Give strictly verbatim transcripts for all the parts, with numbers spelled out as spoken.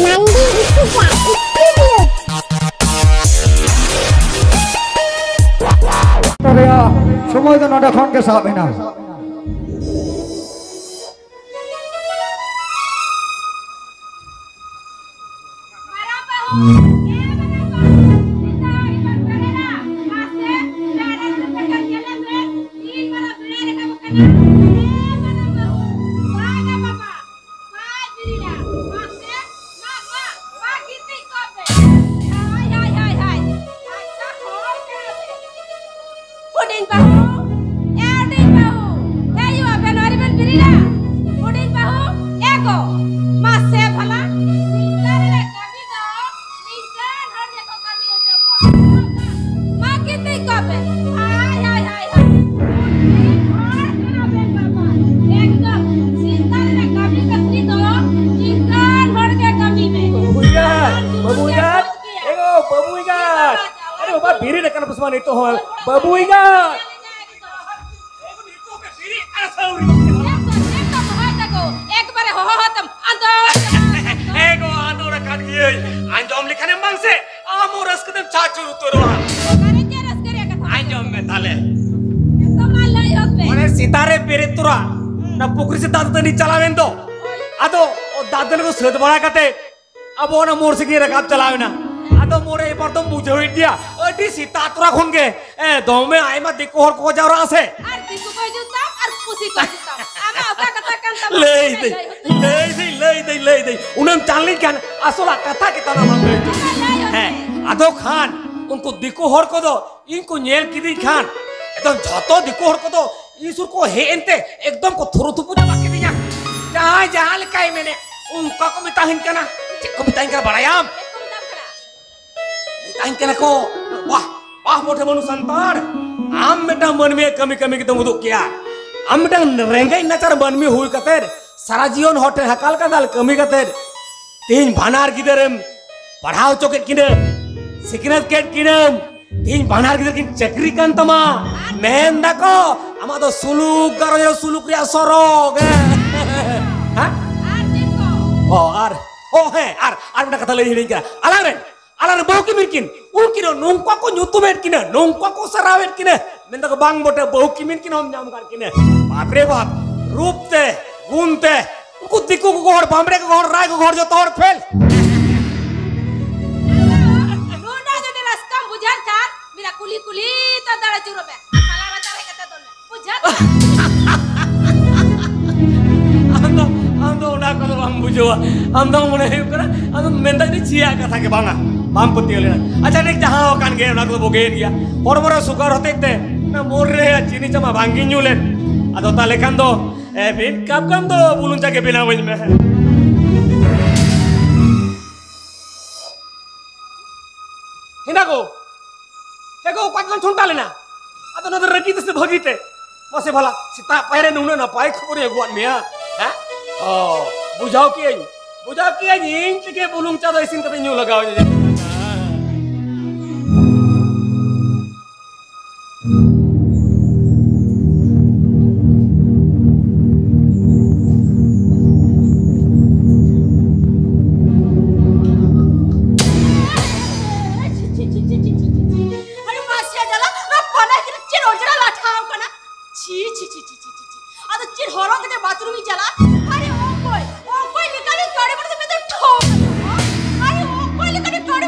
ᱱᱟᱱᱫᱤ ᱤᱥᱩᱠᱟ studio. ᱨᱮᱭᱟᱜ ᱥᱚᱢᱚᱭ ᱫᱚ ᱱᱚᱰᱮ ᱠᱷᱚᱱ ᱜᱮ ᱥᱟᱵ ᱮᱱᱟ᱾ ᱦᱩᱰᱤᱧ ᱵᱟᱹᱦᱩ, ᱮ ᱦᱩᱰᱤᱧ ᱵᱟᱹᱦᱩ, ᱦᱮᱡᱩᱜ ᱟᱯᱮ, ᱱᱚᱣᱟ ᱨᱮᱵᱮᱱ ᱵᱮᱨᱮᱫᱟ᱾ ᱦᱩᱰᱤᱧ ᱵᱟᱹᱦᱩ, ᱮ ᱜᱚ, ᱢᱟᱥᱮ ᱵᱷᱟᱞᱟ, ᱱᱤᱝᱠᱟᱹ ᱨᱮ ᱠᱟᱹᱢᱤ ᱫᱚ ᱱᱤᱝᱠᱟᱹᱱ ᱦᱚᱲ ᱜᱮᱠᱚ ᱠᱟᱹᱢᱤ ᱦᱚᱪᱚ ᱠᱚᱣᱟ᱾ ᱢᱟ ᱜᱤᱛᱤᱡ ᱠᱚᱜ ᱯᱮ᱾ ᱦᱟᱭ, ᱦᱟᱭ, ᱦᱟᱭ, ᱦᱟᱭ᱾ ᱦᱩᱰᱤᱧ ᱦᱚᱲ ᱠᱟᱱᱟ ᱵᱮᱱ ᱵᱟᱵᱟ᱾ ᱮᱠᱫᱚᱢ ᱥᱮᱛᱟ ᱨᱮᱱᱟᱜ ᱠᱟᱹᱢᱤ ᱠᱟᱹᱥᱱᱤ ᱫᱚ ᱱᱤᱝᱠᱟᱹᱱ ᱦᱚᱲ ᱜᱮ ᱠᱟᱹᱢᱤ ᱢᱮ᱾ ᱵᱟᱹᱵᱩ ᱮᱸᱜᱟᱛ, ᱵᱟᱹᱵᱩ ᱮᱸᱜᱟᱛ, ᱮ ᱜᱚ, ᱵᱟᱹᱵᱩ ᱮᱸᱜᱟᱛ᱾ ᱟᱨᱮ ᱵᱟᱵᱟ, ᱵᱮᱨᱮᱫ ᱟᱠᱟᱱᱟ ᱯᱮ ᱥᱮ ᱵᱟᱝ ᱱᱤᱛᱚᱜ ᱦᱚᱸ? ᱵᱟᱹᱵᱩ ᱮᱸᱜᱟᱛ᱾ ᱮᱠᱫᱚᱢ, ᱮᱠᱫᱚᱢ ᱦᱚᱦᱚᱭ ᱛᱟᱠᱚ, ᱮᱠᱵᱟᱨᱮ ᱦᱚᱦᱚ ᱦᱚᱦᱚ ᱛᱮᱢ ᱟᱸᱫᱳᱲ ᱪᱟᱵᱟᱜᱼᱟ᱾ ᱮ ᱜᱚ, ᱟᱸᱫᱳᱲ ᱟᱠᱟᱱ ᱜᱤᱭᱟᱹᱧ᱾ ᱟᱸᱡᱚᱢ ᱞᱮᱠᱷᱟᱱᱮᱢ ᱵᱟᱝ ᱥᱮ, ᱟᱢ ᱦᱚᱸ ᱨᱟᱹᱥᱠᱟᱹ ᱛᱮᱢ ᱪᱷᱟᱪᱷᱩᱨ ᱩᱛᱟᱹᱨᱚᱜᱼᱟ᱾ ᱚᱠᱟᱨᱮ ᱪᱮᱫ ᱨᱟᱹᱥᱠᱟᱹ ᱨᱮᱭᱟᱜ ᱠᱟᱛᱷᱟ? ᱟᱸᱡᱚᱢ ᱢᱮ ᱛᱟᱦᱞᱮ᱾ ᱮᱠᱫᱚᱢ ᱢᱟ ᱞᱟᱹᱭ ᱦᱚᱫ ᱢᱮ᱾ ᱚᱱᱮ ᱥᱮᱛᱟᱜ ᱨᱮ ᱵᱮᱨᱮᱫ ᱛᱚᱨᱟ, ᱚᱱᱟ ᱯᱩᱠᱷᱨᱤ ᱥᱮᱫ ᱫᱟᱜ ᱫᱟᱹᱛᱟᱹᱱᱤ ᱪᱟᱞᱟᱣ ᱮᱱ ᱫᱚ᱾ ᱦᱳᱭ᱾ ᱟᱫᱚ ᱫᱟᱜ ᱫᱟᱹᱛᱟᱹᱱᱤ ᱠᱚ ᱥᱟᱹᱛ ᱵᱟᱲᱟ ᱠᱟᱛᱮ, ᱟᱵᱚ ᱚᱱᱟ ᱢᱳᱲ ᱥᱮᱫ ᱜᱮ ᱨᱟᱠᱟᱵ ᱪᱟᱞᱟᱣ ᱮᱱᱟ᱾ ᱟᱫᱚ ᱢᱳᱲ ᱨᱮ ᱮᱵᱟᱨ ᱫᱚᱢ ᱵᱩᱡᱷᱟᱹᱣ ᱮᱫ ᱜᱮᱭᱟ, ᱟᱹᱰᱤ ᱥᱮᱛᱟᱜ ᱛᱚᱨᱟ ᱠᱷᱚᱱ ᱜᱮ, ᱮ, ᱫᱚᱢᱮ ᱟᱭᱢᱟ ᱫᱤᱠᱩ ᱦᱚᱲ ᱠᱚᱠᱚ ᱡᱟᱣᱨᱟᱜᱼᱟ ᱥᱮ᱾ ᱟᱨ ᱫᱤᱠᱩ ᱠᱚ ᱦᱤᱡᱩᱜ ᱛᱟᱢ, ᱟᱨ ᱯᱩᱥᱤ ᱠᱚ ᱦᱤᱡᱩᱜ ᱛᱟᱢ᱾ ᱟᱢᱟᱜ ᱚᱠᱟ ᱠᱟᱛᱷᱟ ᱠᱟᱱ ᱛᱟᱢᱟ? ᱞᱟᱹᱭ ᱫᱟᱹᱧ, ᱞᱟᱹᱭ ᱫᱟᱹᱧ, ᱞᱟᱹᱭ ᱫᱟᱹᱧ, ᱞᱟᱹᱭ ᱫᱟᱹᱧ᱾ ᱩᱱᱟᱹᱢ ᱪᱟᱞ ᱞᱮᱱ ᱠᱷᱟᱱ ᱟᱥᱚᱞᱟᱜ ᱠᱟᱛᱷᱟ ᱜᱮ ᱛᱟᱢ ᱟᱢ ᱞᱟᱹᱭ ᱦᱚᱪᱚ᱾ ᱦᱮᱸ, ᱟᱫᱚ ᱠᱷᱟᱱ ᱩᱱᱠᱩ ᱫᱤᱠᱩ ᱦᱚᱲ ᱠᱚᱫᱚ ᱤᱧ ᱠᱚ ᱧᱮᱞ ᱠᱤᱫᱤᱧ ᱠᱷᱟᱱ, ᱮᱠᱫᱚᱢ ᱡᱷᱚᱛᱚ ᱫᱤᱠᱩ ᱦᱚᱲ ᱠᱚᱫᱚ ᱤᱧ ᱥᱩᱨ ᱠᱚ ᱦᱮᱡ ᱮᱱᱛᱮ ᱮᱠᱫᱚᱢ ᱠᱚ ᱛᱷᱩᱨᱩ ᱛᱷᱩᱯᱩ ᱪᱟᱵᱟ ᱠᱤᱫᱤᱧᱟ᱾ ᱡᱟᱦᱟᱸᱭ ᱡᱟᱦᱟᱸ ᱞᱮᱠᱟᱭ ᱢᱮᱱᱮᱫ, ᱚᱱᱠᱟ ᱠᱚ ᱢᱮᱛᱟᱦᱤᱧ ᱠᱟᱱᱟ᱾ ᱪᱮᱫ ᱠᱚ ᱢᱮᱛᱟᱧ ᱠᱟᱱᱟ ᱵᱟᱲᱟᱭᱟᱢ? ᱢᱮᱛᱟᱧ ᱠᱟᱱᱟ ᱠᱚ, "ᱵᱟᱦ, ᱵᱟᱦ, ᱵᱚᱴᱷᱮ ᱵᱟᱹᱱᱩ ᱥᱟᱱᱛᱟᱲ, ᱟᱢ ᱢᱤᱫᱴᱟᱝ ᱢᱟᱹᱱᱢᱤᱭᱟᱜ ᱠᱟᱹᱢᱤ ᱠᱟᱹᱢᱤ ᱠᱟᱛᱮᱢ ᱩᱫᱩᱜ ᱠᱮᱜᱼᱟ᱾ ᱟᱢ ᱢᱤᱫᱴᱟᱝ ᱨᱮᱸᱜᱮᱡ ᱱᱟᱪᱟᱨ ᱢᱟᱹᱱᱢᱤ ᱦᱩᱭ ᱠᱟᱛᱮ, ᱥᱟᱨᱟ ᱡᱤᱭᱚᱱ ᱦᱚᱲ ᱴᱷᱮᱱ ᱦᱟᱠᱟᱞ ᱠᱟᱸᱫᱟᱞ ᱠᱟᱹᱢᱤ ᱠᱟᱛᱮ, ᱛᱮᱦᱮᱧ ᱵᱟᱱᱟᱨ ᱜᱤᱫᱟᱹᱨᱮᱢ ᱯᱟᱲᱦᱟᱣ ᱦᱚᱪᱚ ᱠᱮᱫ ᱠᱤᱱᱟᱹ, ᱥᱤᱠᱷᱱᱟᱹᱛ ᱠᱮᱫ ᱠᱤᱱᱟᱹᱢ, ᱛᱮᱦᱮᱧ ᱵᱟᱱᱟᱨ ᱜᱤᱫᱟᱹᱨ ᱠᱤᱱ ᱪᱟᱹᱠᱨᱤ ᱠᱟᱱ ᱛᱟᱢᱟ, ᱢᱮᱱ ᱫᱟᱠᱚ ᱟᱢᱟᱜ ᱫᱚ ᱥᱩᱞᱩᱠ ᱜᱷᱟᱨᱚᱸᱡᱽ ᱨᱮ ᱥᱩᱞᱩᱠ ᱨᱮᱭᱟᱜ ᱥᱚᱨᱚᱜ ᱮ᱾ ᱦᱮᱸ? ᱟᱨ ᱪᱮᱫ ᱠᱚ? ᱚ, ᱟᱨ, ᱚ, ᱦᱮᱸ, ᱟᱨ ᱞᱟᱹᱭ ᱦᱤᱲᱤᱧ ᱠᱟᱱᱟ᱾ ᱟᱞᱟᱝ ᱨᱮᱱ, ᱟᱞᱟᱝ ᱨᱮᱱ ᱵᱟᱹᱦᱩ ᱠᱤᱢᱤᱱ ᱠᱤᱱ, ᱩᱱᱠᱤᱱ ᱦᱚᱸ ᱱᱚᱝᱠᱟ ᱠᱚ ᱧᱩᱛᱩᱢᱮᱫ ᱠᱤᱱᱟ, ᱱᱚᱝᱠᱟ ᱠᱚ ᱥᱟᱨᱦᱟᱣᱮᱫ ᱠᱤᱱᱟ, ᱢᱮᱱᱫᱟ ᱠᱚ, "ᱵᱟᱝ ᱵᱚᱴᱮ, ᱵᱟᱹᱦᱩ ᱠᱤᱢᱤᱱ ᱠᱤᱱ ᱦᱚᱸᱢ ᱧᱟᱢ ᱠᱟᱫ ᱠᱤᱱᱟ᱾ ᱵᱟᱯ ᱨᱮ ᱵᱟᱯ, ᱨᱩᱯ ᱛᱮ, ᱜᱩᱱ ᱛᱮ, ᱩᱱᱠᱩ ᱫᱤᱠᱩ ᱠᱚ ᱦᱚᱲ, ᱵᱟᱢᱵᱽᱲᱮ ᱠᱚ ᱦᱚᱲ, ᱨᱟᱭ ᱠᱚ ᱦᱚᱲ, ᱡᱚᱛᱚ ᱦᱚᱲ ᱯᱷᱮᱞ᱾" ᱱᱚᱰᱮ ᱡᱩᱫᱤ ᱨᱟᱹᱥᱠᱟᱹᱢ ᱵᱩᱡᱷᱟᱹᱣ ᱠᱷᱟᱱ, ᱢᱮᱱᱟ, ᱠᱩᱞᱤ ᱠᱩᱞᱤ ᱛᱮ ᱫᱟᱲᱮ ᱡᱩᱨᱟᱹ ᱢᱮ᱾ ᱟᱨ ᱛᱟᱞᱟ ᱨᱮ ᱫᱟᱨᱮ ᱠᱟᱛᱮ ᱫᱚᱱ ᱢᱮ᱾ ᱵᱩᱡᱷᱟᱹᱣ ᱠᱮᱫᱟ? ᱟᱢ ᱫᱚ, ᱟᱢ ᱫᱚ ᱚᱱᱟ ᱠᱚᱫᱚ ᱵᱟᱢ ᱵᱩᱡᱷᱟᱹᱣᱟ᱾ ᱟᱢ ᱫᱚ ᱢᱚᱱᱮ ᱦᱩᱭᱩᱜ ᱠᱟᱱᱟ, ᱟᱢ ᱫᱚ ᱢᱮᱱᱫᱟ ᱡᱮ ᱪᱷᱤᱭᱟᱜ ᱠᱟᱛᱷᱟ ᱜᱮ ᱵᱟᱝᱟ, ᱵᱟᱢ ᱯᱟᱹᱛᱭᱟᱹᱣ ᱞᱮᱱᱟ᱾ ᱟᱪᱪᱷᱟ, ᱴᱷᱤᱠ, ᱡᱟᱦᱟᱸ ᱟᱠᱟᱱ ᱜᱮ, ᱚᱱᱟ ᱠᱚᱫᱚ ᱵᱩᱜᱤᱭᱮᱱ ᱜᱮᱭᱟ᱾ ᱦᱚᱲᱢᱚ ᱨᱮ ᱥᱩᱜᱟᱨ ᱦᱚᱛᱮᱡ ᱛᱮ ᱚᱱᱟ ᱢᱳᱨ ᱨᱮ ᱪᱤᱱᱤ ᱪᱟᱢᱟ ᱵᱟᱝᱜᱤᱧ ᱧᱩ ᱞᱮᱫ᱾ ᱟᱫᱚ ᱛᱟᱦᱞᱮ ᱠᱷᱟᱱ ᱫᱚ, ᱮ, ᱢᱤᱫ ᱠᱟᱯ ᱜᱟᱱ ᱫᱚ ᱵᱩᱞᱩᱝ ᱪᱟ ᱜᱮ ᱵᱮᱱᱟᱣᱟᱹᱧ ᱢᱮ᱾ ᱦᱮᱸᱫᱟ ᱜᱳ, ᱦᱮᱸ ᱜᱳ, ᱚᱠᱟ ᱛᱮᱫᱚᱢ ᱴᱷᱚᱱᱴᱟ ᱞᱮᱱᱟ? ᱟᱫᱚ ᱱᱚᱣᱟ ᱫᱚ ᱨᱟᱹᱜᱤ ᱛᱮᱥᱮ ᱵᱷᱟᱹᱜᱤ ᱛᱮ? ᱢᱟᱥᱮ ᱵᱷᱟᱞᱟ, ᱥᱮᱛᱟᱜ ᱯᱟᱭᱟᱨ ᱨᱮ ᱱᱩᱱᱟᱹᱜ ᱱᱟᱯᱟᱭ ᱠᱷᱚᱵᱚᱨᱤᱧ ᱟᱹᱜᱩᱣᱟᱫ ᱢᱮᱭᱟ, ᱦᱮᱸ? ᱚ, ᱵᱩᱡᱷᱟᱹᱣ ᱠᱮᱜᱼᱟᱹᱧ, ᱵᱩᱡᱷᱟᱹᱣ ᱠᱮᱜᱼᱟᱹᱧ, ᱤᱧ ᱛᱮᱜᱮ ᱵᱩᱞᱩᱝ ᱪᱟ ᱫᱚ ᱤᱥᱤᱱ ᱠᱟᱛᱮ ᱧᱩ ᱞᱟᱜᱟᱣ ᱤᱧᱟ᱾ ᱟᱨᱮ ᱢᱟᱥᱮ ᱡᱟᱞᱟ, ᱱᱚᱣᱟ ᱯᱟᱱᱟ ᱜᱤᱫᱽᱨᱟᱹ ᱪᱮᱫ ᱚᱡᱽᱨᱟ ᱞᱟᱴᱷᱟ ᱟᱠᱟᱱᱟ? ᱪᱷᱤ, ᱪᱷᱤ, ᱪᱷᱤ, ᱪᱷᱤ, ᱪᱷᱤ, ᱪᱷᱤ, ᱪᱷᱤ᱾ ᱟᱫᱚ ᱪᱮᱫ ᱦᱚᱨᱚᱜ ᱠᱟᱛᱮ ᱵᱟᱛᱷᱨᱩᱢ ᱤᱧ ᱪᱟᱞᱟᱜᱼᱟ? ᱟᱨᱮ ᱚᱠᱚᱭ, ᱚᱠᱚᱭ ᱞᱮᱠᱟᱱᱤᱡ ᱠᱟᱲᱤ ᱵᱟᱹᱲᱤ ᱫᱚ ᱢᱮᱫᱴᱮᱱ ᱴᱷᱚᱠ ᱠᱟᱱᱟ? ᱟᱨᱮ ᱚᱠᱚᱭ ᱞᱮᱠᱟᱱᱤᱡ ᱠᱟᱲᱤ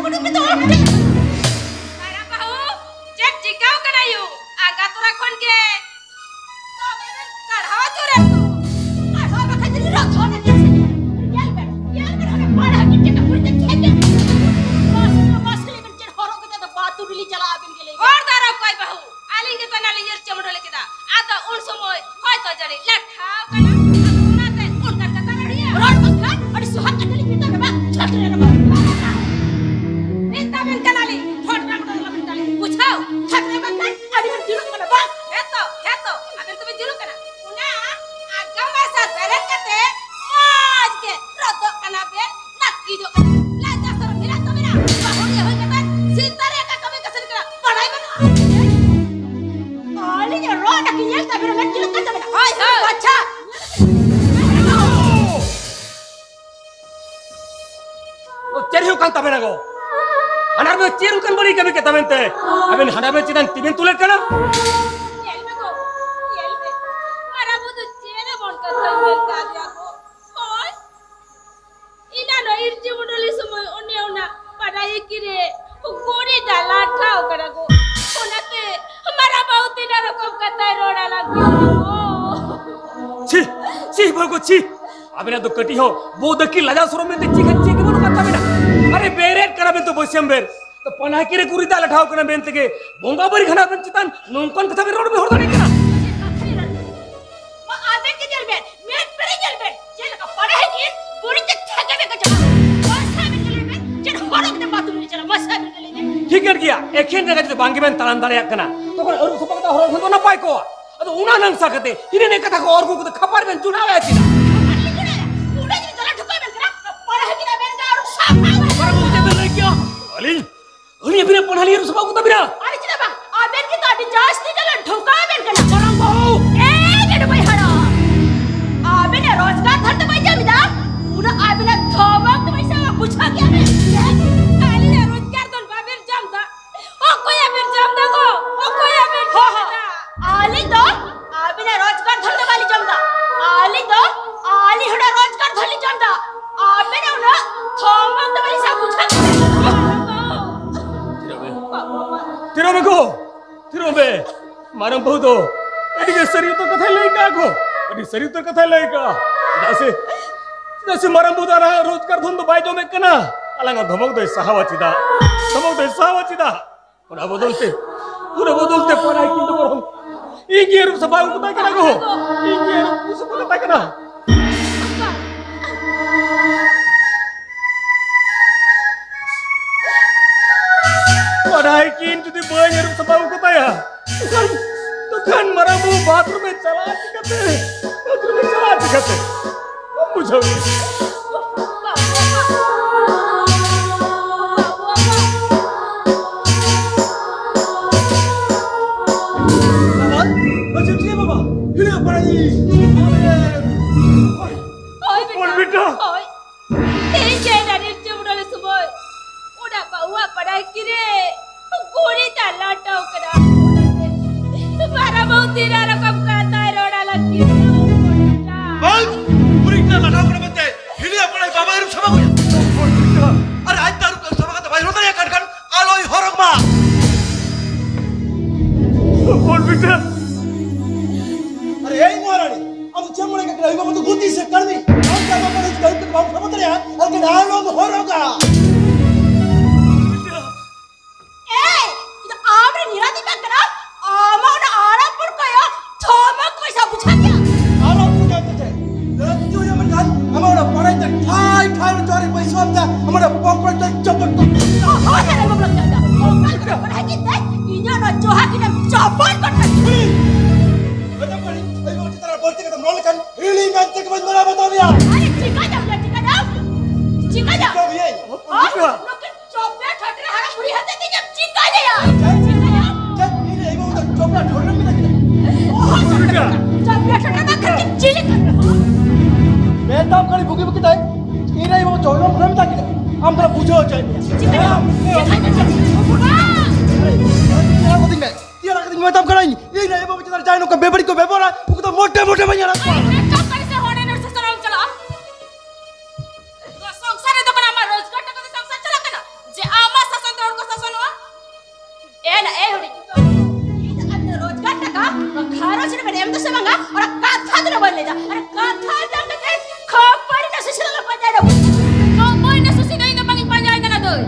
ᱛᱟᱵᱮᱱᱟ ᱜᱚ᱾ ᱦᱟᱱᱟ ᱨᱮᱫᱚ ᱪᱮᱫ ᱚᱱᱠᱟᱱ ᱵᱟᱹᱲᱤᱡ ᱠᱟᱹᱢᱤ ᱠᱮᱫ ᱛᱟᱵᱮᱱ ᱛᱮ ᱟᱵᱮᱱ ᱦᱟᱸᱰᱟ ᱵᱮᱱ ᱪᱮᱛᱟᱱ ᱛᱤ ᱵᱮᱱ ᱛᱩᱞᱮᱫ ᱠᱟᱱᱟ? ᱧᱮᱞ ᱢᱮ ᱜᱚ, ᱧᱮᱞ ᱢᱮ᱾ ᱢᱟᱨᱟᱝ ᱵᱟᱹᱵᱩ ᱫᱚ ᱪᱮᱫ ᱮᱢᱚᱱ ᱠᱟᱛᱷᱟᱭ ᱢᱮᱱ ᱠᱟᱫᱮᱭᱟ ᱜᱚ? ᱦᱳᱭ, ᱤᱱᱟᱱᱚᱜ ᱤᱨᱪᱤ ᱢᱩᱰᱩᱞᱤ ᱥᱚᱢᱚᱭ ᱚᱱᱮ ᱚᱱᱟ ᱯᱟᱲᱟᱭᱤᱠᱤ ᱨᱮ ᱜᱩᱨᱤᱡ ᱫᱟᱜ ᱞᱟᱴᱷᱟᱣ ᱠᱟᱱᱟ ᱜᱚ᱾ ᱚᱱᱟᱛᱮ ᱢᱟᱨᱟᱝ ᱵᱟᱹᱵᱩ ᱛᱤᱱᱟᱹᱜ ᱨᱚᱠᱚᱢ ᱠᱟᱛᱷᱟᱭ ᱨᱚᱲ ᱟᱞᱟᱝ ᱠᱟᱱᱟ ᱜᱚ᱾ ᱪᱷᱤ, ᱪᱷᱤ, ᱵᱟᱹᱵᱩ, ᱪᱷᱤ᱾ ᱟᱵᱮᱱᱟᱜ ᱫᱚ ᱠᱟᱹᱴᱤᱡ ᱦᱚᱸ ᱵᱚᱦᱩ ᱫᱟᱹᱠᱤ ᱞᱟᱡᱟᱣ ᱥᱚᱨᱚᱢ ᱢᱮᱱᱛᱮ ᱪᱮᱫ ᱦᱚᱸ, ᱪᱮᱫ ᱜᱮ ᱵᱟᱹᱱᱩᱜ ᱠᱟᱫ ᱛᱟᱵᱮᱱᱟ᱾ ᱟᱨᱮ, ᱵᱮᱨᱮᱫ ᱠᱟᱱᱟ ᱵᱮᱱ ᱛᱚ ᱵᱟᱹᱥᱭᱟᱹᱢ ᱵᱮᱨ᱾ ᱛᱚ ᱯᱟᱱᱟᱠᱤ ᱨᱮ ᱜᱩᱨᱤᱡ ᱫᱟᱜ ᱞᱟᱴᱷᱟᱣ ᱠᱟᱱᱟ ᱢᱮᱱ ᱛᱮᱜᱮ ᱵᱚᱸᱜᱟ ᱵᱟᱹᱲᱤᱡ ᱠᱷᱟᱱ ᱟᱵᱮᱱ ᱪᱮᱛᱟᱱ ᱱᱚᱝᱠᱟᱱ ᱠᱟᱛᱷᱟ ᱵᱮᱱ ᱨᱚᱲ, ᱵᱮᱱ ᱦᱚᱲ ᱫᱟᱲᱮᱭᱟᱜ ᱠᱟᱱᱟ? ᱢᱟ ᱟᱵᱮᱱ ᱜᱮ ᱧᱮᱞ ᱵᱮᱱ, ᱢᱮᱫ ᱯᱮᱨᱮ ᱧᱮᱞ ᱵᱮᱱ, ᱪᱮᱫ ᱞᱮᱠᱟ ᱯᱟᱲᱦᱟᱣ ᱠᱤᱱ ᱜᱩᱨᱤᱡ ᱛᱮ ᱛᱷᱟᱠᱟ ᱵᱮᱱ ᱠᱟᱪᱟ᱾ ᱢᱟᱥᱮ ᱟᱵᱮᱱ ᱜᱮ ᱞᱟᱹᱭ ᱵᱮᱱ, ᱪᱮᱫ ᱦᱚᱨᱚᱜ ᱛᱮ ᱵᱟᱛᱷᱨᱩᱢ ᱞᱤᱧ ᱪᱟᱞᱟᱜᱼᱟ? ᱢᱟᱥᱮ ᱟᱵᱮᱱ ᱜᱮ ᱞᱟᱹᱭ ᱵᱮᱱ᱾ ᱴᱷᱤᱠᱟᱹᱱ ᱜᱮᱭᱟ, ᱮᱠᱷᱮᱱ ᱡᱟᱸᱜᱟ ᱡᱩᱫᱤ ᱵᱟᱝ ᱜᱮᱵᱮᱱ ᱛᱟᱲᱟᱢ ᱫᱟᱲᱮᱭᱟᱜ ᱠᱟᱱᱟ, ᱛᱚᱠᱷᱚᱱ ᱟᱹᱨᱩᱵ ᱥᱟᱯᱷᱟ ᱠᱟᱛᱮ ᱦᱚᱨᱚᱜ ᱞᱮᱠᱷᱟᱱ ᱫᱚ ᱱᱟᱯᱟᱭ ᱠᱚᱜᱼᱟ᱾ ᱟᱫᱚ ᱚᱱᱟ ᱱᱟᱝᱥᱟ ᱠᱟᱛᱮ ᱦᱤᱱᱟᱹ ᱱᱤᱭᱟᱹ ᱠᱟᱛᱷᱟ ᱠᱚ ᱚᱨ ᱟᱹᱜᱩ ᱠᱟᱛᱮ ᱠᱷᱟᱯᱟᱨ ᱵᱮᱱ ᱡᱚᱲᱟᱣᱮᱫᱼᱟ ᱪᱮᱫᱟᱜ? ᱠᱷᱟᱯᱟᱨ ᱞᱤᱧ ᱡᱚᱲᱟᱣᱮᱫᱼᱟ? ᱚᱸᱰᱮ ᱡᱩᱫᱤ ᱛᱟᱞᱟ ᱴᱷᱚᱠᱟᱣ ᱵᱮᱱ ᱠᱟᱱᱟ, ᱯᱟᱲᱦᱟᱣ ᱠᱤᱱ ᱟᱵᱮᱱ ᱜᱮ ᱟᱹᱨᱩᱵ ᱥᱟᱯᱷᱟ᱾ ᱢᱟᱨᱟᱝ ᱵᱟᱹᱵᱩ ᱪᱮᱫ ᱵᱮᱱ ᱞᱟᱹᱭ ᱠᱮᱜᱼᱟ? ᱟᱹᱞᱤᱧ, ᱟᱹᱞᱤᱧ ᱟᱹᱵᱤᱱᱟᱜ ᱯᱟᱲᱦᱟᱣ ᱞᱤᱧ ᱟᱹᱨᱩᱵ ᱥᱟᱯᱷᱟ ᱟᱹᱜᱩ ᱛᱟᱵᱤᱱᱟ? ᱟᱨ ᱪᱮᱫᱟᱜ ᱵᱟᱝ? ᱟᱵᱮᱱ ᱜᱮ ᱛᱚ ᱟᱹᱰᱤ ᱡᱟᱹᱥᱛᱤ ᱛᱟᱞᱟ ᱴᱷᱚᱠᱟᱣ ᱵᱮᱱ ᱠᱟᱱᱟ᱾ ᱢᱟᱨᱟᱝ ᱵᱟᱹᱵᱩ! ᱮ, ᱜᱮᱰᱩ ᱵᱟᱹᱭ ᱦᱟᱲᱟᱢ! ᱟᱵᱮᱱᱟᱜ ᱨᱳᱡᱽᱜᱟᱨ ᱫᱷᱚᱱ ᱫᱚ ᱵᱟᱭ ᱡᱚᱢ ᱮᱫᱟ? ᱩᱱᱟᱹᱜ ᱟᱵᱮᱱᱟᱜ ᱫᱷᱚᱢᱚᱠ ᱫᱚ ᱵᱟᱭ ᱥᱟᱵᱟ, ᱵᱩᱡᱷᱟᱹᱣ ᱠᱮᱜᱼᱟ ᱵᱮᱱ? ᱟᱹᱞᱤᱧᱟᱜ ᱨᱳᱡᱽᱜᱟᱨ ᱫᱷᱚᱱ ᱵᱟᱵᱮᱱ ᱡᱚᱢ ᱮᱫᱟ? ᱚᱠᱚᱭᱟᱜ ᱵᱮᱱ ᱡᱚᱢ ᱫᱟ ᱜᱚ? ᱚᱠᱚᱭᱟᱜ ᱵᱮᱱ ᱦᱚ, ᱡᱚᱢ ᱦᱚ᱾ ᱫᱟ? ᱟᱹᱞᱤᱧ ᱫᱚ ᱟᱹᱵᱤᱱᱟᱜ ᱨᱳᱡᱽᱜᱟᱨ ᱫᱷᱚᱱ ᱫᱚ ᱵᱟᱹᱞᱤᱧ ᱡᱚᱢ ᱫᱟ᱾ ᱟᱹᱞᱤᱧ ᱫᱚ ᱟᱹᱞᱤᱧ ᱦᱚᱲᱟᱜ ᱨᱳᱡᱽᱜᱟᱨ ᱫᱷᱚᱱ ᱞᱤᱧ ᱡᱚᱢ ᱫᱟ᱾ ᱟᱹᱵᱤᱱᱟᱜ ᱩᱱᱟᱹᱜ ᱛᱷᱚᱢᱚᱠ ᱫᱚ ᱵᱟᱹᱞᱤᱧ ᱥᱟᱵ ᱵᱩᱡᱷᱟᱹᱣ ᱠᱮᱫᱟ᱾ ᱛᱷᱤᱨᱚᱜ ᱢᱮ᱾ ᱛᱷᱤᱨᱚᱜ ᱢᱮ ᱜᱚ᱾ ᱛᱷᱤᱨᱚᱜ ᱢᱮ᱾ ᱢᱟᱨᱟᱝ ᱵᱟᱹᱦᱩ ᱫᱚ ᱟᱹᱰᱤ ᱜᱮ ᱥᱟᱹᱨᱤ ᱩᱛᱟᱹᱨ ᱠᱟᱛᱷᱟᱭ ᱞᱟᱹᱭ ᱠᱟᱜᱼᱟ ᱜᱚ᱾ ᱟᱹᱰᱤ ᱥᱟᱹᱨᱤ ᱩᱛᱟᱹᱨ ᱠᱟᱛᱷᱟᱭ ᱞᱟᱹᱭ ᱠᱟᱜᱼᱟ᱾ ᱪᱮᱫᱟᱜ ᱥᱮ, ᱪᱮᱫᱟᱜ ᱥᱮ ᱢᱟᱨᱟᱝ ᱵᱟᱹᱦᱩ ᱫᱚ ᱟᱞᱟᱝᱟᱜ ᱨᱳᱡᱽᱜᱟᱨ ᱫᱷᱚᱱ ᱫᱚ ᱵᱟᱭ ᱡᱚᱢᱮᱫ ᱠᱟᱱᱟ᱾ ᱟᱞᱟᱝᱟᱜ ᱫᱷᱚᱢᱚᱠ ᱫᱚᱭ ᱥᱟᱦᱟᱣᱟ ᱪᱮᱫᱟᱜ? ᱫᱷᱚᱢᱚᱠ ᱫᱚᱭ ᱥᱟᱦᱟᱣᱟ ᱪᱮᱫᱟᱜ? ᱚᱱᱟ ᱵᱚᱫᱚᱞ ᱛᱮ, ᱚᱱᱟ ᱵᱚᱫᱚᱞ ᱛᱮ ᱯᱟᱲᱦᱟᱣ ᱠᱤᱱ ᱫᱚ ᱵᱚᱨᱚᱝ ᱤᱧ ᱜᱮ ᱟᱹᱨᱩᱵ ᱥᱟᱯᱷᱟ ᱟᱹᱜᱩ ᱠᱟᱛᱟᱭ ᱠᱟᱱᱟ ᱜᱚ᱾ ᱤᱧ ᱜᱮ ᱟᱹᱨᱩᱵ ᱥᱟᱯᱷᱟ ᱠᱟᱛᱟᱭ ᱠᱟᱱᱟ᱾ ᱯᱟᱲᱦᱟᱣ ᱠᱤᱱ ᱡᱩᱫᱤ ᱵᱟᱹᱧ ᱟᱹᱨᱩᱵ ᱥᱟᱯᱷᱟ ᱟᱹᱜᱩ ᱠᱟᱛᱟᱭᱟ, ᱛᱚᱠᱷᱟᱱ, ᱛᱚᱠᱷᱟᱱ ᱢᱟᱨᱟᱝ ᱵᱟᱹᱵᱩ ᱵᱟᱛᱷᱨᱩᱢ ᱮ ᱪᱟᱞᱟᱜᱼᱟ ᱪᱤᱠᱟᱹᱛᱮ? ᱵᱟᱛᱷᱨᱩᱢ ᱮ ᱪᱟᱞᱟᱜᱼᱟ ᱪᱤᱠᱟᱹᱛᱮ? ᱵᱟᱢ ᱵᱩᱡᱷᱟᱹᱣ ᱜᱮ᱾ ᱵᱟᱵᱟ, ᱵᱟᱹᱪᱩ ᱴᱷᱤᱠ ᱵᱟᱵᱟ, ᱦᱤᱲᱟᱹ ᱯᱟᱲᱟᱭᱤ᱾ ᱦᱳᱭ, ᱦᱚᱯᱚᱱ ᱵᱮᱴᱟ᱾ ᱵᱮᱴᱟ᱾ ᱦᱳᱭ᱾ ᱛᱮᱦᱮᱧ ᱜᱮ ᱱᱟᱹᱨᱤ ᱪᱩᱢᱲᱟᱹ ᱥᱚᱢᱚᱭ ᱱᱚᱣᱟ ᱯᱟᱲᱦᱟᱭ ᱠᱤᱨᱮ ᱠᱩᱲᱤ ᱛᱟᱞᱟ ᱴᱟᱣ ᱠᱟᱱᱟ᱾ ᱢᱟᱨᱟᱢ ᱩᱛᱤᱨᱟ ᱨᱚᱠᱚᱢ ᱠᱟᱛᱷᱟᱭ ᱨᱚᱲᱟ ᱞᱟᱹᱜᱤᱫ᱾ ᱵᱟᱝ! ᱠᱩᱲᱤ ᱛᱟᱞᱟ ᱴᱟᱣ ᱠᱟᱱᱟ ᱢᱮᱱᱛᱮ ᱦᱤᱞᱤ ᱟᱯᱲᱟᱭ ᱵᱟᱵᱟ ᱮᱨᱩ ᱥᱟᱵᱟ ᱠᱚᱭᱟ᱾ ᱟᱨ ᱟᱡ ᱛᱟᱨᱩ ᱥᱟᱵᱟ ᱠᱟᱛᱮ ᱵᱟᱭ ᱨᱚᱲ ᱫᱟᱲᱮᱭᱟᱜ ᱠᱟᱱ ᱠᱷᱟᱱ ᱟᱞᱚᱭ ᱦᱚᱨᱚᱜ ᱢᱟ᱾ ᱵᱚᱞ ᱵᱤᱴᱟ᱾ ᱟᱨᱮ ᱮᱭ ᱢᱚᱦᱟᱨᱟᱱᱤ, ᱟᱢ ᱪᱮᱫ ᱢᱚᱱᱮ ᱠᱟᱜ ᱠᱟᱱᱟ, ᱤᱧ ᱵᱟᱵᱟ ᱫᱚ ᱜᱩᱛᱤ ᱥᱮ ᱠᱟᱹᱲᱢᱤ? ᱟᱢ ᱪᱟᱸᱫᱟ ᱠᱟᱹᱲᱢᱤ ᱠᱟᱹᱲᱢᱤ ᱠᱟᱛᱮ ᱵᱟᱢ ᱥᱟᱵᱟ ᱫᱟᱲᱮᱭᱟᱜᱼᱟ, ᱟᱨ ᱠᱟᱹᱴᱤᱡ ᱟᱞᱚᱢ ᱦᱚᱨᱚᱜᱟ᱾ ᱮᱭ, ᱤᱧ ᱫᱚ ᱟᱢ ᱨᱮ ᱱᱤᱨᱟ ᱫᱤᱯᱟᱠ ᱠᱟᱱᱟ, ᱟᱢᱟᱜ ᱚᱱᱟ ᱟᱨᱟᱜ ᱯᱩᱨ ᱠᱚᱭᱚᱜ ᱫᱷᱚᱢᱚᱠ ᱯᱚᱭᱥᱟ ᱵᱩᱡᱷᱟᱹᱣ ᱜᱮᱭᱟ᱾ ᱟᱨᱟᱜ ᱯᱩᱨ ᱠᱚᱭᱚᱜ ᱛᱮ ᱪᱮᱫ? ᱨᱟᱹᱛ ᱡᱩᱭᱟ ᱢᱮᱱᱠᱷᱟᱱ, ᱟᱢᱟᱜ ᱚᱱᱟ ᱯᱟᱲᱟᱭ ᱛᱮ ᱴᱷᱟᱭ ᱴᱷᱟᱭ ᱡᱚᱨᱮ ᱯᱚᱭᱥᱟ ᱟᱢ ᱛᱮ, ᱟᱢᱟᱜ ᱚᱱᱟ ᱯᱚᱠᱚᱲ ᱛᱮ ᱪᱚᱯᱚᱴ ᱛᱚ᱾ ᱦᱳᱭ, ᱦᱳᱭ, ᱦᱳᱭ, ᱵᱟᱵᱞᱟ ᱠᱮᱫᱟ᱾ ᱚᱠᱟ ᱞᱮᱠᱟ ᱯᱟᱲᱦᱟᱜ ᱠᱤᱱ ᱛᱮ, ᱤᱧᱟᱹᱜ ᱚᱱᱟ ᱡᱚᱦᱟ ᱠᱤᱱᱮᱢ ᱪᱚᱯᱚᱴ ᱜᱚᱫ ᱠᱟᱜ᱾ ᱢᱮᱛᱟᱢ ᱠᱟᱹᱱᱟᱹᱧ, ᱟᱭᱳ ᱵᱟᱵᱟ ᱪᱮᱛᱟᱱ ᱨᱮ ᱵᱟᱹᱲᱛᱤ ᱠᱟᱛᱮᱢ ᱨᱚᱲ ᱞᱮᱠᱷᱟᱱ, ᱦᱤᱲᱤᱧ ᱢᱮᱱᱛᱮ ᱜᱮ ᱵᱟᱹᱧ ᱢᱟᱱᱟᱣ ᱵᱟᱛᱟᱣ ᱢᱮᱭᱟ᱾ ᱟᱨᱮ, ᱪᱤᱠᱟᱹᱭᱟᱢ ᱭᱟ, ᱪᱤᱠᱟᱹᱭᱟᱢ? ᱪᱤᱠᱟᱹᱭᱟᱢ? ᱪᱤᱠᱟᱹᱭᱟᱢ ᱭᱟ? ᱦᱳᱭ, ᱱᱩᱠᱤᱱ ᱪᱚᱯᱮ ᱴᱷᱚᱴᱨᱮ ᱦᱟᱲᱟᱢ ᱵᱩᱲᱦᱤ ᱦᱟᱛᱮ ᱛᱮ ᱪᱮᱫ ᱪᱤᱠᱟᱹᱭᱟ? ᱪᱮᱫ? ᱪᱤᱠᱟᱹᱭᱟ? ᱪᱮᱫ? ᱤᱧ ᱨᱮ ᱟᱭᱳ ᱵᱟᱵᱟ ᱫᱚ ᱪᱚᱯᱮ ᱴᱷᱚᱴᱨᱮᱢ ᱢᱮᱛᱟ ᱠᱤᱱᱟ? ᱚᱦᱚ, ᱪᱚᱯᱮ ᱴᱷᱚᱴᱨᱮ ᱫᱚ ᱠᱟᱹᱴᱤᱡ ᱪᱤᱞᱤ ᱠᱟᱱᱟ? ᱢᱮᱛᱟᱢ ᱠᱟᱹᱱᱟᱹᱧ ᱵᱩᱜᱤ ᱵᱩᱜᱤ ᱛᱮ, ᱤᱧ ᱨᱮ ᱟᱭᱳ ᱵᱟᱵᱟ ᱪᱚᱯᱮ ᱴᱷᱚᱴᱨᱮᱢ ᱢᱮᱛᱟ ᱠᱤᱱᱟ? ᱟᱢ ᱛᱷᱚᱲᱟ ᱵᱩᱡᱷᱟᱹᱣ ᱦᱚᱪᱚᱭᱮᱫ ᱢᱮᱭᱟ᱾ ᱪᱤᱠᱟᱹᱭᱟ? ᱪᱤᱠᱟᱹᱭᱟ? ᱛᱤᱭᱟᱹ ᱨᱟᱠᱟᱫᱤᱧ ᱢᱮ, ᱛᱤᱭᱟᱹ ᱨᱟᱠᱟᱫᱤᱧ ᱢᱮ, ᱢᱮᱛᱟᱢ ᱠᱟᱹᱱᱟᱹᱧ, ᱤᱧ ᱨᱮ ᱟᱭᱳ ᱵᱟᱵᱟ ᱪᱮᱛᱟᱱ ᱨᱮ ᱡᱟᱦᱟᱸᱭ ᱱᱚᱝᱠᱟ ᱵᱮᱵᱟᱹᱲᱤᱡ ᱠᱚ ᱵᱮᱵᱚᱦᱟᱨᱟ, ᱩᱱᱠᱩ ᱫᱚ ᱢᱚᱴᱮ ᱢᱚᱴᱮ ᱵᱟᱹᱧ ᱟᱲᱟᱜ ᱠᱚᱣᱟ᱾ ᱢᱮᱛᱟᱢ ᱠᱟᱹᱱᱟᱹᱧ ᱥᱮ ᱦᱚᱲ ᱮᱱᱮᱡ ᱥᱮ ᱥᱟᱱᱟᱢ ᱪᱟᱞᱟᱜᱼᱟ? ᱱᱚᱣᱟ ᱥᱚᱝᱥᱟᱨ ᱨᱮᱫᱚ ᱠᱟᱱᱟ ᱟᱢᱟᱜ ᱨᱳᱡᱽᱜᱟᱨ ᱴᱟᱠᱟ ᱛᱮ ᱥᱚᱝᱥᱟᱨ ᱪᱟᱞᱟᱜ ᱠᱟᱱᱟ? ᱡᱮ ᱟᱢᱟᱜ ᱥᱟᱥᱚᱱ ᱛᱮ ᱦᱚᱲ ᱠᱚ ᱥᱟᱥᱚᱱᱚᱜᱼᱟ? ᱮ ᱱᱟ, ᱮ ᱦᱩᱰᱤᱧ᱾ ᱤᱧ ᱫᱚ ᱟᱢ ᱫᱚ ᱨᱳᱡᱽᱜᱟᱨ ᱴᱟᱠᱟ ᱱᱚᱣᱟ ᱜᱷᱟᱨᱚᱸᱡᱽ ᱨᱮ ᱵᱮᱱ ᱮᱢ ᱫᱟ ᱥᱮ ᱵᱟᱝᱟ? ᱚᱱᱟ ᱠᱟᱛᱷᱟ ᱫᱚ ᱵᱟᱹᱧ ᱞᱟᱹᱭᱫᱟ᱾ ᱚᱱᱟ ᱠᱟᱛᱷᱟ ᱫᱚ ᱠᱟᱛᱮ ᱠᱷᱟᱹᱯᱟᱹᱨᱤ ᱨᱮᱱᱟᱜ ᱥᱩᱥᱤ ᱫᱚ ᱯᱟᱸᱡᱟᱭ ᱫᱟ᱾ ᱠᱷᱟᱹᱯᱟᱹᱨᱤ ᱨᱮᱱᱟᱜ ᱥᱩᱥᱤ ᱫᱚ ᱤᱧ ᱫᱚ ᱵᱟᱝ ᱤᱧ ᱯᱟᱸᱡᱟᱭ ᱠᱟᱱᱟ ᱫᱟᱹᱭ᱾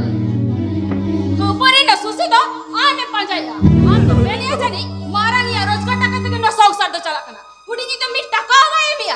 ᱠᱷᱟᱹᱯᱟᱹᱨᱤ ᱨᱮᱱᱟᱜ ᱥᱩᱥᱤ ᱫᱚ ᱟᱢ ᱮᱢ ᱯᱟᱸᱡᱟᱭᱟ᱾ ᱟᱢ ᱫᱚ ᱢᱮᱱᱮᱭᱟ ᱡᱟᱹᱱᱤᱡ ᱢᱟᱨᱟᱝ ᱤᱭᱟᱹ ᱨᱳᱡᱽᱜᱟᱨ ᱴᱟᱠᱟ ᱛᱮᱜᱮ ᱱᱚᱣᱟ ᱥᱚᱝᱥᱟᱨ ᱫᱚ ᱪᱟᱞᱟᱜ ᱠᱟᱱᱟ᱾ ᱦᱩᱰᱤᱧᱤᱡ ᱫᱚ ᱢᱤᱫ ᱴᱟᱠᱟ ᱦᱚᱸ ᱵᱟᱭ ᱮᱢᱮᱭᱟ᱾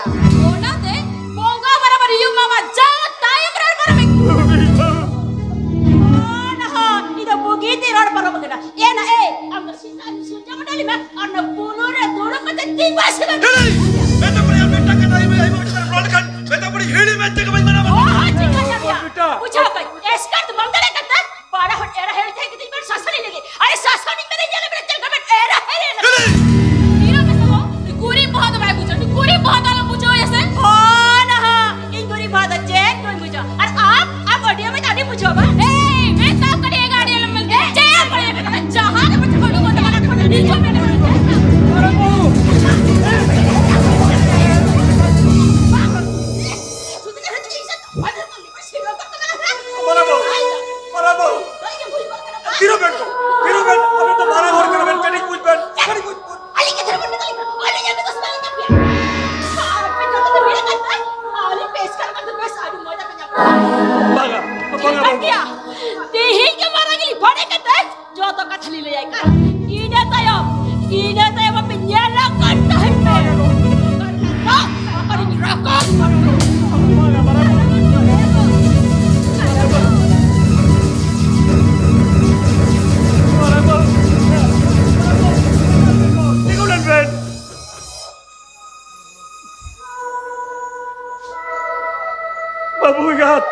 ᱵᱟᱹᱵᱩ ᱮᱸᱜᱟᱛ,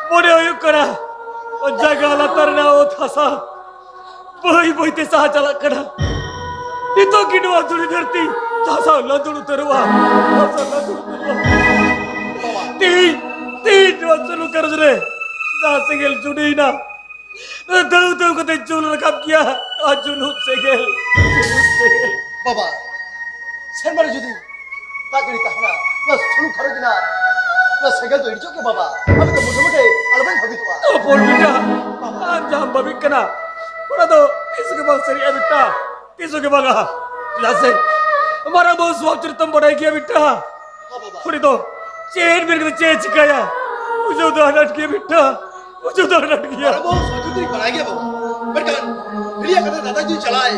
ᱢᱚᱱᱮ ᱦᱩᱭᱩᱜ ᱠᱟᱱᱟ ᱡᱟᱭᱜᱟ ᱞᱟᱛᱟᱨ ᱨᱮᱱᱟᱜ ᱚᱛ ᱦᱟᱥᱟ ᱵᱟᱹᱭ ᱵᱟᱹᱭ ᱛᱮ ᱥᱟᱦᱟ ᱪᱟᱞᱟᱜ ᱠᱟᱱᱟ᱾ ᱱᱤᱛᱚᱜ ᱜᱮ ᱱᱚᱣᱟ ᱫᱷᱩᱲᱤ ᱫᱷᱟᱹᱨᱛᱤ ᱫᱷᱟᱥᱟᱣ ᱞᱟᱸᱫᱩᱲ ᱩᱛᱟᱹᱨᱚᱜᱼᱟ, ᱫᱷᱟᱥᱟᱣ ᱞᱟᱸᱫᱩᱲ ᱩᱛᱟᱹᱨᱚᱜᱼᱟ᱾ ᱛᱮᱦᱤᱧ, ᱛᱮᱦᱤᱧ ᱱᱚᱣᱟ ᱥᱩᱱᱩᱢ ᱠᱟᱨᱚᱡᱽ ᱨᱮ ᱡᱟᱦᱟᱸ ᱥᱮᱸᱜᱮᱞ ᱡᱩᱰᱤᱭᱮᱱᱟ, ᱫᱟᱹᱣ ᱫᱟᱹᱣ ᱠᱟᱛᱮ ᱡᱩᱞ ᱨᱟᱠᱟᱵ ᱜᱮᱭᱟ᱾ ᱟᱨ ᱡᱩᱞᱩᱜ ᱥᱮᱸᱜᱮᱞ, ᱡᱩᱞᱩᱜ ᱥᱮᱸᱜᱮᱞ᱾ ᱵᱟᱵᱟ, ᱥᱮᱨᱢᱟ ᱨᱮ ᱡᱩᱫᱤ ᱫᱟᱜ ᱡᱟᱹᱲᱤ ᱛᱟᱦᱮᱱᱟ, ᱱᱚᱣᱟ ᱥᱩᱱᱩᱢ ᱠᱷᱟᱨᱚᱡ ᱨᱮᱱᱟᱜ ᱱᱚᱣᱟ ᱥᱮᱸᱜᱮᱞ ᱫᱚ ᱤᱲᱤᱡᱚᱜ ᱜᱮ ᱵᱟᱵᱟ᱾ ᱟᱵᱚ ᱫᱚ ᱢᱚᱴᱷᱮ ᱢᱚᱴᱷᱮ ᱟᱞᱚᱵᱚᱱ ᱵᱷᱟᱹᱵᱤᱛᱚᱜᱼᱟ᱾ ᱛᱚ ᱵᱚᱞ ᱵᱮᱴᱟ, ᱟᱢ ᱡᱟᱦᱟᱸᱢ ᱵᱷᱟᱹᱵᱤᱜ ᱠᱟᱱᱟ, ᱚᱱᱟ ᱫᱚ ᱛᱤᱥ ᱜᱮ ᱵᱟᱝ ᱥᱟᱹᱨᱤᱜᱼᱟ ᱵᱮᱴᱟ, ᱛᱤᱥ ᱜᱮ ᱵᱟᱝᱟ᱾ ᱪᱮᱫᱟᱜ ᱥᱮ ᱢᱟᱨᱟᱝ ᱵᱟᱹᱵᱩ ᱥᱚᱵ ᱪᱚᱨᱤᱛᱨᱚᱢ ᱵᱟᱰᱟᱭ ᱜᱮᱭᱟ ᱵᱮᱴᱟ᱾ ᱦᱚᱸ ᱵᱟᱵᱟ᱾ ᱩᱱᱤ ᱫᱚ ᱪᱮᱫ ᱢᱮᱱ ᱠᱟᱛᱮ ᱪᱮᱫ ᱮ ᱪᱤᱠᱟᱹᱭᱟ? ᱵᱩᱡᱷᱟᱹᱣ ᱫᱚ ᱟᱱᱟᱴ ᱜᱮᱭᱟ ᱵᱮᱴᱟ, ᱵᱩᱡᱷᱟᱹᱣ ᱫᱚ ᱟᱱᱟᱴ ᱜᱮᱭᱟ᱾ ᱢᱟᱨᱟᱝ ᱵᱟᱹᱵᱩ ᱥᱚᱵ ᱪᱚᱨᱤᱛᱨᱚᱢ ᱵᱟᱰᱟᱭ ᱜᱮᱭᱟ ᱵᱟᱵᱟ, ᱢᱮᱱᱠᱷᱟᱱ ᱦᱤᱲᱤᱭᱟ ᱠᱟᱛᱷᱟ ᱫᱟᱫᱟ ᱡᱩᱫᱤ ᱪᱟᱞᱟᱜᱼᱟᱭ,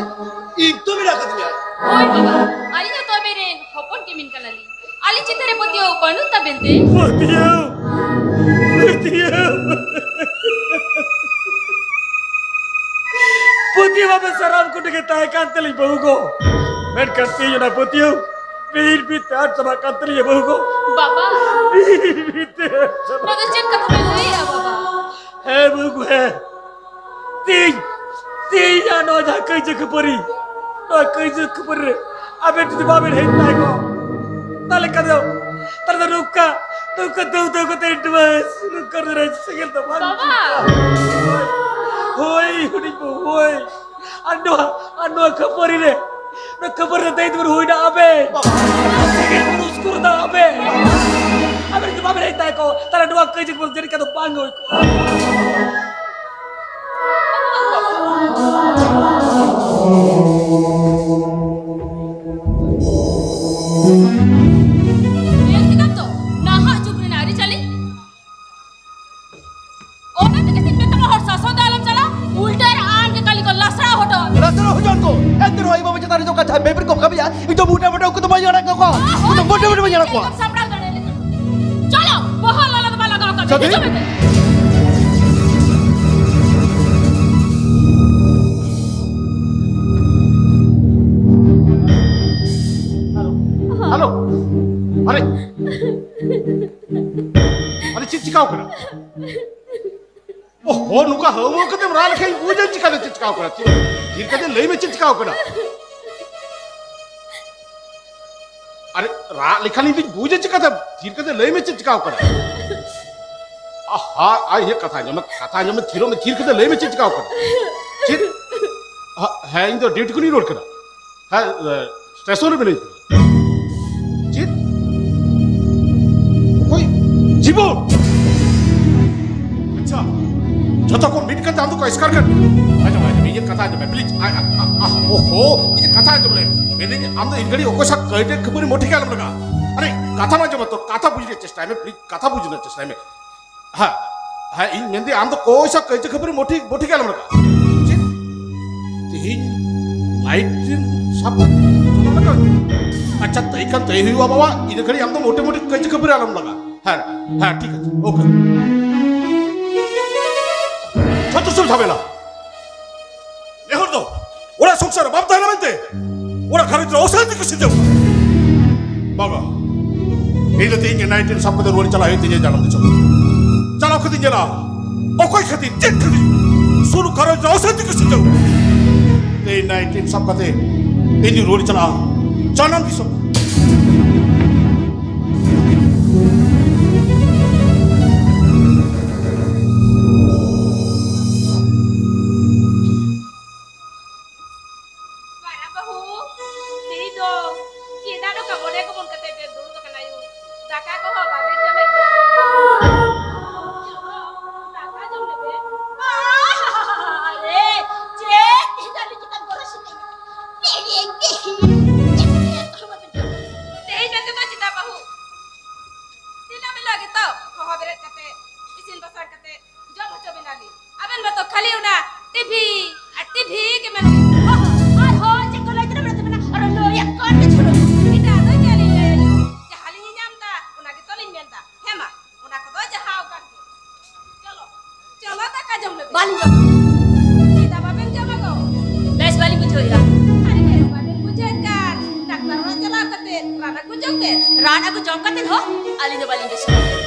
ᱤᱧ ᱛᱚ ᱢᱮᱱᱟᱜ ᱠᱟᱫᱤᱧᱟ᱾ ᱦᱳᱭ ᱵᱟᱵᱟ, ᱟᱹᱞᱤᱧ ᱦᱚᱸ ᱛᱚ ᱟᱵᱮᱱ ᱨᱮᱱ ᱦᱚᱯᱚᱱ ᱠᱤᱢᱤᱱ ᱠᱟᱱᱟᱞᱤᱧ᱾ ᱟᱞᱮ ᱪᱮᱛᱟᱱ ᱨᱮ ᱯᱟᱹᱛᱭᱟᱹᱣ ᱵᱟᱹᱱᱩᱜ ᱛᱟᱵᱮᱱ ᱛᱮ? ᱯᱟᱹᱛᱭᱟᱹᱣ, ᱯᱟᱹᱛᱭᱟᱹᱣ, ᱯᱟᱹᱛᱭᱟᱹᱣ ᱟᱯᱮ ᱥᱟᱱᱟᱢ ᱠᱚᱴᱷᱮᱱ ᱜᱮ ᱛᱟᱦᱮᱸ ᱠᱟᱱ ᱛᱟᱹᱞᱤᱧ ᱵᱟᱹᱦᱩ ᱜᱚ, ᱢᱮᱱᱠᱷᱟᱱ ᱛᱮᱦᱮᱧ ᱚᱱᱟ ᱯᱟᱹᱛᱭᱟᱹᱣ ᱵᱤᱨ ᱵᱤᱨ ᱛᱮ ᱟᱫ ᱪᱟᱵᱟᱜ ᱠᱟᱱ ᱛᱟᱹᱞᱤᱧᱟ ᱵᱟᱹᱦᱩ ᱜᱚ᱾ ᱵᱟᱵᱟ᱾ ᱵᱤᱨ ᱵᱤᱨ ᱛᱮ ᱟᱫ ᱪᱟᱵᱟᱜ ᱱᱚᱣᱟ ᱫᱚ ᱪᱮᱫ ᱠᱟᱛᱷᱟ ᱵᱮᱱ ᱞᱟᱹᱭᱮᱜᱼᱟ ᱵᱟᱵᱟ? ᱦᱮᱸ ᱵᱟᱹᱦᱩ ᱜᱚ, ᱦᱮᱸ᱾ ᱛᱮᱦᱮᱧ, ᱛᱮᱦᱮᱧ ᱟᱨ ᱱᱚᱣᱟ ᱡᱟᱦᱟᱸ ᱠᱟᱹᱭᱡᱟᱹ ᱠᱷᱟᱹᱯᱟᱹᱨᱤ, ᱱᱚᱣᱟ ᱠᱟᱹᱭᱡᱟᱹ ᱠᱷᱟᱹᱯᱟᱹᱨᱤ ᱨᱮ ᱟᱵᱮᱱ ᱡᱩᱫᱤ ᱵᱟᱵᱮᱱ ᱦᱮᱡ ᱛᱟᱦᱮᱸ ᱠᱚᱜ, ᱛᱟᱦᱞᱮ ᱠᱷᱟᱱ ᱫᱚ, ᱛᱟᱦᱞᱮ ᱫᱚ ᱱᱚᱝᱠᱟ, ᱱᱚᱝᱠᱟ ᱫᱟᱹᱣ ᱫᱟᱹᱣ ᱠᱟᱛᱮ ᱱᱚᱣᱟ ᱥᱩᱱᱩᱢ ᱠᱟᱨᱚᱡᱽ ᱨᱮ ᱥᱮᱸᱜᱮᱞ ᱫᱚ ᱵᱟᱝ ᱵᱟᱵᱟ! ᱡᱩᱞᱩᱜᱼᱟ᱾ ᱦᱳᱭ, ᱦᱩᱰᱤᱧ ᱵᱟᱹᱵᱩ, ᱦᱳᱭ᱾ ᱟᱨ ᱱᱚᱣᱟ, ᱟᱨ ᱱᱚᱣᱟ ᱠᱷᱟᱹᱯᱟᱹᱨᱤ ᱨᱮ, ᱱᱚᱣᱟ ᱠᱷᱟᱹᱯᱟᱹᱨᱤ ᱨᱮ ᱫᱟᱹᱭᱤᱛ ᱵᱚᱱ ᱦᱩᱭᱱᱟ ᱟᱵᱮᱱ᱾ ᱥᱮᱸᱜᱮᱞ ᱵᱚᱱ ᱩᱥᱠᱩᱨ ᱫᱟ ᱟᱵᱮᱱ᱾ ᱟᱵᱮᱱ ᱡᱩᱫᱤ ᱵᱟᱵᱮᱱ ᱦᱮᱡ ᱛᱟᱦᱮᱸ ᱠᱚᱜ, ᱛᱟᱦᱞᱮ ᱱᱚᱣᱟ ᱠᱟᱹᱭᱡᱟᱹ ᱠᱚ ᱡᱟᱹᱱᱤᱡ ᱠᱷᱟᱱ ᱫᱚ ᱵᱟᱝ ᱦᱩᱭ ᱠᱚᱜᱼᱟ᱾ ᱧᱮᱞ ᱠᱮᱫᱟᱢ ᱛᱚ, ᱱᱟᱦᱟᱜ ᱡᱩᱜᱽ ᱨᱮᱱᱟᱜ ᱟᱹᱨᱤᱪᱟᱹᱞᱤ᱾ ᱚᱱᱟ ᱛᱮᱜᱮ ᱥᱮᱧ ᱢᱮᱛᱟᱢᱟ, ᱦᱚᱲ ᱥᱟᱥᱚᱱ ᱫᱚ ᱟᱞᱚᱢ ᱪᱟᱞᱟᱜ, ᱩᱞᱴᱟᱹ ᱨᱮ ᱟᱢ ᱜᱮ ᱠᱟᱹᱞᱤ ᱠᱚ ᱞᱟᱥᱲᱟᱣ ᱦᱚᱴᱚ ᱟᱢ᱾ ᱞᱟᱥᱲᱟᱣ ᱦᱚᱪᱚ ᱠᱚ᱾ ᱮᱱᱛᱮ ᱨᱮᱦᱚᱸ ᱟᱭᱳ ᱵᱟᱵᱟ ᱪᱮᱛᱟᱱ ᱨᱮ ᱡᱚᱠᱷᱚᱱ ᱡᱟᱦᱟᱸᱭ ᱵᱮᱵᱤᱨ ᱠᱚ ᱠᱟᱹᱢᱤᱭᱟ, ᱤᱧ ᱫᱚ ᱢᱚᱴᱮ ᱢᱚᱴᱮ ᱩᱱᱠᱩ ᱫᱚ ᱵᱟᱹᱧ ᱟᱲᱟᱜ ᱠᱟᱠᱚᱣᱟ᱾ ᱤᱧ ᱫᱚ ᱢᱚᱴᱮ ᱢᱚᱴᱮ ᱵᱟᱹᱧ ᱟᱲᱟᱜ ᱠᱚᱣᱟ᱾ ᱥᱟᱢᱵᱲᱟᱣ ᱫᱟᱲᱮᱭᱟᱜ ᱞᱮᱠᱟ᱾ ᱪᱚᱞᱚ, ᱵᱚᱦᱚᱜ ᱞᱟᱞᱟ ᱫᱚ ᱵᱟᱭ ᱞᱟᱜᱟᱣ ᱠᱟᱜ ᱢᱮ᱾ ᱥᱟᱹᱛᱷᱤ? ᱦᱤᱡᱩᱜ ᱢᱮ᱾ ᱪᱤᱠᱟᱹᱣ ᱠᱟᱱᱟ? ᱳᱦᱳ, ᱱᱚᱝᱠᱟ ᱦᱟᱹᱣ ᱦᱟᱹᱣ ᱠᱟᱛᱮᱢ ᱨᱟᱜ ᱞᱮᱠᱷᱟᱱ ᱤᱧ ᱵᱩᱡᱟᱹᱧ ᱪᱤᱠᱟᱹᱛᱮ ᱪᱮᱫ ᱪᱤᱠᱟᱹᱣ ᱠᱟᱱᱟ? ᱛᱷᱤᱨ, ᱛᱷᱤᱨ ᱠᱟᱛᱮ ᱞᱟᱹᱭ ᱢᱮ ᱪᱮᱫ ᱪᱤᱠᱟᱹᱣ ᱠᱟᱱᱟ? ᱟᱨᱮ, ᱨᱟᱜ ᱞᱮᱠᱷᱟᱱ ᱤᱧ ᱫᱩᱧ ᱵᱩᱡᱟ ᱪᱤᱠᱟᱹᱛᱮ? ᱛᱷᱤᱨ ᱠᱟᱛᱮ ᱞᱟᱹᱭ ᱢᱮ ᱪᱮᱫ ᱪᱤᱠᱟᱹᱣ ᱠᱟᱱᱟ? ᱟᱦᱟ, ᱟᱭ, ᱤᱧᱟᱹᱜ ᱠᱟᱛᱷᱟ ᱟᱸᱡᱚᱢ ᱢᱮ, ᱠᱟᱛᱷᱟ ᱟᱸᱡᱚᱢ ᱢᱮ, ᱛᱷᱤᱨᱚᱜ ᱢᱮ, ᱛᱷᱤᱨ ᱠᱟᱛᱮ ᱞᱟᱹᱭ ᱢᱮ ᱪᱮᱫ ᱪᱤᱠᱟᱹᱣ ᱠᱟᱱᱟ? ᱪᱮᱫ? ᱦᱟ-, ᱦᱮᱸ, ᱤᱧ ᱫᱚ ᱰᱤᱭᱩᱴᱤ ᱠᱷᱚᱱᱤᱧ ᱨᱩᱣᱟᱹᱲ ᱠᱟᱱᱟ᱾ ᱦᱮᱸ, ᱮ, ᱥᱴᱮᱥᱚᱱ ᱨᱮ ᱢᱮᱱᱟᱹᱧ ᱠᱟᱱᱟ᱾ ᱪᱮᱫ? ᱚᱠᱚᱭ? ᱡᱤᱵᱚᱱ! ᱟᱪᱪᱷᱟ, ᱡᱚᱛᱚ ᱠᱚ ᱢᱤᱫ ᱠᱟᱛᱮ ᱟᱢ ᱫᱚᱠᱚ ᱮᱥᱠᱟᱨ ᱠᱟᱫ ᱢᱮᱭᱟ᱾ ᱟᱸᱡᱚᱢ, ᱟᱸᱡᱚᱢ, ᱤᱧᱟᱹᱜ ᱠᱟᱛᱷᱟ ᱟᱸᱡᱚᱢ ᱢᱮ, ᱯᱞᱤᱡ᱾ ᱟ, ᱟ, ᱟ, ᱟ, ᱳᱦᱳ, ᱤᱧᱟᱹᱜ ᱠᱟᱛᱷᱟ ᱟᱸᱡᱚᱢ ᱞᱮ᱾ ᱢᱮᱱᱫᱟᱹᱧ, ᱟᱢ ᱫᱚ ᱤᱧ ᱜᱷᱟᱹᱲᱤ ᱚᱠᱚᱭ ᱥᱟᱶ ᱠᱟᱹᱭᱡᱟᱹ ᱠᱷᱟᱹᱯᱟᱹᱨᱤ ᱢᱚᱴᱷᱮ ᱜᱮ ᱟᱞᱚᱢ ᱞᱟᱜᱟᱜᱼᱟ᱾ ᱟᱨᱮ, ᱠᱟᱛᱷᱟ ᱢᱟ ᱟᱸᱡᱚᱢ ᱢᱮ ᱛᱚ, ᱠᱟᱛᱷᱟ ᱵᱩᱡᱽ ᱨᱮᱭᱟᱜ ᱪᱮᱥᱴᱟᱭ ᱢᱮ, ᱯᱞᱤᱡ, ᱠᱟᱛᱷᱟ ᱵᱩᱡᱽ ᱨᱮᱭᱟᱜ ᱪᱮᱥᱴᱟᱭ ᱢᱮ᱾ ᱦᱮᱸ, ᱦᱮᱸ, ᱤᱧ ᱢᱮᱱᱫᱟᱹᱧ, ᱟᱢ ᱫᱚ ᱚᱠᱚᱭ ᱥᱟᱶ ᱠᱟᱹᱭᱡᱟᱹ ᱠᱷᱟᱹᱯᱟᱹᱨᱤ ᱢᱚᱴᱷᱮ, ᱢᱚᱴᱷᱮ ᱜᱮ ᱟᱞᱚᱢ ᱞᱟᱜᱟᱜᱼᱟ᱾ ᱪᱮᱫ? ᱛᱮᱦᱮᱧ ᱱᱟᱭᱤᱴ ᱴᱨᱮᱱ ᱥᱟᱵ ᱠᱟᱛᱮ ᱪᱟᱞᱟᱣ ᱞᱟᱜᱟᱣ ᱤᱧᱟ? ᱟᱪᱪᱷᱟ, ᱛᱟᱹᱭ ᱠᱷᱟᱱ ᱛᱟᱹᱭ ᱦᱩᱭᱩᱜᱼᱟ ᱵᱟᱵᱟ, ᱤᱱᱟᱹ ᱜᱷᱟᱹᱲᱤᱡ ᱟᱢ ᱫᱚ ᱢᱚᱴᱮ ᱢᱚᱴᱮ ᱠᱟᱹᱭᱡᱟᱹ ᱠᱷᱟᱹᱯᱟᱹᱨᱤ ᱟᱞᱚᱢ ᱞᱟᱜᱟᱜᱼᱟ᱾ ᱦᱮᱸ, ᱦᱮᱸ, ᱴᱷᱤᱠ ᱟᱪᱷᱮ, ᱳᱠᱮ᱾ ᱡᱷᱚᱛᱚ ᱥᱩᱨ ᱡᱷᱟᱢᱮᱞᱟ᱾ ᱱᱮ ᱦᱚᱲ ᱫᱚ ᱚᱲᱟᱜ ᱥᱚᱝᱥᱟᱨ ᱨᱮ ᱵᱟᱢ ᱛᱟᱦᱮᱱᱟ ᱢᱮᱱᱛᱮ ᱚᱲᱟᱜ ᱜᱷᱟᱨᱚᱸᱡᱽ ᱨᱮ ᱚᱥᱟᱱᱛᱤ ᱠᱚ ᱥᱤᱨᱡᱟᱹᱣ᱾ ᱵᱟᱵᱟ, ᱤᱧ ᱫᱚ ᱛᱮᱦᱮᱧ ᱜᱮ ᱱᱟᱭᱤᱴ ᱴᱨᱮᱱ ᱥᱟᱵ ᱠᱟᱛᱮ ᱨᱩᱣᱟᱹᱲ ᱪᱟᱞᱟᱜ ᱦᱩᱭᱩᱜ ᱛᱤᱧᱟ ᱡᱟᱱᱟᱢ ᱫᱤᱥᱚᱢ᱾ ᱪᱟᱞᱟᱣ ᱠᱟᱛᱮᱧ ᱧᱮᱞᱟ ᱚᱠᱚᱭ ᱠᱷᱟᱹᱛᱤᱨ, ᱪᱮᱫ ᱠᱷᱟᱹᱛᱤᱨ ᱥᱩᱱᱩ ᱜᱷᱟᱨᱚᱸᱡᱽ ᱨᱮ ᱚᱥᱟᱱᱛᱤ ᱠᱚ ᱥᱤᱨᱡᱟᱹᱣ᱾ ᱛᱮᱦᱮᱧ ᱱᱟᱭᱤᱴ ᱴᱨᱮᱱ ᱥᱟᱵ ᱠᱟᱛᱮ ᱤᱧ ᱨᱩᱣᱟᱹᱲ ᱪᱟᱞᱟᱜᱼᱟ ᱡᱟᱱᱟᱢ ᱫᱤᱥᱚᱢ᱾ ᱢᱟᱨᱟᱝ ᱵᱟᱹᱦᱩ, ᱛᱮᱦᱮᱧ ᱫᱚ ᱪᱮᱫᱟᱜ ᱱᱚᱝᱠᱟ ᱢᱚᱱᱮ ᱜᱚᱢᱚᱱ ᱠᱟᱛᱮ ᱯᱮ ᱫᱩᱲᱩᱵ ᱟᱠᱟᱱᱟ ᱭᱳ? ᱫᱟᱠᱟ ᱠᱚᱦᱚᱸ ᱵᱟᱵᱮᱱ ᱡᱚᱢᱮᱫ ᱫᱚ᱾ ᱫᱟᱠᱟ ᱡᱚᱢ ᱞᱮᱯᱮ᱾ ᱟᱨᱮ, ᱪᱮᱫ ᱛᱮᱦᱮᱧ ᱫᱚ ᱟᱹᱞᱤᱧ ᱪᱮᱛᱟᱱ ᱜᱚᱨᱚᱡᱽ ᱦᱮᱡ ᱮᱱᱟ? ᱛᱮᱦᱮᱧ ᱢᱮᱱᱛᱮ ᱫᱚ ᱪᱮᱫᱟᱜ ᱵᱟᱹᱦᱩ? ᱫᱤᱱᱟᱹᱢ ᱦᱤᱞᱳᱜ ᱜᱮᱛᱚ ᱦᱚᱦᱚ ᱵᱮᱨᱮᱫ ᱠᱟᱛᱮ, ᱤᱥᱤᱱ ᱵᱟᱥᱟᱝ ᱠᱟᱛᱮ, ᱡᱚᱢ ᱦᱚᱪᱚ ᱵᱮᱱᱟᱞᱤᱧ᱾ ᱟᱵᱮᱱ ᱢᱟᱛᱚ ᱠᱷᱟᱹᱞᱤ ᱚᱱᱟ ᱴᱤᱵᱷᱤ ᱟᱨ ᱴᱤᱵᱷᱤ ᱜᱮ ᱢᱮᱱᱟᱜ ᱵᱮᱱᱟ᱾ ᱦᱚᱸ, ᱦᱚᱸ, ᱟᱨ ᱦᱚᱸ ᱪᱮᱫ ᱠᱚ ᱞᱟᱹᱭ ᱠᱮᱫᱟ ᱢᱮᱱᱛᱮ ᱢᱮᱱᱟ? ᱟᱨ ᱞᱟᱹᱭ ᱟᱠᱚ ᱟᱨ ᱠᱤᱪᱷᱩ ᱫᱚ᱾ ᱮᱴᱟᱜ ᱫᱚ ᱪᱮᱫ ᱞᱤᱧ ᱞᱟᱹᱭᱟ ᱭᱳ? ᱡᱟᱦᱟᱸ ᱞᱤᱧ ᱧᱟᱢ ᱫᱟ, ᱚᱱᱟ ᱜᱮᱛᱚ ᱞᱤᱧ ᱢᱮᱱ ᱫᱟ᱾ ᱦᱮᱸ ᱢᱟ, ᱚᱱᱟ ᱠᱚᱫᱚ ᱡᱟᱦᱟᱸ ᱚᱠᱟ ᱜᱮ᱾ ᱪᱚᱞᱚ, ᱪᱚᱞᱚ ᱫᱟᱠᱟ ᱡᱚᱢ ᱞᱮᱵᱮᱱ᱾ ᱵᱟᱞᱤᱧ ᱡᱚᱢ᱾ ᱪᱮᱫᱟᱜ ᱵᱟᱵᱮᱱ ᱡᱚᱢᱟ ᱜᱚ? ᱵᱮᱥ ᱵᱟᱞᱤᱧ ᱵᱩᱡᱷᱟᱹᱣᱮᱫᱼᱟ᱾ ᱟᱨᱮ ᱵᱮᱥ ᱵᱟᱵᱮᱱ ᱵᱩᱡᱷᱟᱹᱣᱮᱫ ᱠᱷᱟᱱ, ᱰᱟᱠᱛᱟᱨ ᱚᱲᱟᱜ ᱪᱟᱞᱟᱣ ᱠᱟᱛᱮ ᱨᱟᱱ ᱟᱹᱜᱩ ᱡᱚᱝ ᱵᱮᱱ᱾ ᱨᱟᱱ ᱟᱹᱜᱩ ᱡᱚᱢ ᱠᱟᱛᱮ ᱦᱚᱸ ᱟᱹᱞᱤᱧ ᱫᱚ ᱵᱟᱞᱤᱧ ᱵᱮᱥᱚᱜᱼᱟ᱾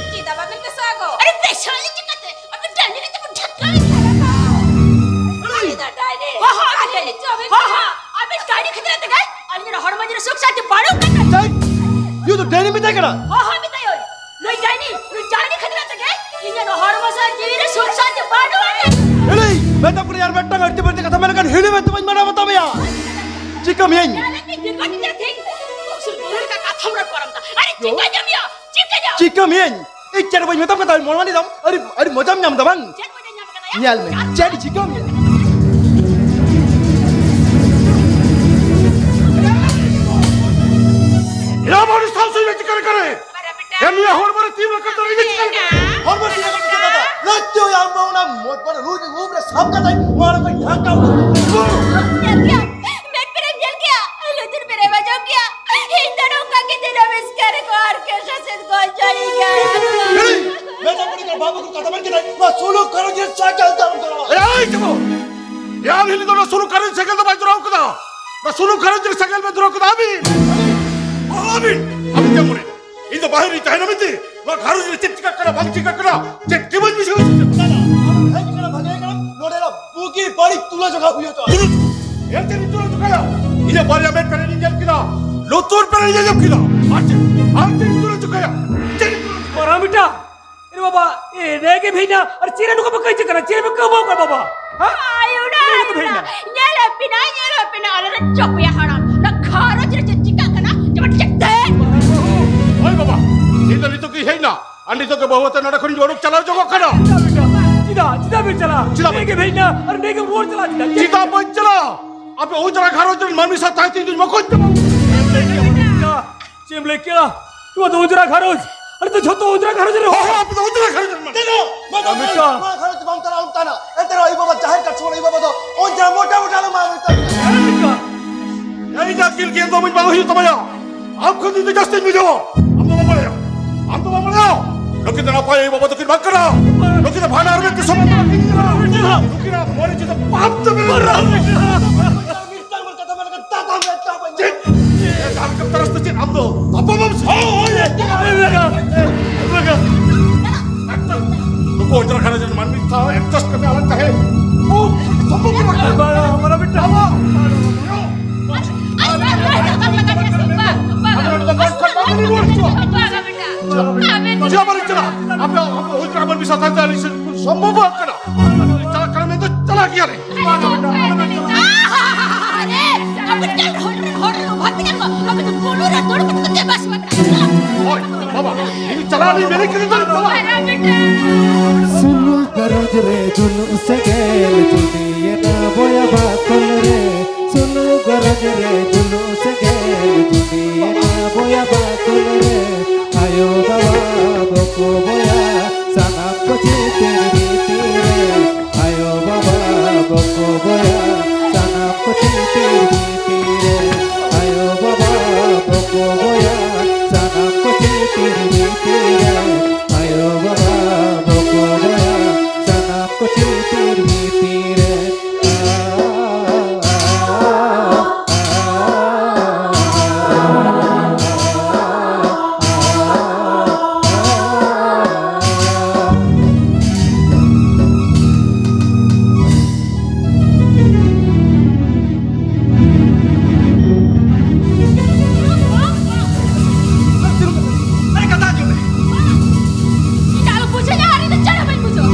ᱫᱟᱵᱟ ᱵᱮᱱ ᱢᱮᱥᱟ ᱟᱠᱚ᱾ ᱟᱨᱮ ᱢᱮᱥᱟ ᱟᱹᱞᱤᱧ ᱪᱤᱠᱟᱹᱛᱮ? ᱟᱵᱮᱱ ᱰᱟᱹᱱᱤ ᱞᱮᱠᱟ ᱵᱮᱱ ᱰᱷᱟᱠᱟᱣ ᱤᱫᱤ ᱠᱟᱫᱟ᱾ ᱟᱹᱞᱤᱧ ᱫᱚ ᱰᱟᱹᱱᱤ᱾ ᱦᱚᱸ, ᱦᱚᱸ, ᱟᱵᱮᱱ ᱰᱟᱹᱱᱤ ᱪᱚ ᱵᱮᱱ ᱦᱚᱸ, ᱦᱚᱸ, ᱟᱵᱮᱱ ᱰᱟᱹᱱᱤ ᱠᱷᱟᱹᱛᱤᱨ ᱛᱮᱜᱮ ᱟᱹᱞᱤᱧ ᱨᱮᱱ ᱦᱚᱲᱢᱚ ᱡᱤᱣᱤ ᱨᱮ ᱥᱩᱠ ᱥᱟᱱᱛᱤ ᱵᱟᱹᱱᱩᱜ ᱟᱠᱟᱫᱟ᱾ ᱪᱮᱫ? ᱤᱧ ᱫᱚ ᱰᱟᱹᱱᱤ ᱢᱮᱛᱟᱭ ᱠᱟᱱᱟ᱾ ᱦᱚᱸ, ᱦᱚᱸ, ᱢᱮᱛᱟᱭᱟᱹᱧ᱾ ᱱᱩᱭ ᱰᱟᱹᱱᱤ, ᱱᱩᱭ ᱰᱟᱹᱱᱤ ᱠᱷᱟᱹᱛᱤᱨ ᱛᱮᱜᱮ ᱤᱧᱟᱹᱜ ᱦᱚᱲᱢᱚ ᱥᱮ ᱡᱤᱣᱤ ᱨᱮ ᱥᱩᱠ ᱥᱟᱱᱛᱤ ᱵᱟᱹᱱᱩᱜ ᱟᱠᱟᱫᱟ᱾ ᱮᱲᱮ, ᱢᱮᱛᱟᱢ ᱠᱟᱹᱱᱟᱹᱧ ᱟᱨ ᱢᱤᱫᱴᱟᱝ ᱟᱹᱲᱛᱤ ᱵᱟᱹᱲᱛᱤ ᱠᱟᱛᱷᱟ ᱢᱮᱱ ᱞᱮᱠᱷᱟᱱ ᱦᱤᱲᱤ ᱢᱮᱱᱛᱮ ᱵᱟᱹᱧ ᱢᱟᱱᱟᱣ ᱵᱟᱛᱟᱣ ᱢᱮᱭᱟ᱾ ᱪᱤᱠᱟᱹ ᱢᱮᱭᱟᱹᱧ? ᱧᱮᱞᱮᱫ ᱢᱮᱭᱟᱹᱧ ᱫᱤᱨᱜᱷᱚ ᱫᱤᱱ ᱨᱮ ᱛᱮᱦᱮᱧ ᱩᱥᱩᱞ ᱵᱩᱨᱩ ᱞᱮᱠᱟ ᱠᱟᱛᱷᱟᱢ ᱨᱚᱲ ᱯᱟᱨᱚᱢ ᱫᱟ᱾ ᱟᱨᱮ ᱪᱤᱠᱟᱹ ᱧᱟᱢ ᱢᱮᱭᱟ? ᱪᱤᱠᱟᱹ ᱧᱟᱢ? ᱪᱤᱠᱟᱹ ᱢᱮᱭᱟᱹᱧ? ᱤᱧ ᱪᱮᱫ ᱵᱟᱹᱧ ᱢᱮᱛᱟᱢ ᱠᱟᱱ ᱛᱟᱦᱮᱸ, ᱢᱚᱱ ᱢᱟᱱᱤ ᱫᱟᱢ? ᱟᱹᱰᱤ, ᱟᱹᱰᱤ ᱢᱚᱡᱟᱢ ᱧᱟᱢ ᱫᱟ ᱵᱟᱝ? ᱪᱮᱫ ᱢᱚᱡᱟᱧ ᱧᱟᱢ ᱠᱟᱫᱟ ᱭᱟ? ᱧᱮᱞ ᱢᱮ, ᱪᱮᱫ ᱪᱤᱠᱟᱹ ᱢᱮᱭᱟ? ᱮ ᱵᱟᱹᱵᱩ, ᱥᱟᱵ ᱥᱩᱭ ᱢᱮ, ᱪᱤᱠᱟᱹ ᱞᱮᱠᱟ ᱨᱮ? ᱮ, ᱱᱩᱭᱟᱜ ᱦᱚᱲᱢᱚ ᱨᱮ ᱛᱤ ᱨᱟᱠᱟᱵ ᱫᱟᱲᱮ ᱤᱧ ᱪᱤᱠᱟᱹ ᱫᱟᱲᱮᱭᱟᱜᱼᱟ? ᱦᱚᱲᱢᱚ ᱨᱮ ᱛᱤ ᱨᱟᱠᱟᱵ ᱫᱟᱲᱮ? ᱞᱟᱹᱭ ᱛᱮ ᱟᱢ ᱫᱚ ᱚᱱᱟ ᱢᱚᱡᱽ ᱵᱟᱨ ᱨᱩ ᱨᱩ ᱨᱮ ᱥᱟᱵ ᱠᱟᱛᱮ ᱱᱚᱣᱟ ᱨᱮ ᱠᱚ ᱰᱷᱟᱠᱟ᱾ ᱧᱮᱞ ᱠᱮᱭᱟ, ᱢᱮᱫ ᱯᱮᱨᱮᱢ ᱧᱮᱞ ᱠᱮᱭᱟ, ᱞᱩᱛᱩᱨ ᱯᱮᱨᱮᱢ ᱟᱸᱡᱚᱢ ᱠᱮᱭᱟ᱾ ᱤᱧ ᱫᱚ ᱱᱚᱝᱠᱟ ᱜᱮ ᱫᱤᱱᱟᱹᱢ ᱮᱥᱠᱟᱨ ᱠᱚ ᱟᱨ ᱠᱮᱥᱟ ᱥᱮᱫ ᱜᱚᱡ ᱡᱟᱭᱜᱟ᱾ ᱮᱲᱮ, ᱢᱮᱫ ᱯᱮᱨᱮᱢ ᱧᱮᱞ ᱵᱟᱵᱟ ᱠᱚ ᱠᱟᱛᱷᱟ ᱢᱮᱱ ᱠᱮᱫᱟᱭ, ᱱᱚᱣᱟ ᱥᱩᱞᱩᱠ ᱜᱷᱟᱨᱚᱸᱡᱽ ᱨᱮ ᱥᱟᱡᱟᱣ ᱛᱟᱢ ᱠᱟᱱᱟ᱾ ᱮᱭ, ᱪᱩᱯ! ᱮ, ᱟᱢ ᱦᱤᱞᱤ ᱫᱚ ᱱᱚᱣᱟ ᱥᱩᱞᱩᱠ ᱜᱷᱟᱨᱚᱸᱡᱽ ᱥᱮᱸᱜᱮᱞ ᱫᱚ ᱵᱟᱭ ᱫᱷᱚᱨᱟᱣ ᱠᱟᱫᱟ᱾ ᱱᱚᱣᱟ ᱥᱩᱞᱩᱠ ᱜᱷᱟᱨᱚᱸᱡᱽ ᱨᱮ ᱥᱮᱸᱜᱮᱞ ᱵᱮᱱ ᱫᱷᱚᱨᱟᱣ ᱠᱟᱫᱟ ᱟᱹᱵᱤᱱ᱾ ᱟᱹᱵᱤᱱ, ᱟᱹᱵᱤᱱ ᱪᱮᱫ ᱢᱚᱱᱮ? ᱤᱧ ᱫᱚ ᱵᱟᱦᱨᱮ ᱨᱤᱧ ᱛᱟᱦᱮᱱᱟ ᱢᱮᱱᱛᱮ ᱱᱚᱣᱟ ᱜᱷᱟᱨᱚᱸᱡᱽ ᱨᱮ ᱪᱮᱫ ᱪᱤᱠᱟᱹᱜ ᱠᱟᱱᱟ ᱵᱟᱝ ᱪᱤᱠᱟᱹᱜ ᱠᱟᱱᱟ ᱪᱮᱫ ᱜᱮ ᱵᱟᱹᱧ ᱵᱩᱡᱷᱟᱹᱣ ᱦᱚᱪᱚ ᱠᱟᱱᱟ᱾ ᱟᱢ ᱦᱮᱡ ᱠᱟᱱᱟ ᱵᱷᱟᱜᱮ ᱠᱟᱱᱟ, ᱱᱚᱰᱮ ᱫᱚ ᱵᱩᱜᱤ ᱵᱟᱹᱲᱤᱡ ᱛᱩᱞᱟᱹ ᱡᱚᱠᱷᱟ ᱦᱩᱭᱩᱜᱼᱟ᱾ ᱛᱩᱞᱟᱹ ᱡᱚᱠᱷᱟ? ᱮᱱᱛᱮ ᱤᱧ ᱛᱩᱞᱟᱹ ᱡᱚᱠᱷᱟᱭᱟ? ᱤᱧᱟᱹᱜ ᱵᱟᱨᱭᱟ ᱢᱮᱫ ᱯᱮᱨᱮᱡ ᱤᱧ ᱧᱮᱞ ᱠᱮᱫᱟ, ᱞᱩᱛᱩᱨ ᱯᱮᱨᱮᱡ ᱤᱧ ᱟᱸᱡᱚᱢ ᱠᱮᱫᱟ, ᱟᱨ ᱪᱮᱫ, ᱟᱨ ᱪᱮᱫ ᱤᱧ ᱛᱩᱞᱟᱹ ᱡᱚᱠᱷᱟᱭᱟ? ᱪᱮᱫ ᱤᱧ ᱛᱩᱞᱟᱹ ᱡᱚᱠᱷᱟᱭᱟ? ᱯᱟᱨᱟᱢᱤᱴᱟ, ᱮ ᱵᱟᱵᱟ, ᱮ, ᱱᱮ ᱜᱮ ᱵᱷᱮᱡᱟ, ᱟᱨ ᱪᱮᱫ ᱨᱮ ᱱᱚᱝᱠᱟ ᱵᱟᱯᱮ ᱠᱟᱹᱭᱡᱟᱹ ᱠᱟᱱᱟ? ᱪᱮᱫ ᱨᱮ ᱯᱮ ᱠᱟᱹᱣᱵᱟᱹᱣ ᱠᱟᱱᱟ ᱵᱟᱵᱟ? ᱦᱮᱸ? ᱟᱭᱳ ᱱᱮ ᱜᱮ ᱵᱷᱮᱡᱟ᱾ ᱧᱮᱞ ᱯᱮ ᱱᱟ, ᱧᱮᱞ ᱯᱮ ᱱᱟ, ᱟᱞᱮ ᱨᱮᱱ ᱪᱚᱯᱮᱭᱟ ᱦᱟᱲᱟᱢ᱾ ᱱᱚᱣᱟ ᱜᱷᱟᱨᱚᱸᱡᱽ ᱨᱮ ᱪᱮᱫ ᱪᱤᱠᱟᱹᱜ ᱠᱟᱱᱟ? ᱡᱮᱢᱚᱱ ᱪᱮᱫ ᱛᱮ? ᱦᱳᱭ ᱵᱟᱵᱟ, ᱤᱧ ᱫᱚ ᱱᱤᱛᱚᱜ ᱜᱮ ᱦᱮᱡ ᱱᱟ, ᱟᱨ ᱱᱤᱛᱚᱜ ᱜᱮ ᱵᱟᱹᱦᱩ ᱟᱛᱮ ᱱᱚᱰᱮ ᱠᱷᱚᱱᱤᱧ ᱚᱰᱚᱠ ᱪᱟᱞᱟᱣ ᱡᱚᱝᱚᱜ ᱠᱟᱱᱟ᱾ ᱪᱮᱫᱟᱜ ᱵᱮᱱ ᱪᱟᱞᱟᱜᱼᱟ? ᱪᱮᱫᱟᱜ? ᱪᱮᱫᱟᱜ ᱵᱮᱱ ᱪᱟᱞᱟᱜᱼᱟ? ᱪᱮᱫᱟᱜ ᱱᱮ ᱵᱮᱱ ᱜᱮ ᱵᱷᱮᱡᱟ, ᱟᱨ ᱱᱮ ᱜᱮ ᱨᱩᱣᱟᱹᱲ ᱪᱟᱞᱟᱜᱼᱟ᱾ ᱪᱮᱫᱟᱜ? ᱪᱮᱫᱟᱜ ᱵᱟᱹᱧ ᱪᱟᱞᱟᱜᱼᱟ? ᱟᱯᱮ ᱚᱡᱽᱨᱟ ᱜᱷᱟᱨᱚᱸᱡᱽ ᱨᱮᱱ ᱢᱟᱹᱱᱢᱤ ᱥᱟᱶ ᱛᱟᱦᱮᱸ ᱛᱮ ᱤᱧ ᱫᱩᱧ ᱢᱚᱠᱚᱧ ᱪᱟᱵᱟ᱾ ᱪᱮᱫ ᱮᱢ ᱞᱟᱹᱭ ᱠᱮᱜᱼᱟ? ᱱᱚᱣᱟ ᱫᱚ ᱚᱡᱽᱨᱟ ᱜᱷᱟᱨᱚᱸᱡᱽ᱾ ᱟᱞᱮ ᱫᱚ ᱡᱷᱚᱛᱚ ᱚᱡᱽᱨᱟ ᱜᱷᱟᱨᱚᱸᱡᱽ ᱨᱮᱱ ᱦᱚᱲ᱾ ᱦᱚᱲ, ᱟᱯᱮ ᱫᱚ ᱚᱡᱽᱨᱟ ᱜᱷᱟᱨᱚᱸᱡᱽ ᱨᱮᱱ ᱢᱟᱹᱱᱢᱤ᱾ ᱪᱮᱫᱟᱜ? ᱢᱟ ᱛᱚ ᱟᱢᱮᱨᱤᱠᱟ᱾ ᱱᱚᱣᱟ ᱜᱷᱟᱨᱚᱸᱡᱽ ᱵᱟᱢ ᱪᱟᱞᱟᱜᱼᱟ, ᱚᱱᱠᱟᱱᱟᱜ᱾ ᱮᱱᱛᱮ ᱨᱮᱦᱚᱸ ᱟᱭᱳ ᱵᱟᱵᱟ ᱡᱟᱦᱮᱨ ᱜᱟᱲ ᱥᱚᱢᱚᱭ ᱟᱭᱳ ᱵᱟᱵᱟ ᱫᱚ ᱚᱡᱽᱨᱟ ᱢᱚᱴᱟ ᱢᱚᱴᱟ ᱞᱮ ᱢᱟᱨ ᱢᱮᱛᱟ ᱠᱚᱣᱟ᱾ ᱟᱢᱮᱨᱤᱠᱟ᱾ ᱮᱭ ᱡᱟ ᱜᱤᱞ ᱜᱮ ᱫᱚ ᱵᱟᱹᱧ ᱵᱟᱝ ᱦᱩᱭᱩᱜ ᱛᱟᱢᱟ ᱭᱟ᱾ ᱟᱢ ᱠᱷᱚᱱ ᱤᱧ ᱫᱚ ᱡᱟᱹᱥᱛᱤᱧ ᱵᱩᱡᱷᱟᱹᱣᱟ᱾ ᱟᱢ ᱫᱚ ᱵᱟᱢ ᱵᱟᱲᱟᱭᱟ᱾ ᱟᱢ ᱫᱚ ᱵᱟᱢ ᱵᱟᱲᱟᱭᱟ᱾ ᱱᱩᱠᱤᱱ ᱫᱚ ᱱᱟᱯᱟᱭ ᱟᱭᱳ ᱵᱟᱵᱟ ᱫᱚᱠᱤᱱ ᱵᱟᱝ ᱠᱟᱱᱟ᱾ ᱱᱩᱠᱤᱱ ᱫᱚ ᱵᱷᱟᱸᱰᱟᱱ ᱨᱮ ᱛᱤᱥ ᱦᱚᱸ ᱵᱟᱝ ᱠᱤᱱ ᱧᱮᱞᱟ᱾ ᱱᱩᱠᱤᱱᱟᱜ ᱢᱚᱱᱮ ᱪᱮᱛᱟᱱ ᱯᱟᱯ ᱛᱮ ᱢᱮᱱᱟᱜᱼᱟ᱾ ᱢᱤᱫᱴᱟᱝ ᱵᱟᱨ ᱠᱟᱛᱷᱟ ᱢᱮᱱ ᱞᱮᱠᱷᱟᱱ ᱫᱟᱫᱟ ᱢᱮᱱ ᱛᱟᱵᱚᱱ᱾ ᱪᱮᱫ? ᱮ, ᱡᱟᱦᱟᱸ ᱞᱮᱠᱟᱢ ᱛᱟᱨᱟᱥ ᱫᱚ ᱪᱮᱫ ᱟᱢ ᱫᱚ? ᱵᱟᱵᱟ ᱵᱟᱢ ᱥᱮ? ᱦᱳᱭ, ᱦᱳᱭ, ᱦᱳᱭ, ᱦᱳᱭ, ᱦᱳᱭ, ᱦᱳᱭ᱾ ᱯᱚᱧᱪᱟᱨ ᱠᱷᱟᱱᱟ ᱡᱮᱱ ᱢᱟᱹᱱᱢᱤ ᱥᱟᱶ adjust ᱠᱟᱛᱮ ᱟᱞᱟᱝ ᱛᱟᱦᱮᱸ᱾ ᱩᱯ, ᱥᱚᱢᱵᱷᱚᱵ ᱵᱟᱝ ᱠᱟᱱᱟ᱾ ᱵᱟᱵᱟ, ᱵᱟᱵᱟ, ᱵᱤᱴᱟ᱾ ᱵᱟᱵᱟ᱾ ᱪᱮᱫ ᱟᱵᱟᱨ ᱪᱟᱞᱟᱜ? ᱟᱯᱮ, ᱟᱯᱮ ᱦᱩᱭ ᱠᱟᱱᱟ ᱢᱟᱹᱱᱢᱤ ᱥᱟᱶ ᱛᱟᱦᱮᱸ ᱟᱹᱞᱤᱧ ᱥᱮᱫ ᱥᱚᱢᱵᱷᱚᱵ ᱵᱟᱝ ᱠᱟᱱᱟ᱾ ᱪᱟᱞᱟᱜ ᱠᱟᱱᱟ ᱢᱮᱱᱛᱮ ᱪᱟᱞᱟᱜ ᱜᱮᱭᱟ ᱞᱮ᱾ ᱟᱨᱮ, ᱟᱯᱮ ᱴᱷᱮᱱ ᱦᱚᱲ ᱨᱮᱱ ᱦᱚᱲ ᱨᱮᱱ ᱚᱵᱷᱟᱵ ᱢᱮᱱᱟᱜ ᱠᱚᱣᱟ᱾ ᱟᱯᱮ ᱫᱚ ᱵᱩᱨᱩ ᱨᱮ ᱫᱩᱲᱩᱵ ᱠᱟᱛᱮ ᱪᱮᱫ ᱵᱟᱥ ᱵᱟᱝ ᱠᱟᱱᱟ? ᱦᱳᱭ, ᱵᱟᱵᱟ, ᱤᱧ ᱪᱟᱞᱟᱜ ᱞᱤᱧ ᱢᱮᱱᱮᱫ ᱠᱟᱱᱟ, ᱪᱟᱞᱟᱜ᱾ ᱥᱩᱱᱩ ᱜᱟᱨᱚᱡᱽ ᱨᱮ ᱡᱩᱞᱩᱜ ᱥᱮᱸᱜᱮᱞ ᱡᱩᱫᱤᱭᱮᱱᱟ ᱵᱚᱭᱟ ᱵᱟᱠᱚᱞ ᱨᱮ, ᱥᱩᱱᱩ ᱜᱟᱨᱚᱡᱽ ᱨᱮ ᱡᱩᱞᱩᱜ ᱥᱮᱸᱜᱮᱞ ᱡᱩᱫᱤᱭᱮᱱᱟ ᱵᱚᱭᱟ ᱵᱟᱠᱚᱞ ᱨᱮ, ᱟᱭᱳ ᱵᱟᱵᱟ ᱵᱚᱠᱚ ᱵᱚᱭᱟ ᱥᱟᱱᱟᱢ ᱠᱚ ᱪᱤᱛᱤᱨ ᱵᱷᱤᱛᱤᱨ ᱨᱮ, ᱟᱭᱳ ᱵᱟᱵᱟ ᱵᱚᱠᱚ ᱵᱚᱭᱟ ᱥᱟᱱᱟᱢ ᱠᱚ ᱪᱤᱛᱤᱨ ᱵᱷᱤᱛᱤᱨ ᱨᱮ, ᱟᱭᱳ ᱵᱟᱵᱟ ᱵᱚᱠᱚ ᱵᱚᱭᱟ ᱥᱟᱱᱟᱢ ᱠᱚ ᱪᱤᱛᱤᱨ ᱵᱷᱤᱛᱤᱨ ᱨᱮ, ᱟᱭᱳ ᱵᱟᱵᱟ ᱵᱚᱠᱚ ᱵᱚᱭᱟ ᱥᱟᱱᱟᱢ ᱠᱚ ᱪᱤᱛᱤᱨ ᱵᱷᱤᱛᱤᱨ ᱨᱮ᱾ ᱤᱧ ᱫᱚ ᱟᱞᱚᱢ ᱵᱩᱡᱷᱟᱹᱣ ᱧᱟ, ᱟᱨ ᱤᱧ ᱫᱚ ᱪᱮᱫ ᱦᱚᱸ ᱵᱟᱹᱧ ᱵᱩᱡᱷᱟᱹᱣᱟ᱾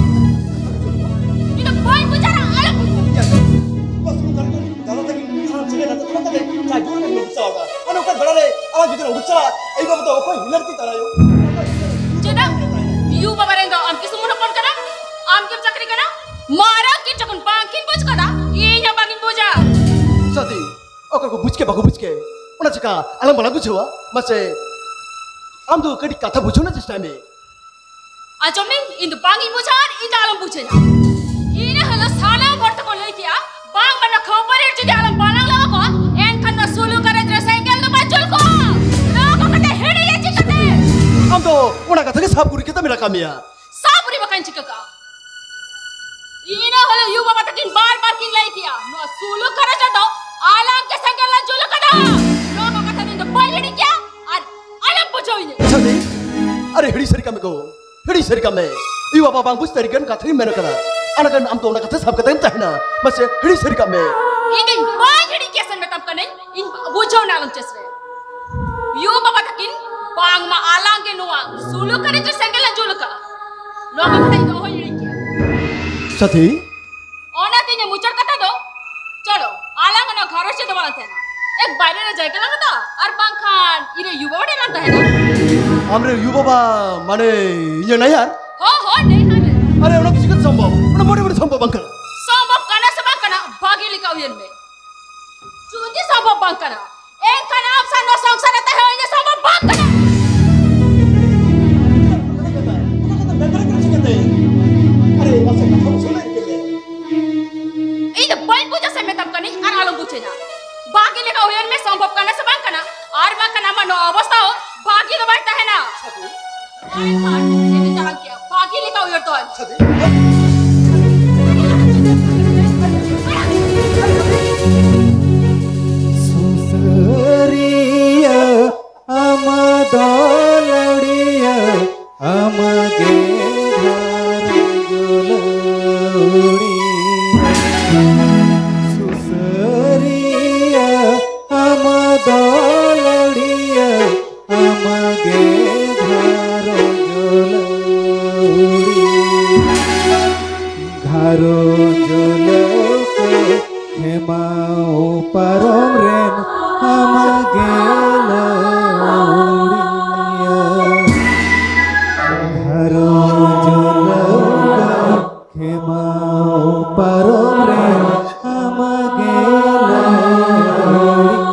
ᱤᱧ ᱫᱚ ᱵᱟᱹᱧ ᱵᱩᱡᱷᱟᱹᱣᱟ, ᱟᱞᱚᱢ ᱵᱩᱡᱷᱟᱹᱣᱟ᱾ ᱫᱟᱫᱟ ᱛᱟᱹᱠᱤᱱ ᱥᱟᱱᱟᱢ ᱥᱟᱹᱜᱟᱹᱭ ᱱᱟᱛᱮ ᱛᱩᱢᱟᱹᱞ ᱠᱟᱛᱮ ᱡᱟᱦᱟᱸ ᱡᱩᱣᱟᱹᱱ ᱠᱤᱱ ᱩᱰᱩᱠ ᱪᱟᱞᱟᱣ ᱠᱟᱱᱟ, ᱚᱱᱮ ᱚᱱᱠᱟᱱ ᱵᱮᱲᱟ ᱨᱮ ᱟᱞᱟᱝ ᱡᱩᱫᱤ ᱞᱟᱝ ᱩᱰᱩᱠ ᱪᱟᱞᱟᱜᱼᱟ, ᱟᱭᱳ ᱵᱟᱵᱟ ᱫᱚ ᱚᱠᱚᱭ ᱦᱤᱞᱟᱹᱲ ᱠᱤᱱ ᱛᱟᱦᱮᱱᱟ ᱟᱭᱳ? ᱪᱮᱫᱟᱜ? ᱭᱩ ᱵᱟᱵᱟ ᱨᱮᱱ ᱫᱚ ᱟᱢ ᱠᱤ ᱥᱩᱢᱩᱱ ᱦᱚᱯᱚᱱ ᱠᱟᱱᱟᱢ? ᱟᱢ ᱠᱤᱢ ᱪᱟᱹᱠᱨᱤ ᱠᱟᱱᱟ? ᱢᱟᱨᱟᱝ ᱠᱤᱱ ᱡᱚᱠᱷᱚᱱ ᱵᱟᱝ ᱠᱤᱱ ᱵᱩᱡᱽ ᱠᱟᱫᱟ, ᱤᱧ ᱦᱚᱸ ᱵᱟᱝ ᱤᱧ ᱵᱩᱡᱟ᱾ ᱥᱟᱛᱷᱤ, ᱚᱠᱚᱭ ᱠᱚ ᱵᱩᱡᱽ ᱠᱮ ᱵᱟᱠᱚ ᱵᱩᱡᱽ ᱠᱮ, ᱚᱱᱟ ᱪᱤᱠᱟ ᱟᱞᱟᱝ ᱵᱟᱞᱟᱝ ᱵᱩᱡᱷᱟᱹᱣᱟ? ᱢᱟᱥᱮ, ᱟᱢ ᱫᱚ ᱠᱟᱹᱴᱤᱡ ᱠᱟᱛᱷᱟ ᱵᱩᱡᱷᱟᱹᱣ ᱨᱮᱱᱟᱜ ᱪᱮᱥᱴᱟᱭ ᱢᱮ᱾ ᱟᱸᱡᱚᱢ ᱢᱮ, ᱤᱧ ᱫᱚ ᱵᱟᱝ ᱤᱧ ᱵᱩᱡᱷᱟᱹᱣᱟ ᱟᱨ ᱤᱧ ᱫᱚ ᱟᱞᱚᱢ ᱵᱩᱡᱷᱟᱹᱣᱟ᱾ ᱤᱱᱟᱹ ᱦᱤᱞᱳᱜ ᱥᱟᱱᱟᱢ ᱦᱚᱲ ᱛᱮᱠᱚ ᱞᱟᱹᱭ ᱠᱮᱜᱼᱟ, ᱵᱟᱝ ᱵᱟᱝ ᱠᱷᱟᱹᱯᱟᱹᱨᱤ ᱨᱮ ᱡᱩᱫᱤ ᱟᱞᱚᱢ ᱵᱟᱞᱟᱝ ᱞᱟᱜᱟᱣ ᱠᱚᱣᱟ, ᱮᱱᱠᱷᱟᱱ ᱫᱚ ᱥᱩᱞᱩ ᱜᱟᱨᱮᱡᱽ ᱨᱮ ᱥᱟᱭᱠᱮᱞ ᱫᱚ ᱵᱟᱭ ᱪᱚᱞ ᱠᱚᱜᱼᱟ᱾ ᱱᱚᱣᱟ ᱠᱚ ᱠᱟᱛᱷᱟ ᱦᱤᱲᱤᱧᱟ ᱪᱤᱠᱟᱹᱛᱮ? ᱟᱢ ᱫᱚ ᱚᱱᱟ ᱠᱟᱛᱷᱟ ᱜᱮ ᱥᱟᱵ ᱜᱩᱨᱤ ᱠᱟᱛᱮ ᱢᱮᱱᱟᱜ ᱠᱟᱜ ᱢᱮᱭᱟ᱾ ᱥᱟᱵ ᱜᱩᱨᱤ ᱵᱟᱠᱷᱟᱱ ᱪᱤᱠᱟᱹ ᱠᱟᱜᱼᱟ? ᱤᱱᱟᱹ ᱦᱤᱞᱳᱜ ᱭᱩ ᱵᱟᱵᱟ ᱛᱟᱹᱠᱤᱱ ᱵᱟᱨ ᱵᱟᱨ ᱠᱤᱱ ᱞᱟᱹᱭ ᱠᱮᱜᱼᱟ, ᱱᱚᱣᱟ ᱥᱩᱞᱩ ᱜᱟᱨᱮᱡᱽ ᱨᱮᱫᱚ ᱟᱞᱟᱝ ᱜᱮ ᱥᱟᱭᱠᱮᱞ ᱞᱟᱝ ᱪᱚᱞ ᱠᱟᱫᱟ᱾ ᱱᱚᱣᱟ ᱠᱚ ᱠᱟᱛᱷᱟ ᱫᱚ ᱤᱧ ᱫᱚ ᱵᱟᱹᱧ ᱦᱤᱲᱤᱧ ᱠᱮᱜᱼᱟ ᱟᱨ ᱟᱞᱚᱢ ᱵᱩᱡᱷᱟᱹᱣᱤᱧᱟ᱾ ᱥᱟᱹᱨᱤ? ᱟᱨᱮ ᱦᱤᱲᱤᱧ ᱥᱟᱹᱨᱤ ᱠᱟᱜ ᱢᱮ ᱜᱚ, ᱦᱤᱲᱤᱧ ᱥᱟᱹᱨᱤ ᱠᱟᱜ ᱢᱮ᱾ ᱤᱧ ᱵᱟᱵᱟ ᱵᱟᱝ ᱵᱩᱡᱽ ᱥᱟᱹᱨᱤ ᱜᱟᱱ ᱠᱟᱛᱷᱟᱧ ᱢᱮᱱ ᱠᱟᱫᱟ᱾ ᱚᱱᱟ ᱠᱟᱨᱚᱱ ᱟᱢ ᱫᱚ ᱚᱱᱟ ᱠᱟᱛᱷᱟ ᱥᱟᱵ ᱠᱟᱛᱮᱢ ᱛᱟᱦᱮᱱᱟ᱾ ᱢᱟᱥᱮ ᱦᱤᱲᱤᱧ ᱥᱟᱹᱨᱤ ᱠᱟᱜ ᱢᱮ᱾ ᱤᱧ ᱫᱚᱧ ᱵᱟᱹᱧ ᱦᱤᱲᱤᱧ ᱠᱮᱭᱟ ᱥᱮ, ᱢᱮᱛᱟᱢ ᱠᱟᱹᱱᱟᱹᱧ, ᱤᱧ ᱵᱩᱡᱷᱟᱹᱣ ᱱᱟ ᱟᱞᱚᱢ ᱪᱮᱥᱴᱟᱭᱟ᱾ ᱭᱩ ᱵᱟᱵᱟ ᱛᱟᱹᱠᱤᱱ ᱵᱟᱝᱢᱟ ᱟᱞᱟᱝ ᱜᱮ ᱱᱚᱣᱟ ᱥᱩᱞᱩᱠ ᱟᱹᱨᱤ ᱨᱮ ᱥᱮᱸᱜᱮᱞ ᱞᱟᱝ ᱡᱩᱞ ᱠᱟᱜᱼᱟ᱾ ᱱᱚᱣᱟ ᱠᱟᱛᱷᱟ ᱤᱧ ᱫᱚ ᱚᱦᱚᱧ ᱦᱤᱲᱤᱧ ᱠᱮᱭᱟ᱾ ᱥᱟᱛᱷᱤ, ᱚᱱᱟᱛᱮ ᱤᱧᱟᱹᱜ ᱢᱩᱪᱟᱹᱫ ᱠᱟᱛᱷᱟ ᱫᱚ, ᱪᱚᱞᱚ, ᱟᱞᱟᱝ ᱚᱱᱟ ᱜᱷᱟᱨᱚᱸᱡᱽ ᱨᱮᱫᱚ ᱵᱟᱞᱟᱝ ᱛᱟᱦᱮᱱᱟ᱾ ᱮᱠ ᱵᱟᱭᱨᱮ ᱨᱮ ᱡᱟᱭᱜᱟ ᱞᱟᱝ ᱦᱟᱛᱟᱣᱟ, ᱟᱨ ᱵᱟᱝᱠᱷᱟᱱ ᱤᱧ ᱨᱮ ᱭᱩ ᱵᱟᱵᱟ ᱴᱷᱮᱱ ᱞᱟᱝ ᱛᱟᱦᱮᱱᱟ᱾ ᱟᱢ ᱨᱮ ᱭᱩ ᱵᱟᱵᱟ ᱢᱟᱱᱮ ᱤᱧᱟᱹᱜ ᱱᱟᱭᱦᱟᱨ? ᱦᱚᱸ, ᱦᱚᱸ, ᱱᱟᱭᱦᱟᱨ ᱨᱮ᱾ ᱟᱨᱮ, ᱚᱱᱟ ᱫᱚ ᱪᱤᱠᱟᱹᱛᱮ ᱥᱚᱢᱵᱷᱚᱵ? ᱚᱱᱟ ᱢᱚᱱᱮ ᱢᱚᱱᱮ ᱥᱚᱢᱵᱷᱚᱵ ᱵᱟᱝ ᱠᱟᱱᱟ᱾ ᱥᱚᱢᱵᱷᱚᱵ ᱠᱟᱱᱟ ᱥᱮ ᱵᱟᱝ ᱠᱟᱱᱟ, ᱵᱷᱟᱹᱜᱤ ᱞᱮᱠᱟ ᱩᱭᱦᱟᱹᱨ ᱢᱮ᱾ ᱡᱩᱫᱤ ᱥᱚᱢᱵᱷᱚᱵ ᱵᱟᱝ ᱠᱟᱱᱟ, ᱮᱱᱠᱷᱟᱱ ᱟᱢ ᱥᱟᱶ ᱱᱚᱣᱟ ᱥᱚᱝᱥᱟᱨ ᱨᱮ ᱛᱟᱦᱮᱸ ᱦᱚᱸ ᱤᱧᱟᱹᱜ ᱥᱚᱢᱵᱷᱚᱵ ᱵᱟᱝ ᱠᱟᱱᱟ᱾ ᱚᱱᱟ ᱠᱟᱛᱷᱟ ᱢᱮᱱ ᱫᱟᱲᱮᱭᱟᱜ ᱠᱟᱱᱟ ᱪᱤᱠᱟᱹᱛᱮ? ᱟᱨᱮ, ᱢᱟᱥᱮ ᱠᱟᱛᱷᱟ ᱵᱩᱡᱷᱟᱹᱣ ᱞᱮ ᱤᱱᱠᱟᱹ ᱜᱮ᱾ ᱤᱧ ᱫᱚ ᱵᱟᱹᱧ ᱵᱩᱡᱟ ᱥᱮ ᱢᱮᱛᱟᱢ ᱠᱟᱹᱱᱟᱹᱧ, ᱟᱨ ᱟᱞᱚᱢ ᱵᱩᱡᱷᱟᱹᱧᱟ᱾ ᱵᱷᱟᱹᱜᱤ ᱞᱮᱠᱟ ᱩᱭᱦᱟᱹᱨ ᱢᱮ, ᱥᱚᱢᱵᱷᱚᱵ ᱠᱟᱱᱟ ᱥᱮ ᱵᱟᱝ ᱠᱟᱱᱟ, ᱟᱨ ᱵᱟᱝᱠᱷᱟᱱ ᱟᱢᱟᱜ ᱱᱚᱣᱟ ᱚᱵᱚᱥᱛᱷᱟ ᱦᱚᱸ ᱵᱷᱟᱹᱜᱤ ᱫᱚ ᱵᱟᱭ ᱛᱟᱦᱮᱱᱟ᱾ ᱟᱨ ᱟᱢ ᱡᱩᱫᱤ ᱛᱟᱲᱟᱢ ᱠᱮᱭᱟ, ᱵᱷᱟᱹᱜᱤ ᱞᱮᱠᱟ ᱩᱭᱦᱟᱹᱨ ᱫᱚᱦᱚᱭ ᱢᱮ᱾ ᱥᱩᱥᱟᱹᱨᱤᱭᱟᱹ ᱟᱢ ᱫᱚ ᱞᱟᱹᱣᱲᱤᱭᱟᱹ, ᱟᱢ ᱜᱮ ᱜᱷᱟᱨᱚᱸᱡᱽ ᱞᱟᱹᱣᱲᱤᱭᱟᱹ᱾ ᱥᱩᱥᱟᱹᱨᱤᱭᱟᱹ ᱟᱢ ᱫᱚ ᱞᱟᱹᱣᱲᱤᱭᱟᱹ, ᱟᱢ ᱜᱮ ᱜᱷᱟᱨᱚᱸᱡᱽ ᱞᱟᱹᱣᱲᱤᱭᱟᱹ᱾ ᱜᱷᱟᱨᱚᱸᱡᱽ ᱞᱟᱹᱣᱠᱟᱹ ᱠᱷᱮᱢᱟᱣ ᱯᱟᱨᱚᱢ ᱨᱮᱱ ᱟᱢ ᱜᱮ ᱞᱟᱹᱣᱲᱤᱭᱟᱹ᱾ ᱜᱷᱟᱨᱚᱸᱡᱽ ᱞᱟᱹᱣᱠᱟᱹ ᱠᱷᱮᱢᱟᱣ ᱯᱟᱨᱚᱢ ᱨᱮᱱ ᱟᱢ ᱜᱮ ᱞᱟᱹᱣᱲᱤᱭᱟᱹ᱾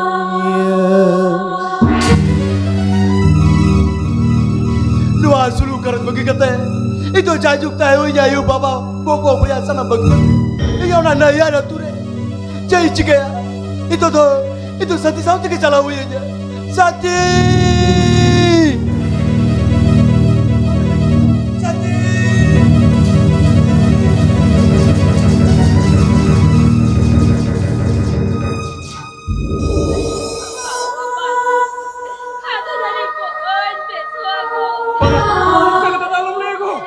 ᱱᱚᱣᱟ ᱥᱩᱞᱩᱠ ᱜᱷᱟᱨᱚᱸᱡᱽ ᱵᱟᱹᱜᱤ ᱠᱟᱛᱮ, ᱤᱧ ᱫᱚ ᱡᱟᱭᱡᱩᱜᱽ ᱛᱟᱦᱮᱸ ᱦᱩᱭ ᱤᱧᱟ, ᱟᱭᱳ ᱵᱟᱵᱟ, ᱜᱚᱜᱚ ᱵᱚᱭᱦᱟ ᱥᱟᱱᱟᱢ ᱵᱟᱹᱜᱤ ᱠᱟᱛᱮ, ᱤᱧ ᱚᱱᱟ ᱱᱟᱹᱭᱦᱟᱨ ᱟᱹᱛᱩ ᱨᱮ ᱪᱮᱫ ᱤᱧ ᱪᱤᱠᱟᱹᱭᱟ? ᱱᱤᱛᱚᱜ ᱫᱚ, ᱱᱤᱛᱚᱜ ᱥᱟᱛᱷᱤ ᱥᱟᱶ ᱛᱮᱜᱮ ᱪᱟᱞᱟᱣ ᱦᱩᱭ ᱤᱧᱟ᱾ ᱥᱟᱛᱷᱤ! ᱥᱟᱛᱷᱤ! ᱵᱟᱵᱟ, ᱚᱱᱠᱟ ᱠᱟᱛᱷᱟ ᱫᱚ ᱟᱞᱚᱢ ᱞᱟᱹᱭ ᱟᱠᱚᱣᱟ᱾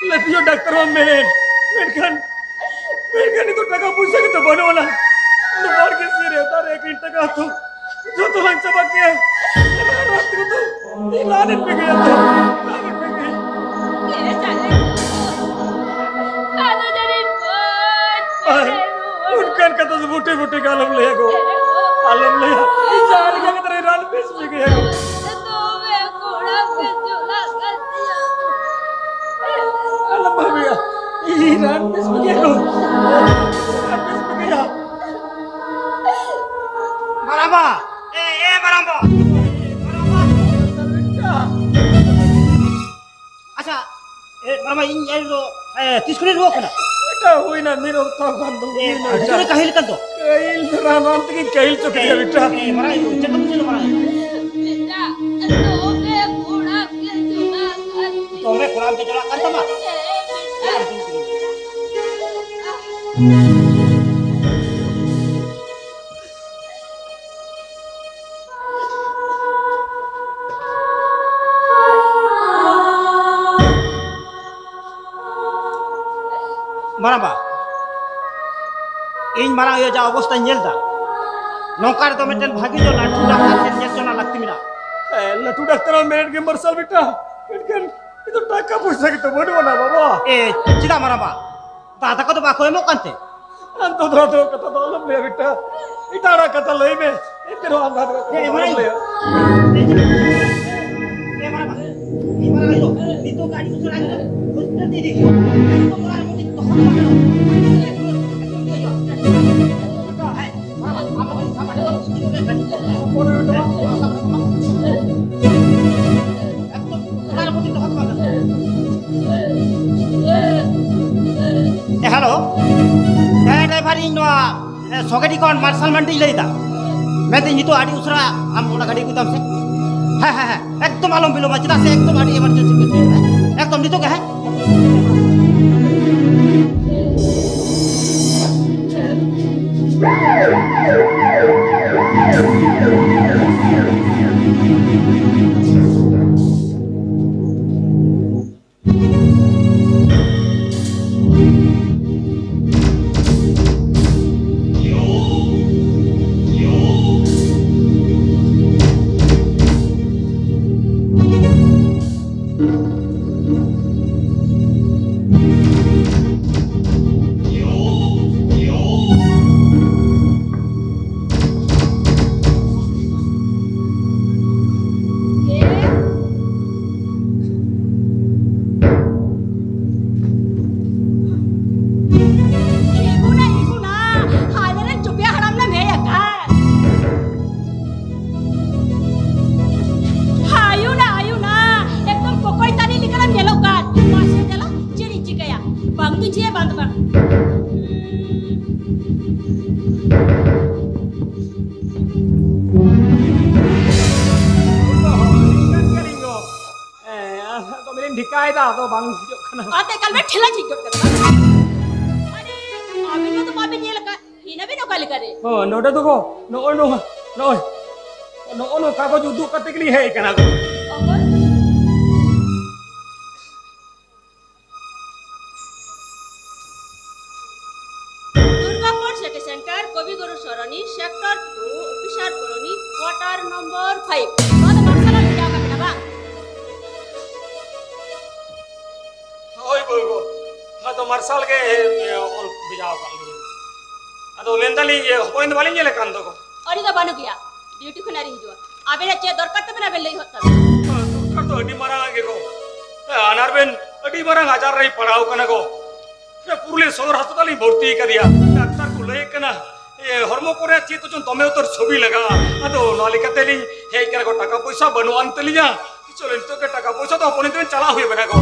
ᱞᱟᱹᱴᱩ ᱧᱚᱜ ᱰᱟᱠᱛᱟᱨ ᱢᱟ ᱢᱮᱱᱮᱫ, ᱢᱮᱱᱠᱷᱟᱱ, ᱢᱮᱱᱠᱷᱟᱱ ᱱᱤᱛᱚᱜ ᱴᱟᱠᱟ ᱯᱚᱭᱥᱟ ᱜᱮᱛᱚ ᱵᱟᱹᱱᱩᱜ ᱟᱱᱟ᱾ ᱚᱱᱟ ᱵᱟᱲᱜᱮ ᱥᱮᱫ ᱨᱮ ᱫᱟᱨᱮ ᱟᱹᱠᱷᱨᱤᱧ ᱴᱟᱠᱟ ᱛᱚ ᱡᱚᱛᱚ ᱞᱟᱝ ᱪᱟᱵᱟ ᱠᱮᱭᱟ᱾ ᱨᱟᱱ ᱛᱮᱜᱮ ᱛᱚ ᱨᱟᱱ ᱯᱮ ᱜᱮᱭᱟ ᱛᱚ, ᱨᱟᱱ ᱯᱮ ᱜᱮᱭᱟ᱾ ᱟᱫᱚ ᱡᱟᱹᱱᱤᱡ ᱵᱟᱹᱧ ᱟᱨ ᱚᱱᱠᱟᱱ ᱠᱟᱛᱷᱟ ᱫᱚ ᱵᱩᱴᱟᱹ ᱵᱩᱴᱟᱹ ᱜᱮ ᱟᱞᱚᱢ ᱞᱟᱹᱭᱟ ᱜᱚ, ᱟᱞᱚᱢ ᱞᱟᱹᱭᱟ᱾ ᱤᱧ ᱡᱟᱦᱟᱸ ᱞᱮᱠᱟ ᱠᱟᱛᱮ ᱨᱮ ᱨᱟᱱ ᱵᱮᱥ ᱢᱮ ᱜᱮᱭᱟ ᱜᱚ᱾ ᱫᱚᱢᱮ ᱠᱚᱲᱟ ᱜᱮ ᱪᱚᱞᱟᱜ ᱠᱟᱱ ᱛᱤᱧᱟ᱾ ᱟᱞᱚᱢ ᱵᱷᱟᱵᱤᱭᱟ, ᱤᱧ ᱨᱟᱱ ᱵᱮᱥ ᱢᱮ ᱜᱮᱭᱟ ᱜᱚ, ᱨᱟᱱ ᱵᱮᱥ ᱢᱮ ᱜᱮᱭᱟ᱾ ᱢᱟᱨᱟᱢᱵᱟ, ᱮ, ᱮ ᱢᱟᱨᱟᱢᱵᱟ, ᱢᱟᱨᱟᱢᱵᱟ᱾ ᱟᱪᱪᱷᱟ, ᱮ, ᱢᱟᱨᱟᱢᱵᱟ, ᱤᱧ ᱟᱭᱳ ᱫᱚ, ᱮ, ᱛᱤᱥ ᱠᱷᱚᱱᱮ ᱨᱩᱣᱟᱹᱜ ᱠᱟᱱᱟ? ᱮᱴᱟ ᱦᱩᱭᱱᱟ, ᱢᱤᱫ ᱦᱚᱯᱛᱟ ᱜᱟᱱ ᱫᱚ ᱮ, ᱦᱩᱭᱱᱟ᱾ ᱟᱹᱰᱤ ᱡᱳᱨᱮ ᱠᱟᱹᱦᱤᱞ ᱠᱟᱱ ᱫᱚ᱾ ᱠᱟᱹᱦᱤᱞ ᱫᱚ ᱨᱟᱱ, ᱨᱟᱱ ᱛᱮᱜᱮ ᱠᱟᱹᱦᱤᱞ ᱪᱚ ᱠᱮᱫᱮᱭᱟ ᱵᱮᱴᱟ᱾ ᱮ, ᱢᱟᱨᱟᱝ ᱟᱭᱳ, ᱪᱮᱫ ᱠᱚᱢ ᱵᱩᱡᱷᱟᱹᱣ ᱢᱟᱨᱟᱝ ᱟᱭᱳ? ᱵᱮᱴᱟ, ᱫᱚᱢᱮ ᱠᱚᱲᱟ ᱜᱮ ᱪᱟᱞᱟᱜ ᱠᱟᱱ ᱛᱤᱧᱟ᱾ ᱫᱚᱢᱮ ᱠᱚᱲᱟ ᱜᱮ ᱪᱟᱞᱟᱜ ᱠᱟᱱ ᱛᱟᱢᱟ? ᱦᱮᱸ, ᱵᱮᱴᱟ᱾ ᱢᱟᱨᱟᱝᱵᱟ, ᱤᱧ ᱢᱟᱨᱟᱝ ᱟᱭᱳ ᱡᱟ ᱚᱵᱚᱥᱛᱟᱧ ᱧᱮᱞ ᱫᱟ, ᱱᱚᱝᱠᱟ ᱨᱮᱫᱚ ᱢᱤᱫᱴᱮᱱ ᱵᱷᱟᱹᱜᱤ ᱧᱚᱜ ᱞᱟᱹᱴᱩ ᱰᱟᱠᱛᱟᱨ ᱴᱷᱮᱱ ᱧᱮᱞ ᱦᱚᱪᱚ ᱨᱮᱱᱟᱜ ᱞᱟᱹᱠᱛᱤ ᱢᱮᱱᱟᱜᱼᱟ᱾ ᱦᱮᱸ, ᱞᱟᱹᱴᱩ ᱰᱟᱠᱛᱟᱨ ᱦᱚᱸ ᱢᱮᱱᱮᱫ ᱜᱮ ᱢᱟᱨᱥᱟᱞ ᱵᱮᱴᱟ, ᱢᱮᱱᱠᱷᱟᱱ ᱱᱤᱛᱚᱜ ᱴᱟᱠᱟ ᱯᱚᱭᱥᱟ ᱜᱮᱛᱚ ᱵᱟᱹᱱᱩᱜ ᱟᱱᱟ ᱵᱟᱵᱟ᱾ ᱮ, ᱪᱮᱫᱟᱜ ᱢᱟᱨᱟᱝᱵᱟ? ᱫᱟᱫᱟ ᱛᱟᱠᱚ ᱫᱚ ᱵᱟᱠᱚ ᱮᱢᱚᱜ ᱠᱟᱱ ᱛᱮ? ᱟᱢ ᱫᱚ ᱫᱷᱚᱨᱟ ᱫᱷᱚᱨᱟ ᱠᱟᱛᱷᱟ ᱫᱚ ᱟᱞᱚᱢ ᱞᱟᱹᱭᱟ ᱵᱮᱴᱟ, ᱮᱴᱟᱜ ᱦᱚᱲᱟᱜ ᱠᱟᱛᱷᱟ ᱞᱟᱹᱭ ᱢᱮ, ᱮᱱᱛᱮ ᱨᱮᱦᱚᱸ ᱟᱢ ᱫᱷᱚᱨᱟ ᱫᱷᱚᱨᱟ ᱠᱟᱛᱷᱟ ᱮ, ᱫᱚ ᱟᱞᱚᱢ ᱢᱟᱨᱟᱝ ᱞᱟᱹᱭᱟ᱾ ᱮ, ᱢᱟᱨᱟᱝ ᱵᱟ, ᱮ, ᱢᱟᱨᱟᱝ ᱟᱭᱳ, ᱱᱤᱛᱚᱜ ᱜᱮ ᱟᱹᱰᱤ ᱩᱥᱟᱹᱨᱟ ᱮᱠᱫᱚᱢ ᱦᱚᱥᱯᱤᱴᱟᱞ ᱛᱮ ᱤᱫᱤ ᱦᱩᱭᱩᱜᱼᱟ᱾ ᱱᱤᱛᱚᱜ ᱚᱲᱟᱜ ᱨᱮ ᱢᱤᱫᱴᱤᱡ ᱫᱚᱠᱟᱱ ᱵᱟᱝ ᱜᱟᱱᱚᱜᱼᱟ᱾ ᱮᱠᱫᱚᱢ ᱤᱫᱤ ᱦᱩᱭᱩᱜᱼᱟ᱾ ᱦᱮᱸ, ᱢᱟᱨᱟᱝ ᱵᱟ, ᱟᱢ ᱫᱚ ᱥᱟᱢᱟᱱ ᱠᱚ ᱤᱫᱤ ᱠᱚᱜᱮ ᱜᱟᱹᱰᱤ ᱠᱚ᱾ ᱮᱠᱫᱚᱢ ᱚᱲᱟᱜ ᱨᱮ ᱢᱤᱫᱴᱤᱡ ᱫᱚᱠᱟᱱ ᱵᱟᱝ ᱜᱟᱱᱚᱜᱼᱟ᱾ ᱮ, ᱦᱮᱞᱳ᱾ ᱦᱮᱸ, ᱰᱨᱟᱭᱵᱷᱟᱨ, ᱤᱧ ᱱᱚᱣᱟ, ᱮ, ᱥᱚᱜᱮᱰᱤ ᱠᱷᱚᱱ ᱢᱟᱨᱥᱟᱞ ᱢᱟᱱᱰᱤᱧ ᱞᱟᱹᱭᱫᱟ᱾ ᱢᱮᱱᱫᱟᱹᱧ, ᱱᱤᱛᱚᱜ ᱟᱹᱰᱤ ᱩᱥᱟᱹᱨᱟ ᱟᱢ ᱚᱱᱟ ᱜᱟᱹᱰᱤ ᱟᱹᱜᱩᱭ ᱛᱟᱢ ᱥᱮ᱾ ᱦᱮᱸ, ᱦᱮᱸ, ᱦᱮᱸ, ᱮᱠᱫᱚᱢ ᱟᱞᱚᱢ ᱵᱤᱞᱚᱢᱟ, ᱪᱮᱫᱟᱜ ᱥᱮ ᱮᱠᱫᱚᱢ ᱟᱹᱰᱤ ᱮᱢᱟᱨᱡᱮᱱᱥᱤ ᱠᱮᱥ ᱦᱩᱭᱩᱜ ᱠᱟᱱᱟ᱾ ᱮᱠᱫᱚᱢ ᱱᱤᱛᱚᱜ ᱜᱮ, ᱦᱮᱸ᱾ ᱠᱟᱭᱫᱟ ᱫᱚ ᱵᱟᱝ ᱦᱤᱡᱩᱜ ᱠᱟᱱᱟ᱾ ᱟᱛᱮ ᱠᱟᱞ ᱢᱮ ᱴᱷᱮᱞᱟ ᱡᱷᱤᱡ ᱜᱚᱫ ᱠᱟᱫᱟ᱾ ᱟᱨᱮ, ᱟᱹᱵᱤᱱ ᱢᱟ ᱛᱚ ᱵᱟᱵᱤᱱ ᱧᱮᱞ ᱟᱠᱟᱫ, ᱤᱱᱟᱹ ᱵᱤᱱ ᱚᱠᱟ ᱞᱮᱠᱟ ᱨᱮ? ᱦᱚᱸ, ᱱᱚᱰᱮ ᱫᱚ ᱜᱚ, ᱱᱚᱜᱼᱚᱭ ᱱᱚᱣᱟ, ᱱᱚᱜᱼᱚᱭ, ᱱᱚᱜᱼᱚ ᱱᱚᱣᱟ ᱠᱟᱜᱚᱡᱽ ᱩᱫᱩᱜ ᱠᱟᱛᱮ ᱜᱮᱞᱤᱧ ᱦᱮᱡ ᱟᱠᱟᱱᱟ ᱜᱚ᱾ ᱚᱠᱚᱭ? Durgapur city centre, Kobiguru Sarani, sector two, officer colony, quarter number five. ᱱᱚᱣᱟ ᱫᱚ ᱢᱟᱨᱥᱟᱞ ᱟᱜ ᱵᱷᱮᱡᱟ ᱟᱠᱟᱫ ᱵᱮᱱᱟ ᱵᱟᱝ? ᱦᱳᱭ ᱵᱟᱹᱵᱩ, ᱱᱚᱣᱟ ᱫᱚ ᱢᱟᱨᱥᱟᱞ ᱜᱮ, ᱮ, ᱚᱞ ᱵᱷᱮᱡᱟ ᱟᱠᱟᱫ ᱞᱤᱧᱟᱹ᱾ ᱟᱫᱚ ᱢᱮᱱᱫᱟᱞᱤᱧ, ᱤᱭᱟᱹ, ᱦᱚᱯᱚᱱ ᱫᱚ ᱵᱟᱹᱞᱤᱧ ᱧᱮᱞᱮ ᱠᱟᱱ ᱫᱚ᱾ ᱩᱱᱤ ᱫᱚ ᱵᱟᱹᱱᱩᱜ ᱜᱮᱭᱟ, ᱰᱤᱭᱩᱴᱤ ᱠᱷᱚᱱ ᱟᱹᱣᱨᱤ ᱦᱤᱡᱩᱜᱼᱟ᱾ ᱟᱵᱮᱱᱟᱜ ᱪᱮᱫ ᱫᱚᱨᱠᱟᱨ ᱛᱟᱵᱮᱱ, ᱟᱵᱮᱱ ᱞᱟᱹᱭ ᱦᱚᱫ ᱛᱟᱵᱮᱱ᱾ ᱫᱚᱨᱠᱟᱨ ᱫᱚ ᱟᱹᱰᱤ ᱢᱟᱨᱟᱝ ᱟᱜ ᱜᱮ ᱜᱚ᱾ ᱟᱱᱟᱨ ᱵᱮᱱ ᱟᱹᱰᱤ ᱢᱟᱨᱟᱝ ᱟᱡᱟᱨ ᱨᱮᱭ ᱯᱟᱲᱟᱣ ᱠᱟᱱᱟ ᱜᱚ᱾ ᱯᱩᱨᱩᱞᱤᱭᱟᱹ ᱥᱚᱫᱚᱨ ᱦᱟᱥᱯᱟᱛᱟᱞ ᱤᱧ ᱵᱷᱚᱨᱛᱤ ᱟᱠᱟᱫᱮᱭᱟ᱾ ᱰᱟᱠᱛᱟᱨ ᱠᱚ ᱞᱟᱹᱭᱮᱫ ᱠᱟᱱᱟ, ᱤᱭᱟᱹ, ᱦᱚᱲᱢᱚ ᱠᱚᱨᱮ ᱪᱮᱫ ᱠᱚᱪᱚᱝ ᱫᱚᱢᱮ ᱩᱛᱟᱹᱨ ᱪᱷᱚᱵᱤ ᱞᱟᱜᱟᱜᱼᱟ᱾ ᱟᱫᱚ ᱱᱚᱣᱟ ᱞᱮᱠᱟᱛᱮ ᱞᱤᱧ ᱦᱮᱡ ᱠᱟᱱᱟ ᱜᱚ, ᱴᱟᱠᱟ ᱯᱚᱭᱥᱟ ᱵᱟᱹᱱᱩᱜ ᱟᱱ ᱛᱟᱹᱞᱤᱧᱟ᱾ ᱪᱚᱞᱚ, ᱱᱤᱛᱚᱜ ᱜᱮ ᱴᱟᱠᱟ ᱯᱚᱭᱥᱟ ᱫᱚ ᱦᱚᱯᱚᱱ ᱤᱧ ᱛᱮᱵᱮᱱ ᱪᱟᱞᱟᱣ ᱦᱩᱭ ᱟᱵᱮᱱᱟ ᱜᱚ᱾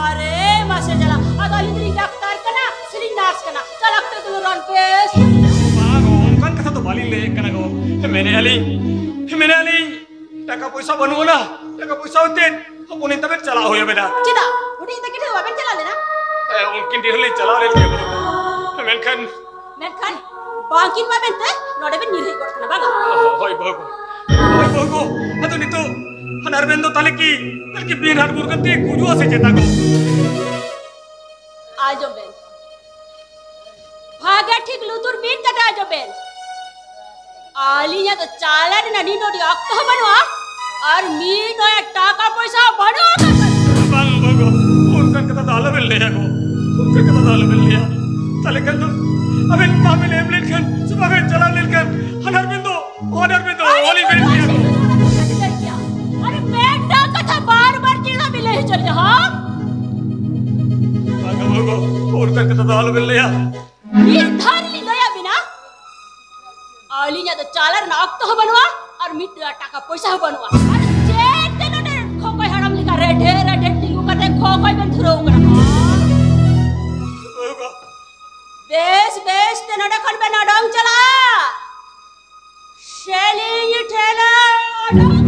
ᱟᱨᱮ ᱢᱟᱥᱮ ᱡᱟᱞᱟ, ᱟᱫᱚ ᱟᱹᱞᱤᱧ ᱫᱚᱞᱤᱧ ᱰᱟᱠᱛᱟᱨ ᱠᱟᱱᱟ ᱥᱮᱞᱤᱧ ᱱᱟᱨᱥ ᱠᱟᱱᱟ? ᱪᱟᱞᱟᱜ ᱛᱮ ᱫᱚ ᱨᱟᱱ ᱵᱮᱥ᱾ ᱵᱟᱝ ᱜᱚ, ᱚᱱᱠᱟᱱ ᱠᱟᱛᱷᱟ ᱫᱚ ᱵᱟᱹᱞᱤᱧ ᱞᱟᱹᱭᱮᱫ ᱠᱟᱱᱟ ᱜᱚ᱾ ᱢᱮᱱᱮᱫᱼᱟ ᱞᱤᱧ, ᱢᱮᱱᱮᱫᱼᱟ ᱞᱤᱧ, ᱴᱟᱠᱟ ᱯᱚᱭᱥᱟ ᱵᱟᱹᱱᱩᱜ ᱟᱱᱟ, ᱴᱟᱠᱟ ᱯᱚᱭᱥᱟ ᱦᱚᱛᱮᱫ ᱦᱚᱯᱚᱱ ᱤᱧ ᱛᱟᱵᱮᱱ ᱪᱟᱞᱟᱣ ᱦᱩᱭ ᱟᱵᱮᱱᱟ᱾ ᱪᱮᱫᱟᱜ? ᱦᱩᱰᱤᱧ ᱛᱟᱹᱠᱤᱱ ᱴᱷᱮᱱ ᱵᱟᱵᱮᱱ ᱪᱟᱞᱟᱣ ᱞᱮᱱᱟ? ᱦᱮᱸ, ᱩᱱᱠᱤᱱ ᱴᱷᱮᱱ ᱦᱚᱸᱞᱤᱧ ᱪᱟᱞᱟᱣ ᱞᱮᱱ ᱜᱮᱭᱟ ᱜᱚ᱾ ᱢᱮᱱᱠᱷᱟᱱ ᱢᱮᱱᱠᱷᱟᱱ ᱵᱟᱝᱠᱤᱱ ᱮᱢᱟ ᱵᱮᱱ ᱛᱮ ᱱᱚᱰᱮ ᱵᱮᱱ ᱧᱤᱨ ᱦᱮᱡ ᱜᱚᱫ ᱠᱟᱱᱟ, ᱵᱟᱝᱟ? ᱦᱳᱭ ᱵᱟᱹᱦᱩ ᱠᱚ, ᱦᱳᱭ ᱵᱟᱹᱦᱩ ᱠᱚ᱾ ᱟᱫᱚ ᱱᱤᱛᱚᱜ ᱦᱟᱱᱟᱨ ᱵᱮᱱ ᱫᱚ ᱛᱟᱦᱞᱮ ᱠᱤ, ᱛᱟᱦᱞᱮ ᱠᱤ ᱵᱤᱱ ᱦᱟᱰ ᱢᱩᱨᱜᱟᱹᱱ ᱛᱮ ᱜᱩᱡᱩᱜᱼᱟ ᱥᱮ ᱪᱮᱛᱟ ᱜᱚ? ᱟᱸᱡᱚᱢ ᱵᱮᱱ, ᱵᱷᱟᱜᱮ ᱴᱷᱤᱠ ᱞᱩᱛᱩᱨ ᱵᱤᱫ ᱠᱟᱛᱮ ᱟᱸᱡᱚᱢ ᱵᱮᱱ᱾ ᱟᱹᱞᱤᱧᱟᱜ ᱫᱚ ᱪᱟᱞᱟᱜ ᱨᱮᱱᱟᱜ ᱱᱤᱱ ᱱᱚᱰᱤ ᱚᱠᱛᱚ ᱦᱚᱸ ᱵᱟᱹᱱᱩᱜᱼᱟ, ᱟᱨ ᱢᱤᱫ ᱱᱚᱭᱟ ᱴᱟᱠᱟ ᱯᱚᱭᱥᱟ ᱦᱚᱸ ᱵᱟᱹᱱᱩᱜᱼᱟ᱾ ᱵᱟᱝ ᱵᱟᱹᱵᱩ, ᱚᱱᱠᱟᱱ ᱠᱟᱛᱷᱟ ᱫᱚ ᱟᱞᱚᱵᱮᱱ ᱞᱟᱹᱭᱟ ᱜᱚ, ᱚᱱᱠᱟᱱ ᱠᱟᱛᱷᱟ ᱫᱚ ᱟᱞᱚᱵᱮᱱ ᱞᱟᱹᱭᱟ᱾ ᱛᱟᱦᱞᱮ ᱠᱷᱟᱱ ᱫᱚ ᱟᱵᱮᱱ ᱵᱟᱵᱮᱱ ᱮᱢ ᱞᱮᱱᱠᱷᱟᱱ ᱥᱮ ᱵᱟᱵᱮᱱ ᱪᱟᱞᱟᱣ ᱞᱮᱱᱠᱷᱟᱱ ᱦᱟᱱᱟᱨ ᱵᱮᱱ ᱫᱚ ᱚᱱᱟᱨ ᱵᱮᱱ ᱫᱚ ᱟᱨᱮ ᱚᱞᱤᱧ ᱵᱮᱱ ᱞᱟᱹᱭᱟ ᱜᱚ᱾ ᱟᱨᱮ ᱢᱤᱫᱴᱟᱝ ᱠᱟᱛᱷᱟ ᱵᱟᱨ ᱵᱟᱨ ᱪᱮᱫᱟᱜ ᱵᱤᱱ ᱞᱟᱹᱭ ᱦᱚᱪᱚ ᱞᱮᱫᱟ, ᱦᱚᱸ? ᱵᱟᱝ ᱵᱟᱹᱵᱩ, ᱚᱱᱠᱟᱱ ᱠᱟᱛᱷᱟ ᱫᱚ ᱟᱞᱚᱵᱮᱱ ᱞᱟᱹᱭᱟ᱾ ᱢᱤᱫ ᱫᱷᱟᱣ ᱞᱤᱧ ᱞᱟᱹᱭᱟᱵᱤᱱᱟ, ᱟᱹᱞᱤᱧᱟᱜ ᱫᱚ ᱪᱟᱞᱟᱜ ᱨᱮᱱᱟᱜ ᱚᱠᱛᱚ ᱦᱚᱸ ᱵᱟᱹᱱᱩᱜᱼᱟ ᱟᱨ ᱢᱤᱫ ᱴᱟᱠᱟ ᱯᱚᱭᱥᱟ ᱦᱚᱸ ᱵᱟᱹᱱᱩᱜᱼᱟ᱾ ᱟᱨ ᱪᱮᱫ ᱛᱮ ᱱᱚᱰᱮ ᱠᱷᱚᱠᱚᱭ ᱦᱟᱲᱟᱢ ᱞᱮᱠᱟ ᱨᱮᱰᱷᱮ ᱨᱮᱰᱷᱮ ᱛᱤᱸᱜᱩ ᱠᱟᱛᱮ ᱠᱷᱚᱠᱚᱭ ᱵᱮᱱ ᱫᱷᱩᱨᱟᱹᱣ ᱠᱟᱱᱟ? ᱵᱮᱥ ᱵᱮᱥ ᱛᱮ ᱱᱚᱰᱮ ᱠᱷᱚᱱ ᱵᱮᱱ ᱚᱰᱚᱝ ᱪᱟᱞᱟᱜᱼᱟ᱾ ᱥᱮᱞᱤᱧ ᱴᱷᱮᱞᱟ ᱚᱰᱚᱝ᱾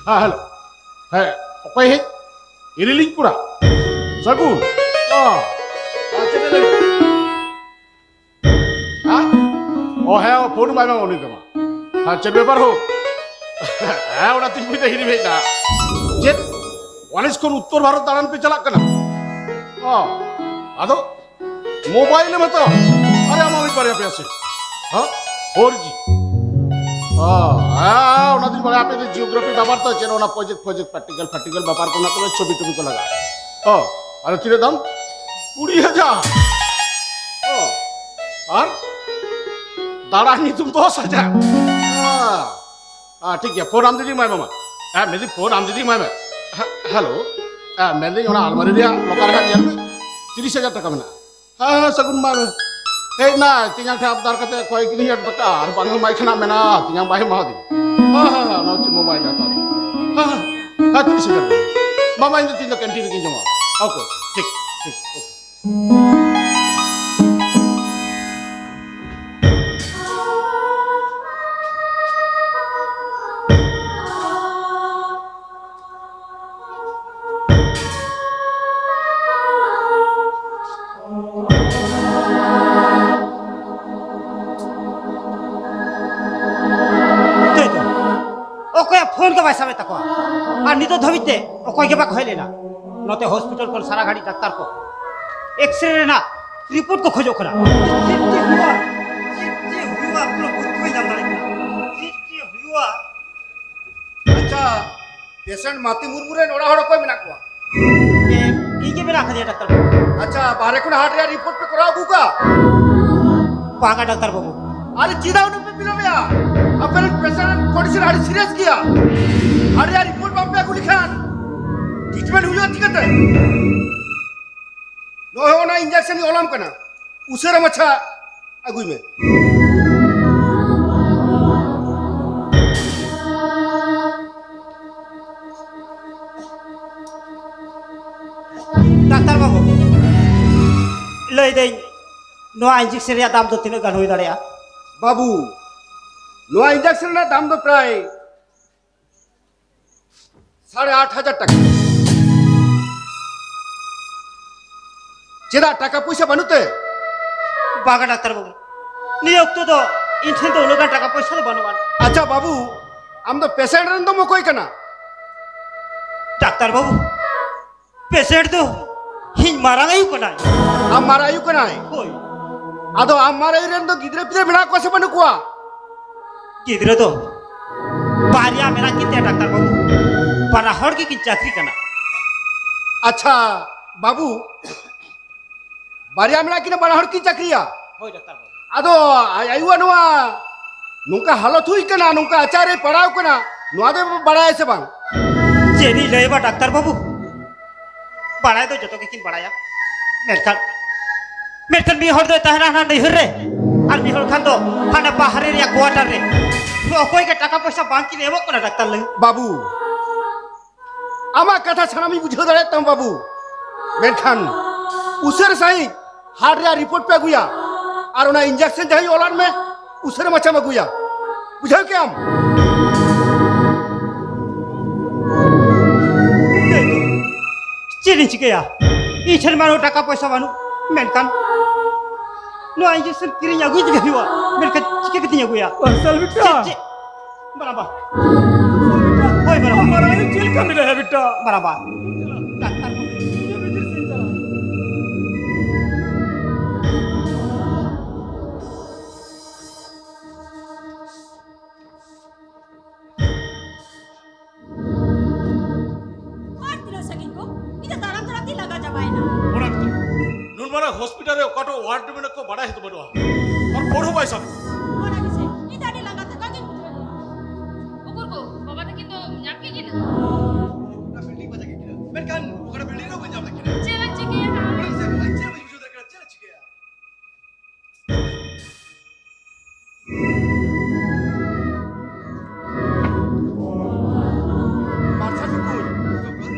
ᱦᱮᱸ, ᱦᱮᱞᱳ᱾ ᱦᱮᱸ, ᱚᱠᱚᱭ ᱦᱮᱡ? ᱤᱨᱤᱞᱤᱧ ᱠᱚᱲᱟ? ᱥᱟᱹᱜᱩᱱ? ᱚ, ᱟᱨ ᱪᱮᱫ ᱮ ᱞᱟᱹᱭ? ᱦᱮᱸ? ᱚ, ᱦᱮᱸ, ᱯᱷᱳᱱ ᱵᱟᱭ ᱧᱟᱢᱟ ᱩᱱᱤ ᱫᱚ ᱢᱟ᱾ ᱦᱮᱸ, ᱪᱮᱫ ᱵᱮᱯᱟᱨ ᱦᱳ? ᱦᱮᱸ, ᱚᱱᱟ ᱛᱤᱧ ᱵᱩᱡᱽ ᱫᱟ ᱦᱤᱨᱤᱢ ᱦᱮᱡ ᱮᱱᱟ᱾ ᱪᱮᱫ? ᱠᱚᱞᱮᱡᱽ ᱠᱷᱚᱱ ᱩᱛᱛᱚᱨ ᱵᱷᱟᱨᱚᱛ ᱫᱟᱬᱟᱱ ᱯᱮ ᱪᱟᱞᱟᱜ ᱠᱟᱱᱟ? ᱚ, ᱟᱫᱚ? ᱢᱳᱵᱟᱭᱤᱞ ᱮᱢ ᱦᱟᱛᱟᱣᱟ? ᱟᱨᱮ, ᱟᱢᱟᱜ ᱢᱤᱫ ᱵᱟᱨᱭᱟ ᱯᱮᱭᱟ ᱥᱮ᱾ ᱦᱮᱸ? Four G. ᱚ, ᱦᱮᱸ, ᱚᱱᱟ ᱫᱚᱧ ᱵᱟᱲᱟᱭᱟ, ᱟᱯᱮ ᱫᱚ ᱡᱤᱭᱳᱜᱨᱟᱯᱷᱤ ᱵᱮᱯᱟᱨ ᱛᱚ, ᱪᱮᱫ ᱚᱱᱟ ᱯᱨᱚᱡᱮᱠᱴ ᱯᱷᱚᱡᱮᱠᱴ, ᱯᱨᱮᱠᱴᱤᱠᱟᱞ ᱯᱷᱨᱮᱠᱴᱤᱠᱟᱞ ᱵᱮᱯᱟᱨ ᱠᱚ ᱢᱮᱱᱟᱜ ᱛᱟᱯᱮ, ᱪᱷᱚᱵᱤ ᱴᱚᱵᱤ ᱠᱚ ᱞᱟᱜᱟᱜᱼᱟ᱾ ᱚ, ᱟᱫᱚ ᱛᱤᱱᱟᱹᱜ ᱫᱟᱢ? ᱠᱩᱲᱤ ᱦᱟᱡᱟᱨ᱾ ᱚ, ᱟᱨ ᱫᱟᱬᱟᱱ ᱧᱩᱛᱩᱢ ᱫᱚᱥ ᱦᱟᱡᱟᱨ᱾ ᱦᱮᱸ᱾ ᱟᱨ ᱴᱷᱤᱠ ᱜᱮᱭᱟ, ᱯᱷᱳᱱ ᱟᱢ ᱫᱤᱫᱤ ᱮᱢᱟᱭ ᱢᱮ ᱢᱟ᱾ ᱦᱮᱸ, ᱢᱮᱱᱫᱟᱹᱧ ᱯᱷᱳᱱ ᱟᱢ ᱫᱤᱫᱤ ᱮᱢᱟᱭ ᱢᱮ᱾ ᱦᱮᱸ, ᱦᱮᱞᱳ᱾ ᱦᱮᱸ, ᱢᱮᱱᱫᱟᱹᱧ ᱚᱱᱟ ᱟᱞᱢᱟᱨᱤ ᱨᱮᱭᱟᱜ ᱞᱚᱠᱟᱨ ᱨᱮ ᱦᱟᱸᱜ ᱧᱮᱞ ᱢᱮ, ᱛᱤᱨᱤᱥ ᱦᱟᱡᱟᱨ ᱴᱟᱠᱟ ᱢᱮᱱᱟᱜᱼᱟ᱾ ᱦᱮᱸ, ᱦᱮᱸ, ᱥᱟᱹᱜᱩᱱ ᱢᱟ ᱦᱮᱡ ᱱᱟᱭ, ᱛᱮᱧᱟᱝ ᱴᱷᱮᱱ ᱟᱵᱫᱟᱨ ᱠᱟᱛᱮ ᱠᱚᱭ ᱠᱤᱨᱤᱧ ᱦᱟᱡᱟᱨ ᱴᱟᱠᱟ, ᱟᱨ ᱵᱟᱝ ᱮᱢᱟᱭ ᱠᱷᱟᱱ ᱢᱮᱱᱟ, ᱛᱮᱧᱟᱝ ᱵᱟᱭ ᱮᱢᱟᱣᱫᱤᱧ᱾ ᱦᱮᱸ, ᱦᱮᱸ, ᱦᱮᱸ, ᱚᱱᱟ ᱪᱮᱫ ᱢᱳᱵᱟᱭᱤᱞ ᱦᱟᱛᱟᱣ ᱫᱤᱧ᱾ ᱦᱮᱸ, ᱦᱮᱸ, ᱦᱮᱸ, ᱛᱤᱨᱤᱥ ᱦᱟᱡᱟᱨ ᱴᱟᱠᱟ᱾ ᱢᱟᱢᱟ, ᱤᱧ ᱫᱚ ᱛᱮᱦᱮᱧ ᱫᱚ ᱠᱮᱱᱴᱤᱱ ᱨᱮᱜᱤᱧ ᱡᱚᱢᱟ᱾ ᱳᱠᱮ, ᱴᱷᱤᱠ, ᱴᱷᱤᱠ, ᱳᱠᱮ᱾ ᱪᱮᱫ? ᱚᱠᱚᱭᱟᱜ ᱯᱷᱳᱱ ᱜᱮ ᱵᱟᱭ ᱥᱟᱵᱮᱫ ᱛᱟᱠᱚᱣᱟ᱾ ᱟᱨ ᱱᱤᱛᱚᱜ ᱫᱷᱟᱹᱵᱤᱡ ᱛᱮ ᱚᱠᱚᱭ ᱜᱮ ᱵᱟᱠᱚ ᱦᱮᱡ ᱞᱮᱱᱟ᱾ ᱱᱚᱛᱮ ᱦᱚᱥᱯᱤᱴᱟᱞ ᱠᱷᱚᱱ ᱥᱟᱨᱟ ᱜᱷᱟᱹᱲᱤᱡ ᱰᱟᱠᱛᱟᱨ ᱠᱚ ᱮᱠᱥᱨᱮ ᱨᱮᱱᱟᱜ ᱨᱤᱯᱳᱨᱴ ᱠᱚ ᱠᱷᱚᱡᱚᱜ ᱠᱟᱱᱟ᱾ ᱪᱮᱫ ᱪᱮᱫ ᱦᱩᱭᱩᱜᱼᱟ? ᱪᱮᱫ ᱪᱮᱫ ᱦᱩᱭᱩᱜᱼᱟ? ᱠᱳᱱᱳ ᱵᱩᱡᱽ ᱵᱟᱹᱧ ᱧᱟᱢ ᱫᱟᱲᱮᱭᱟᱜ ᱠᱟᱱᱟ᱾ ᱪᱮᱫ ᱪᱮᱫ ᱦᱩᱭᱩᱜᱼᱟ? ᱟᱪᱪᱷᱟ, ᱯᱮᱥᱮᱱᱴ ᱢᱟᱛᱤ ᱢᱩᱨᱢᱩ ᱨᱮᱱ ᱚᱲᱟᱜ ᱦᱚᱲ ᱚᱠᱚᱭ ᱢᱮᱱᱟᱜ ᱠᱚᱣᱟ? ᱮ, ᱤᱧ ᱜᱮ ᱢᱮᱱᱟᱜ ᱟᱠᱟᱫᱤᱧᱟ, ᱰᱟᱠᱛᱟᱨ ᱵᱟᱹᱵᱩ᱾ ᱟᱪᱪᱷᱟ, ᱵᱟᱦᱨᱮ ᱠᱷᱚᱱ ᱦᱟᱨᱴ ᱨᱮᱭᱟᱜ ᱨᱤᱯᱳᱨᱴ ᱯᱮ ᱠᱚᱨᱟᱣ ᱟᱹᱜᱩ ᱠᱟᱜᱼᱟ? ᱵᱟᱝᱟ, ᱰᱟᱠᱛᱟᱨ ᱵᱟᱹᱵᱩ᱾ ᱟᱨᱮ, ᱪᱮᱫᱟᱜ ᱩᱱᱟᱹᱜ ᱯᱮ ᱵᱤᱞᱚᱢᱮᱜᱼᱟ? ᱟᱯᱮ ᱨᱮᱱ ᱯᱮᱥᱮᱱᱴ ᱨᱮᱱ ᱠᱚᱱᱰᱤᱥᱚᱱ ᱟᱹᱰᱤ ᱥᱤᱨᱤᱭᱟᱥ ᱜᱮᱭᱟ᱾ ᱦᱟᱨᱴ ᱨᱮᱭᱟᱜ ᱨᱤᱯᱳᱨᱴ ᱵᱟᱝ ᱯᱮ ᱟᱹᱜᱩ ᱞᱮᱠᱷᱟᱱ ᱴᱨᱤᱴᱢᱮᱱᱴ ᱦᱩᱭᱩᱜᱼᱟ ᱪᱤᱠᱟᱹᱛᱮ? ᱱᱚᱜᱼᱚᱭ ᱚᱱᱟ ᱤᱧᱡᱮᱠᱥᱚᱱ ᱤᱧ ᱚᱞᱟᱢ ᱠᱟᱱᱟ, ᱩᱥᱟᱹᱨᱟ ᱢᱟᱪᱷᱟ ᱟᱹᱜᱩᱭ ᱢᱮ᱾ ᱰᱟᱠᱛᱟᱨ ᱵᱟᱹᱵᱩ, ᱞᱟᱹᱭᱫᱟᱹᱧ, ᱱᱚᱣᱟ ᱤᱧᱡᱮᱠᱥᱚᱱ ᱨᱮᱭᱟᱜ ᱫᱟᱢ ᱫᱚ ᱛᱤᱱᱟᱹᱜ ᱜᱟᱱ ᱦᱩᱭ ᱫᱟᱲᱮᱭᱟᱜᱼᱟ? ᱵᱟᱹᱵᱩ, ᱱᱚᱣᱟ ᱤᱧᱡᱮᱠᱥᱚᱱ ᱨᱮᱱᱟᱜ ᱫᱟᱢ ᱫᱚ ᱯᱨᱟᱭ ᱥᱟᱲᱮ ᱟᱴ ᱦᱟᱡᱟᱨ ᱴᱟᱠᱟ᱾ ᱪᱮᱫᱟᱜ, ᱴᱟᱠᱟ ᱯᱚᱭᱥᱟ ᱵᱟᱹᱱᱩᱜ ᱛᱮ? ᱵᱟᱝᱟ ᱰᱟᱠᱛᱟᱨ ᱵᱟᱹᱵᱩ, ᱱᱤᱭᱟᱹ ᱚᱠᱛᱚ ᱫᱚ ᱤᱧ ᱴᱷᱮᱱ ᱫᱚ ᱩᱱᱟᱹᱜ ᱜᱟᱱ ᱴᱟᱠᱟ ᱯᱚᱭᱥᱟ ᱫᱚ ᱵᱟᱹᱱᱩᱜᱼᱟ᱾ ᱟᱪᱪᱷᱟ ᱵᱟᱹᱵᱩ, ᱟᱢ ᱫᱚ ᱯᱮᱥᱮᱱᱴ ᱨᱮᱱ ᱫᱚᱢ ᱚᱠᱚᱭ ᱠᱟᱱᱟ? ᱰᱟᱠᱛᱟᱨ ᱵᱟᱹᱵᱩ, ᱯᱮᱥᱮᱱᱴ ᱫᱚ ᱤᱧ ᱢᱟᱨᱟᱝ ᱟᱭᱩ ᱠᱟᱱᱟᱭ᱾ ᱟᱢ ᱢᱟᱨᱟᱝ ᱟᱭᱩ ᱠᱟᱱᱟᱭ? ᱦᱳᱭ᱾ ᱟᱫᱚ ᱟᱢ ᱢᱟᱨᱟᱝ ᱟᱭᱩ ᱨᱮᱱ ᱫᱚ ᱜᱤᱫᱽᱨᱟᱹ ᱯᱤᱫᱽᱨᱟᱹ ᱢᱮᱱᱟᱜ ᱠᱚᱣᱟ ᱥᱮ ᱵᱟᱹᱱᱩᱜ ᱠᱚᱣᱟ? ᱜᱤᱫᱽᱨᱟᱹ ᱫᱚ ᱵᱟᱨᱭᱟ ᱢᱮᱱᱟᱜ ᱠᱤᱱ ᱛᱟᱭᱟ ᱰᱟᱠᱛᱟᱨ ᱵᱟᱹᱵᱩ, ᱵᱟᱱᱟ ᱦᱚᱲ ᱜᱮᱠᱤᱱ ᱪᱟᱹᱠᱨᱤ ᱠᱟᱱᱟ᱾ ᱟᱪᱪᱷᱟ ᱵᱟᱹᱵᱩ, ᱵᱟᱨᱭᱟ ᱢᱮᱱᱟᱜ ᱠᱤᱱᱟ, ᱵᱟᱱᱟ ᱦᱚᱲ ᱠᱤᱱ ᱪᱟᱹᱠᱨᱤᱭᱟ? ᱦᱳᱭ ᱰᱟᱠᱛᱟᱨ ᱵᱟᱹᱵᱩ᱾ ᱟᱫᱚ ᱟᱡ ᱟᱭᱳᱣᱟᱜ ᱱᱚᱣᱟ ᱱᱚᱝᱠᱟ ᱦᱟᱞᱚᱛ ᱦᱩᱭ ᱠᱟᱱᱟ, ᱱᱚᱝᱠᱟ ᱟᱪᱟᱨ ᱨᱮ ᱯᱟᱲᱟᱣ ᱠᱟᱱᱟ, ᱱᱚᱣᱟ ᱫᱚ ᱵᱟᱲᱟᱭᱟ ᱥᱮ ᱵᱟᱝ? ᱪᱮᱫ ᱤᱧ ᱞᱟᱹᱭ ᱟᱢᱟ ᱰᱟᱠᱛᱟᱨ ᱵᱟᱹᱵᱩ, ᱵᱟᱲᱟᱭ ᱫᱚ ᱡᱚᱛᱚ ᱜᱮᱠᱤᱱ ᱵᱟᱲᱟᱭᱟ, ᱢᱮᱱᱠᱷᱟᱱ, ᱢᱮᱱᱠᱷᱟᱱ ᱢᱤᱫ ᱦᱚᱲ ᱫᱚᱭ ᱛᱟᱦᱮᱱᱟ ᱦᱟᱱᱟ ᱱᱟᱹᱭᱦᱟᱹᱨ ᱨᱮ, ᱟᱨ ᱢᱤᱫ ᱦᱚᱲ ᱠᱷᱟᱱ ᱫᱚ ᱦᱟᱱᱟ ᱵᱟᱦᱨᱮ ᱨᱮᱭᱟᱜ ᱠᱚᱣᱟᱴᱟᱨ ᱨᱮ᱾ ᱚᱠᱚᱭ ᱜᱮ ᱴᱟᱠᱟ ᱯᱚᱭᱥᱟ ᱵᱟᱝ ᱠᱤᱱ ᱮᱢᱚᱜ ᱠᱟᱱᱟ ᱰᱟᱠᱛᱟᱨ ᱞᱟᱹᱭ᱾ ᱵᱟᱹᱵᱩ, ᱟᱢᱟᱜ ᱠᱟᱛᱷᱟ ᱥᱟᱱᱟᱢᱤᱧ ᱵᱩᱡᱷᱟᱹᱣ ᱫᱟᱲᱮᱭᱟᱜ ᱛᱟᱢᱟ ᱵᱟᱹᱵᱩ, ᱢᱮᱱᱠᱷᱟᱱ ᱩᱥᱟᱹᱨᱟ ᱥᱟᱺᱦᱤᱡ ᱦᱟᱨᱴ ᱨᱮᱭᱟᱜ ᱨᱤᱯᱳᱨᱴ ᱯᱮ ᱟᱹᱜᱩᱭᱟ ᱟᱨ ᱚᱱᱟ ᱤᱧᱡᱮᱠᱥᱚᱱ ᱡᱟᱦᱟᱸᱧ ᱚᱞᱟᱫ ᱢᱮ, ᱩᱥᱟᱹᱨᱟ ᱢᱟᱪᱷᱟᱢ ᱟᱹᱜᱩᱭᱟ᱾ ᱵᱩᱡᱷᱟᱹᱣ ᱠᱮᱜᱼᱟᱢ? ᱪᱮᱫ ᱤᱧ ᱪᱤᱠᱟᱹᱭᱟ? ᱤᱧ ᱴᱷᱮᱱ ᱢᱟ ᱴᱟᱠᱟ ᱯᱚᱭᱥᱟ ᱵᱟᱹᱱᱩᱜ, ᱢᱮᱱᱠᱷᱟᱱ ᱱᱚᱣᱟ ᱤᱧᱡᱮᱠᱥᱚᱱ ᱠᱤᱨᱤᱧ ᱟᱹᱜᱩᱭ ᱛᱮᱜᱮ ᱦᱩᱭᱩᱜᱼᱟ᱾ ᱢᱮᱱᱠᱷᱟᱱ ᱪᱤᱠᱟᱹ ᱠᱟᱛᱮᱧ ᱟᱹᱜᱩᱭᱟ? ᱢᱟᱨᱥᱟᱞ ᱵᱤᱴᱟ᱾ ᱪᱮᱫ, ᱪᱮᱫ? ᱵᱟᱨᱟᱵᱟ᱾ ᱦᱳᱭ, ᱵᱟᱨᱟᱵᱟ᱾ ᱢᱟᱨᱟᱝ ᱟᱭᱳ ᱪᱮᱫ ᱞᱮᱠᱟ ᱢᱮᱱᱟᱭᱟ ᱵᱤᱴᱟ? ᱵᱟᱨᱟᱵᱟ᱾ ᱰᱟᱠᱛᱟᱨ ᱠᱚ᱾ ᱟᱨ ᱛᱤᱱᱟᱹᱜ ᱥᱟᱺᱜᱤᱧ ᱜᱳ? ᱤᱧ ᱫᱚ ᱛᱟᱲᱟᱢ ᱛᱟᱲᱟᱢ ᱛᱮᱧ ᱞᱟᱸᱜᱟ ᱪᱟᱵᱟᱭᱮᱱᱟ᱾ ᱚᱱᱟ ᱜᱮᱛᱚ᱾ ᱱᱩᱱ ᱢᱟᱨᱟᱝ ᱦᱚᱥᱯᱤᱴᱟᱞ ᱨᱮ ᱚᱠᱟ ᱴᱷᱮᱱ ᱣᱟᱨᱰ ᱢᱮᱱᱟᱜ ᱠᱚ ᱵᱟᱰᱟᱭ ᱦᱚᱸᱛᱚ ᱵᱟᱹᱱᱩᱜᱼᱟ᱾ ᱟᱨ ᱯᱟᱹᱣᱲᱟᱹ ᱵᱟᱭ ᱥᱟᱵ᱾ ᱚᱱᱟ ᱜᱮᱥᱮ, ᱤᱧ ᱫᱚ ᱟᱹᱰᱤ ᱞᱟᱸᱜᱟ ᱛᱷᱟᱠᱟ ᱜᱤᱧ ᱵᱩᱡᱷᱟᱹᱣᱮᱫᱼᱟ᱾ ᱩᱠᱩᱨ ᱜᱳ, ᱵᱟᱵᱟ ᱛᱟᱹᱠᱤᱱ ᱫᱚ ᱧᱟᱢ ᱠᱮᱫ ᱠᱤᱱᱟ? ᱜᱚᱴᱟ ᱵᱤᱞᱰᱤᱝ ᱯᱟᱸᱡᱟ ᱠᱮᱫ ᱠᱤᱱᱟ, ᱢᱮᱱᱠᱷᱟᱱ ᱚᱠᱟᱴᱟᱜ ᱵᱤᱞᱰᱤᱝ ᱨᱮᱦᱚᱸ ᱵᱟᱹᱧ ᱧᱟᱢ ᱞᱮᱫ ᱠᱤᱱᱟ᱾ ᱪᱮᱫ ᱮᱢ ᱪᱤᱠᱟᱹᱭᱟ ᱛᱟᱦᱞᱮ? ᱚᱱᱟ ᱜᱮᱥᱮ, ᱪᱮᱫ ᱮᱢ ᱵᱩᱡᱷᱟᱹᱣ ᱫᱟᱲᱮᱭᱟᱜ ᱠᱟᱱᱟ, ᱪᱮᱫ ᱮᱢ ᱪᱤᱠᱟᱹᱭᱟ? ᱢᱟᱨᱥᱟᱞ ᱴᱩᱠᱩᱡ,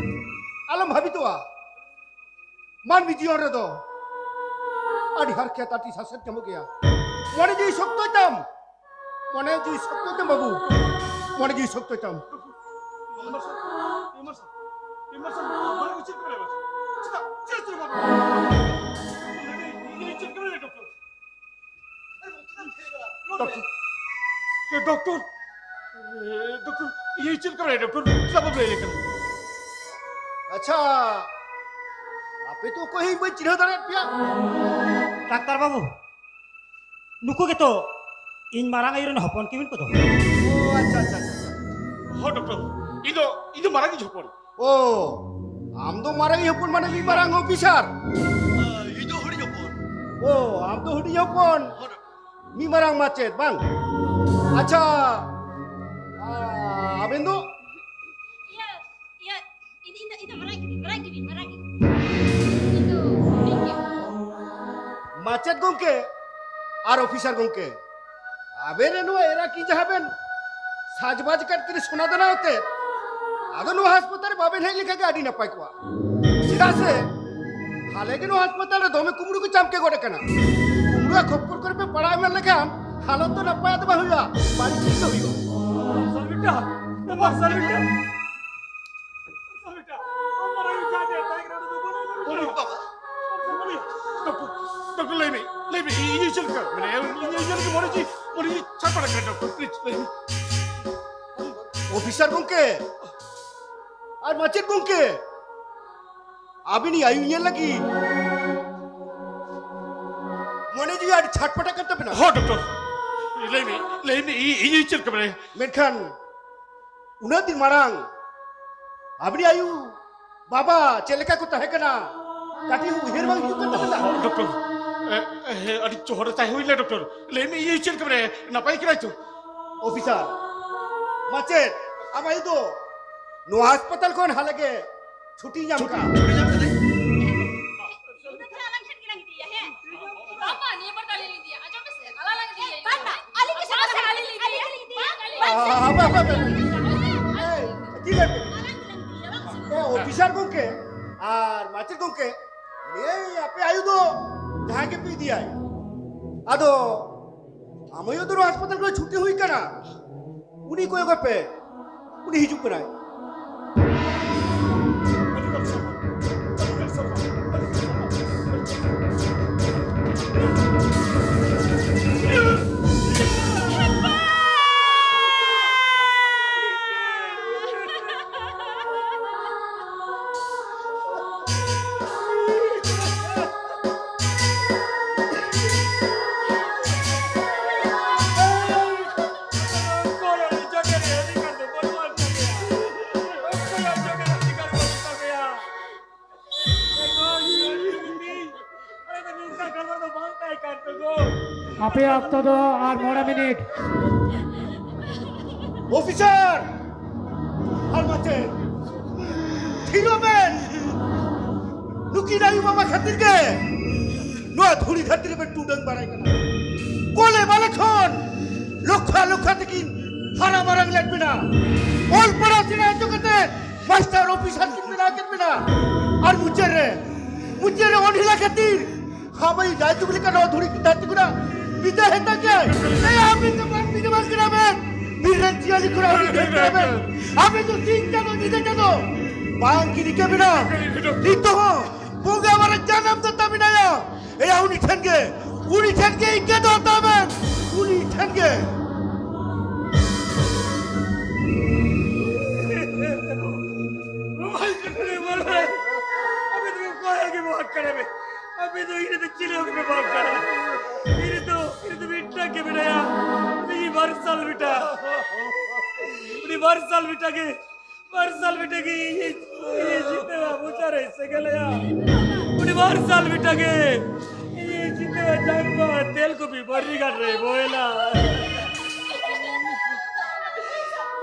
ᱟᱞᱚᱢ ᱵᱷᱟᱵᱤᱛᱚᱜᱼᱟ᱾ ᱢᱟᱹᱱᱢᱤ ᱡᱤᱭᱚᱱ ᱨᱮᱫᱚ ᱟᱹᱰᱤ ᱦᱟᱨᱠᱮᱛ, ᱟᱹᱰᱤ ᱥᱟᱥᱮᱛ ᱧᱟᱢᱚᱜ ᱜᱮᱭᱟ᱾ ᱢᱚᱱᱮ ᱡᱤᱣᱤ ᱥᱚᱠᱛᱚᱭ ᱛᱟᱢ, ᱢᱚᱱᱮ ᱡᱤᱣᱤ ᱥᱚᱠᱛᱚᱭ ᱛᱟᱢ ᱵᱟᱹᱵᱩ, ᱢᱚᱱᱮ ᱡᱤᱣᱤ ᱥᱚᱠᱛᱚᱭ ᱛᱟᱢ᱾ ᱢᱟᱨᱥᱟᱞ, ᱮ ᱢᱟᱨᱥᱟᱞ, ᱢᱟᱨᱥᱟᱞ, ᱪᱮᱫ ᱠᱚ ᱢᱮᱱᱟ? ᱪᱮᱫᱟᱜ? ᱪᱮᱫ ᱠᱚ ᱢᱮᱱᱟ? ᱤᱧ ᱪᱮᱫ ᱠᱚ ᱢᱮᱱᱟ, ᱰᱚᱠᱴᱚᱨ? ᱰᱚᱠᱴᱚᱨ, ᱮ, ᱰᱚᱠᱴᱚᱨ, ᱮ, ᱰᱚᱠᱴᱚᱨ, ᱤᱧ ᱪᱮᱫ ᱠᱚ ᱢᱮᱱᱟ, ᱰᱚᱠᱴᱚᱨ? ᱪᱮᱫᱟᱜ ᱵᱟᱢ ᱞᱟᱹᱭ ᱟᱞᱮ ᱠᱟᱱᱟ? ᱟᱪᱪᱷᱟ, ᱟᱯᱮ ᱛᱚ ᱚᱠᱚᱭ ᱦᱚᱸ ᱵᱟᱹᱧ ᱪᱤᱱᱦᱟᱹᱣ ᱫᱟᱲᱮᱭᱟᱫ ᱯᱮᱭᱟ᱾ ᱰᱟᱠᱛᱟᱨ ᱵᱟᱹᱵᱩ, ᱱᱩᱠᱩ ᱜᱮᱛᱚ ᱤᱧ ᱢᱟᱨᱟᱝ ᱟᱭᱳ ᱨᱮᱱ ᱦᱚᱯᱚᱱ ᱠᱤᱢᱤᱱ ᱠᱚᱫᱚ᱾ ᱚ, ᱟᱪᱪᱷᱟ, ᱟᱪᱪᱷᱟ, ᱟᱪᱪᱷᱟ, ᱟᱪᱪᱷᱟ᱾ ᱦᱚᱸ, ᱰᱚᱠᱴᱚᱨ, ᱤᱧ ᱫᱚ, ᱤᱧ ᱫᱚ ᱢᱟᱨᱟᱝ ᱤᱡ ᱦᱚᱯᱚᱱ᱾ ᱚ, ᱟᱢ ᱫᱚ ᱢᱟᱨᱟᱝ ᱤᱡ ᱦᱚᱯᱚᱱ ᱢᱟᱱᱮ ᱢᱤᱫ ᱢᱟᱨᱟᱝ ᱚᱯᱷᱤᱥᱟᱨ᱾ ᱤᱧ ᱫᱚ ᱦᱩᱰᱤᱧ ᱦᱚᱯᱚᱱ᱾ ᱚ, ᱟᱢ ᱫᱚ ᱦᱩᱰᱤᱧ ᱦᱚᱯᱚᱱ, ᱦᱚᱸ, ᱰᱚᱠᱴᱚᱨ᱾ ᱢᱤᱫ ᱢᱟᱨᱟᱝ ᱢᱟᱪᱮᱫ, ᱵᱟᱝ? ᱟᱪᱪᱷᱟ, ᱟ, ᱟᱵᱮᱱ ᱫᱚ? ᱤᱭᱟᱹ, ᱤᱭᱟᱹ, ᱤᱧ, ᱤᱧ ᱫᱚ, ᱤᱧ ᱫᱚ ᱢᱟᱨᱟᱝ ᱜᱤᱫᱤᱧ, ᱢᱟᱨᱟᱝ ᱜᱤᱫᱤᱧ, ᱢᱟᱨᱟᱝ ᱜᱤᱫᱤᱧ᱾ ᱤᱧ ᱫᱚ ᱦᱩᱰᱤᱧ ᱜᱮ᱾ ᱢᱟᱪᱮᱫ ᱜᱚᱢᱠᱮ ᱟᱨ ᱚᱯᱷᱤᱥᱟᱨ ᱜᱚᱢᱠᱮ, ᱟᱵᱮᱱ ᱨᱮᱱ ᱱᱚᱣᱟ ᱮᱨᱟ ᱠᱤ ᱡᱟᱦᱟᱸ ᱵᱮᱱ ᱥᱟᱡᱽᱵᱟᱡᱽ ᱠᱟᱫ ᱠᱤᱱ ᱥᱚᱱᱟ ᱫᱟᱱᱟ ᱟᱛᱮ, ᱟᱫᱚ ᱱᱚᱣᱟ ᱦᱟᱥᱯᱟᱛᱟᱞ ᱨᱮ ᱵᱟᱵᱮᱱ ᱦᱮᱡ ᱞᱮᱠᱷᱟᱱ ᱜᱮ ᱟᱹᱰᱤ ᱱᱟᱯᱟᱭ ᱠᱚᱜᱼᱟ᱾ ᱪᱮᱫᱟᱜ ᱥᱮ ᱦᱟᱞᱮ ᱜᱮ ᱱᱚᱣᱟ ᱦᱟᱥᱯᱟᱛᱟᱞ ᱨᱮ ᱫᱚᱢᱮ ᱠᱩᱢᱵᱽᱲᱩ ᱠᱚ ᱪᱟᱢᱠᱮ ᱜᱚᱫ ᱟᱠᱟᱱᱟ᱾ ᱠᱩᱢᱵᱽᱲᱩᱣᱟᱜ ᱠᱷᱚᱯᱯᱚᱨ ᱠᱚᱨᱮ ᱯᱮ ᱯᱟᱲᱟᱣ ᱮᱢᱟᱱ ᱞᱮᱠᱷᱟᱱ ᱦᱟᱞᱚᱛ ᱫᱚ ᱱᱟᱯᱟᱭ ᱫᱚ ᱵᱟᱝ ᱦᱩᱭᱩᱜᱼᱟ, ᱵᱟᱹᱲᱤᱡ ᱜᱮ ᱦᱩᱭᱩᱜᱼᱟ᱾ ᱢᱟᱨᱥᱟᱞ ᱵᱮᱴᱟ, ᱢᱟᱨᱥᱟᱞ ᱵᱮᱴᱟ᱾ ᱚᱞᱤ ᱵᱟᱵᱟ᱾ ᱰᱚᱠᱴᱚᱨ, ᱰᱚᱠᱴᱚᱨ, ᱞᱟᱹᱭ ᱢᱮ, ᱞᱟᱹᱭ ᱢᱮ, ᱤᱧ, ᱤᱧ ᱪᱮᱫ ᱞᱮᱠᱟ? ᱢᱟᱱᱮ, ᱤᱧ, ᱤᱧ ᱪᱮᱫ ᱞᱮᱠᱟ? ᱢᱚᱱᱮ ᱡᱤᱣᱤ, ᱢᱚᱱᱮ ᱡᱤᱣᱤ ᱪᱷᱟᱲᱯᱟᱲ ᱟᱠᱟᱱᱟ, ᱰᱚᱠᱴᱚᱨ, ᱯᱞᱤᱡ, ᱞᱟᱹᱭ ᱢᱮ᱾ ᱚᱯᱷᱤᱥᱟᱨ ᱜᱚᱢᱠᱮ ᱟᱨ ᱢᱟᱪᱮᱫ ᱜᱚᱢᱠᱮ, ᱟᱹᱵᱤᱱᱤᱡ ᱟᱭᱩ ᱧᱮᱞ ᱞᱟᱹᱜᱤᱫ ᱢᱚᱱᱮ ᱡᱤᱣᱤ ᱟᱹᱰᱤ ᱪᱷᱟᱴᱯᱟᱴᱟᱜ ᱠᱟᱱ ᱛᱟᱵᱮᱱᱟ᱾ ᱦᱚᱸ, ᱰᱚᱠᱴᱚᱨ, ᱞᱟᱹᱭ ᱢᱮ, ᱞᱟᱹᱭ ᱢᱮ, ᱤᱧ, ᱤᱧ ᱪᱮᱫ ᱞᱮᱠᱟ? ᱢᱟᱱᱮ, ᱢᱮᱱᱠᱷᱟᱱ ᱩᱱᱟᱹᱜ ᱫᱤᱱ ᱢᱟᱲᱟᱝ ᱟᱵᱤᱱ ᱟᱭᱩ ᱵᱟᱵᱟ ᱪᱮᱫ ᱞᱮᱠᱟ ᱠᱚ ᱛᱟᱦᱮᱸ ᱠᱟᱱᱟ, ᱠᱟᱹᱴᱤᱡ ᱩᱭᱦᱟᱹᱨ ᱵᱟᱝ ᱦᱤᱡᱩᱜ ᱠᱟᱱ ᱛᱟᱵᱮᱱᱟ? ᱰᱚᱠᱴᱚᱨ, ᱮ, ᱮ, ᱟᱹᱰᱤ ᱡᱚᱦᱚᱲ ᱨᱮ ᱛᱟᱦᱮᱸ ᱦᱩᱭ ᱞᱮᱱᱟ, ᱰᱚᱠᱴᱚᱨ᱾ ᱞᱟᱹᱭ ᱢᱮ, ᱤᱭᱟᱹ ᱪᱮᱫ ᱞᱮᱠᱟ ᱢᱮᱱᱟᱭᱟ? ᱱᱟᱯᱟᱭ ᱠᱟᱱᱟᱭ ᱛᱚ? ᱚᱯᱷᱤᱥᱟᱨ, ᱢᱟᱪᱮᱫ, ᱟᱢ ᱟᱭᱩ ᱫᱚ ᱱᱚᱣᱟ ᱦᱟᱥᱯᱟᱛᱟᱞ ᱠᱷᱚᱱ ᱦᱟᱞᱮ ᱜᱮ ᱪᱷᱩᱴᱤ ᱧᱟᱢ ᱠᱟᱜᱼᱟ᱾ ᱪᱷᱩᱴᱤ ᱧᱟᱢ ᱠᱟᱫᱟᱭ? ᱤᱧ ᱫᱚ ᱛᱟᱦᱞᱮ ᱟᱞᱟᱝ ᱴᱷᱮᱱ ᱜᱮᱞᱟᱝ ᱤᱫᱤᱭᱮᱭᱟ, ᱦᱮᱸ? ᱵᱟᱵᱟ, ᱱᱤᱭᱟᱹ ᱵᱟᱨ ᱫᱚ ᱟᱞᱮ ᱞᱮ ᱤᱫᱤᱭᱟ᱾ ᱟᱸᱡᱚᱢ ᱢᱮᱥᱮ, ᱟᱞᱟᱝ ᱞᱟᱝ ᱤᱫᱤᱭᱮᱭᱟ᱾ ᱵᱟᱝ, ᱵᱟᱝ, ᱟᱞᱮ ᱜᱮ ᱪᱮᱫᱟᱜ ᱥᱮ ᱟᱞᱮ ᱞᱮ ᱤᱫᱤᱭᱮᱭᱟ? ᱵᱟᱝ, ᱟᱞᱮ ᱵᱟᱝ, ᱵᱟᱝ, ᱵᱟᱝ, ᱵᱟᱝ᱾ ᱮᱭ, ᱪᱮᱫ ᱞᱮᱠᱟ? ᱟᱞᱟᱝ ᱜᱮᱞᱟᱝ ᱤᱫᱤᱭᱮᱭᱟ, ᱵᱟᱝ ᱥᱮ? ᱮ, ᱚᱯᱷᱤᱥᱟᱨ ᱜᱚᱢᱠᱮ ᱟᱨ ᱢᱟᱪᱮᱫ ᱜᱚᱢᱠᱮ, ᱮᱭ, ᱟᱯᱮ ᱟᱭᱳ ᱫᱚ ᱡᱟᱦᱟᱸᱭ ᱜᱮᱯᱮ ᱤᱫᱤᱭᱟᱭ, ᱟᱫᱚ ᱟᱢ ᱟᱭᱳ ᱫᱚ ᱱᱚᱣᱟ ᱦᱟᱥᱯᱟᱛᱟᱞ ᱠᱷᱚᱱ ᱪᱷᱩᱴᱤ ᱦᱩᱭ ᱠᱟᱱᱟ, ᱩᱱᱤ ᱠᱚᱭᱚᱜ ᱠᱟᱯᱮ, ᱩᱱᱤ ᱦᱤᱡᱩᱜ ᱠᱟᱱᱟᱭ᱾ ᱯᱮ ᱚᱠᱛᱚ ᱫᱚ ᱟᱨ ᱢᱚᱬᱮ ᱢᱤᱱᱤᱴ᱾ ᱚᱯᱷᱤᱥᱟᱨ ᱟᱨ ᱢᱟᱪᱮᱫ, ᱛᱷᱤᱨᱚᱜ ᱵᱮᱱ᱾ ᱱᱩᱠᱤᱱ ᱟᱭᱳ ᱵᱟᱵᱟ ᱠᱷᱟᱹᱛᱤᱨ ᱜᱮ ᱱᱚᱣᱟ ᱫᱷᱩᱲᱤ ᱫᱷᱟᱹᱨᱛᱤ ᱨᱮᱵᱮᱱ ᱴᱩᱰᱟᱹᱝ ᱵᱟᱲᱟᱭ ᱠᱟᱱᱟ᱾ ᱠᱚᱞᱮ ᱵᱟᱞᱮ ᱠᱷᱚᱱ ᱞᱚᱠᱷᱟ ᱞᱚᱠᱷᱟ ᱛᱮᱠᱤᱱ ᱦᱟᱨᱟ ᱢᱟᱨᱟᱝ ᱞᱮᱫ ᱵᱮᱱᱟ, ᱚᱞ ᱯᱟᱲᱦᱟᱣ ᱥᱮᱬᱟ ᱦᱚᱪᱚ ᱠᱟᱛᱮ ᱢᱟᱥᱴᱟᱨ ᱚᱯᱷᱤᱥᱟᱨ ᱠᱤᱱ ᱵᱮᱱᱟᱣ ᱠᱮᱫ ᱵᱮᱱᱟ᱾ ᱟᱨ ᱢᱩᱪᱟᱹᱫ ᱨᱮ, ᱢᱩᱪᱟᱹᱫ ᱨᱮ ᱚᱱᱦᱤᱞᱟ ᱠᱷᱟᱹᱛᱤᱨ ᱦᱟᱵᱟᱭ ᱡᱟᱭᱛᱩᱠ ᱞᱮᱠᱟ ᱱᱚᱣᱟ ᱫᱷᱩᱲᱤ ᱫᱷᱟᱹᱨᱛᱤ ᱠᱷᱚᱱᱟᱜ ᱵᱤᱫᱟᱹᱭ ᱦᱟᱛᱟᱣ ᱠᱮᱫ᱾ ᱮᱭ, ᱟᱹᱵᱤᱱ ᱫᱚ ᱢᱟᱹᱱᱢᱤ ᱫᱚ ᱵᱟᱝ ᱠᱟᱱᱟ ᱵᱮᱱ, ᱵᱤᱨ ᱨᱮᱱ ᱡᱤᱭᱟᱹᱞᱤ ᱠᱷᱚᱱᱟᱜ ᱦᱚᱸ ᱰᱷᱮᱨ ᱠᱟᱱᱟ ᱵᱮᱱ᱾ ᱟᱵᱮᱱ ᱫᱚ ᱥᱤᱧ ᱪᱟᱸᱫᱚ, ᱧᱤᱫᱟᱹ ᱪᱟᱸᱫᱚ ᱵᱟᱝ ᱠᱤᱱ ᱤᱠᱟᱹ ᱵᱮᱱᱟ᱾ ᱱᱤᱛᱚᱜ ᱦᱚᱸ ᱵᱚᱸᱜᱟ ᱵᱟᱨᱟ ᱡᱟᱱᱟᱢ ᱫᱚ ᱛᱟᱵᱮᱱ ᱟᱭᱟ᱾ ᱮᱭᱟ, ᱩᱱᱤ ᱴᱷᱮᱱ ᱜᱮ, ᱩᱱᱤ ᱴᱷᱮᱱ ᱜᱮ ᱤᱠᱟᱹ ᱫᱚ ᱦᱟᱛᱟᱣ ᱵᱮᱱ, ᱩᱱᱤ ᱴᱷᱮᱱ ᱜᱮ᱾ ᱟᱯᱮ ᱫᱚ ᱚᱠᱚᱭ ᱜᱮ ᱵᱟᱝ ᱠᱟᱱᱟ ᱯᱮ᱾ ᱟᱯᱮ ᱫᱚ ᱤᱧ ᱨᱮᱫᱚ ᱪᱤᱞᱤ ᱦᱚᱸ ᱵᱟᱝ ᱠᱟᱱᱟ᱾ ᱤᱧ ᱨᱮᱫᱚ, ᱤᱧ ᱨᱮᱫᱚ ᱢᱤᱫᱴᱟᱝ ᱜᱮ ᱢᱮᱱᱟᱭᱟ, ᱩᱱᱤ ᱢᱟᱨᱥᱟᱞ ᱵᱮᱴᱟ᱾ ᱩᱱᱤ ᱢᱟᱨᱥᱟᱞ ᱵᱮᱴᱟ ᱜᱮ, ᱢᱟᱨᱥᱟᱞ ᱵᱮᱴᱟ ᱜᱮ ᱤᱧ, ᱤᱧ ᱡᱤᱛᱟᱹᱣᱟ ᱢᱚᱪᱟ ᱨᱮ ᱥᱮᱸᱜᱮᱞ ᱟᱭᱟ᱾ ᱩᱱᱤ ᱢᱟᱨᱥᱟᱞ ᱵᱮᱴᱟ ᱜᱮ ᱤᱧ ᱡᱤᱛᱟᱹᱣᱟ ᱡᱟᱝ ᱠᱚ ᱛᱮᱞ ᱠᱚᱯᱤ ᱵᱟᱹᱨᱱᱤ ᱜᱷᱟᱴ ᱨᱮ ᱵᱚᱦᱮᱞᱟ᱾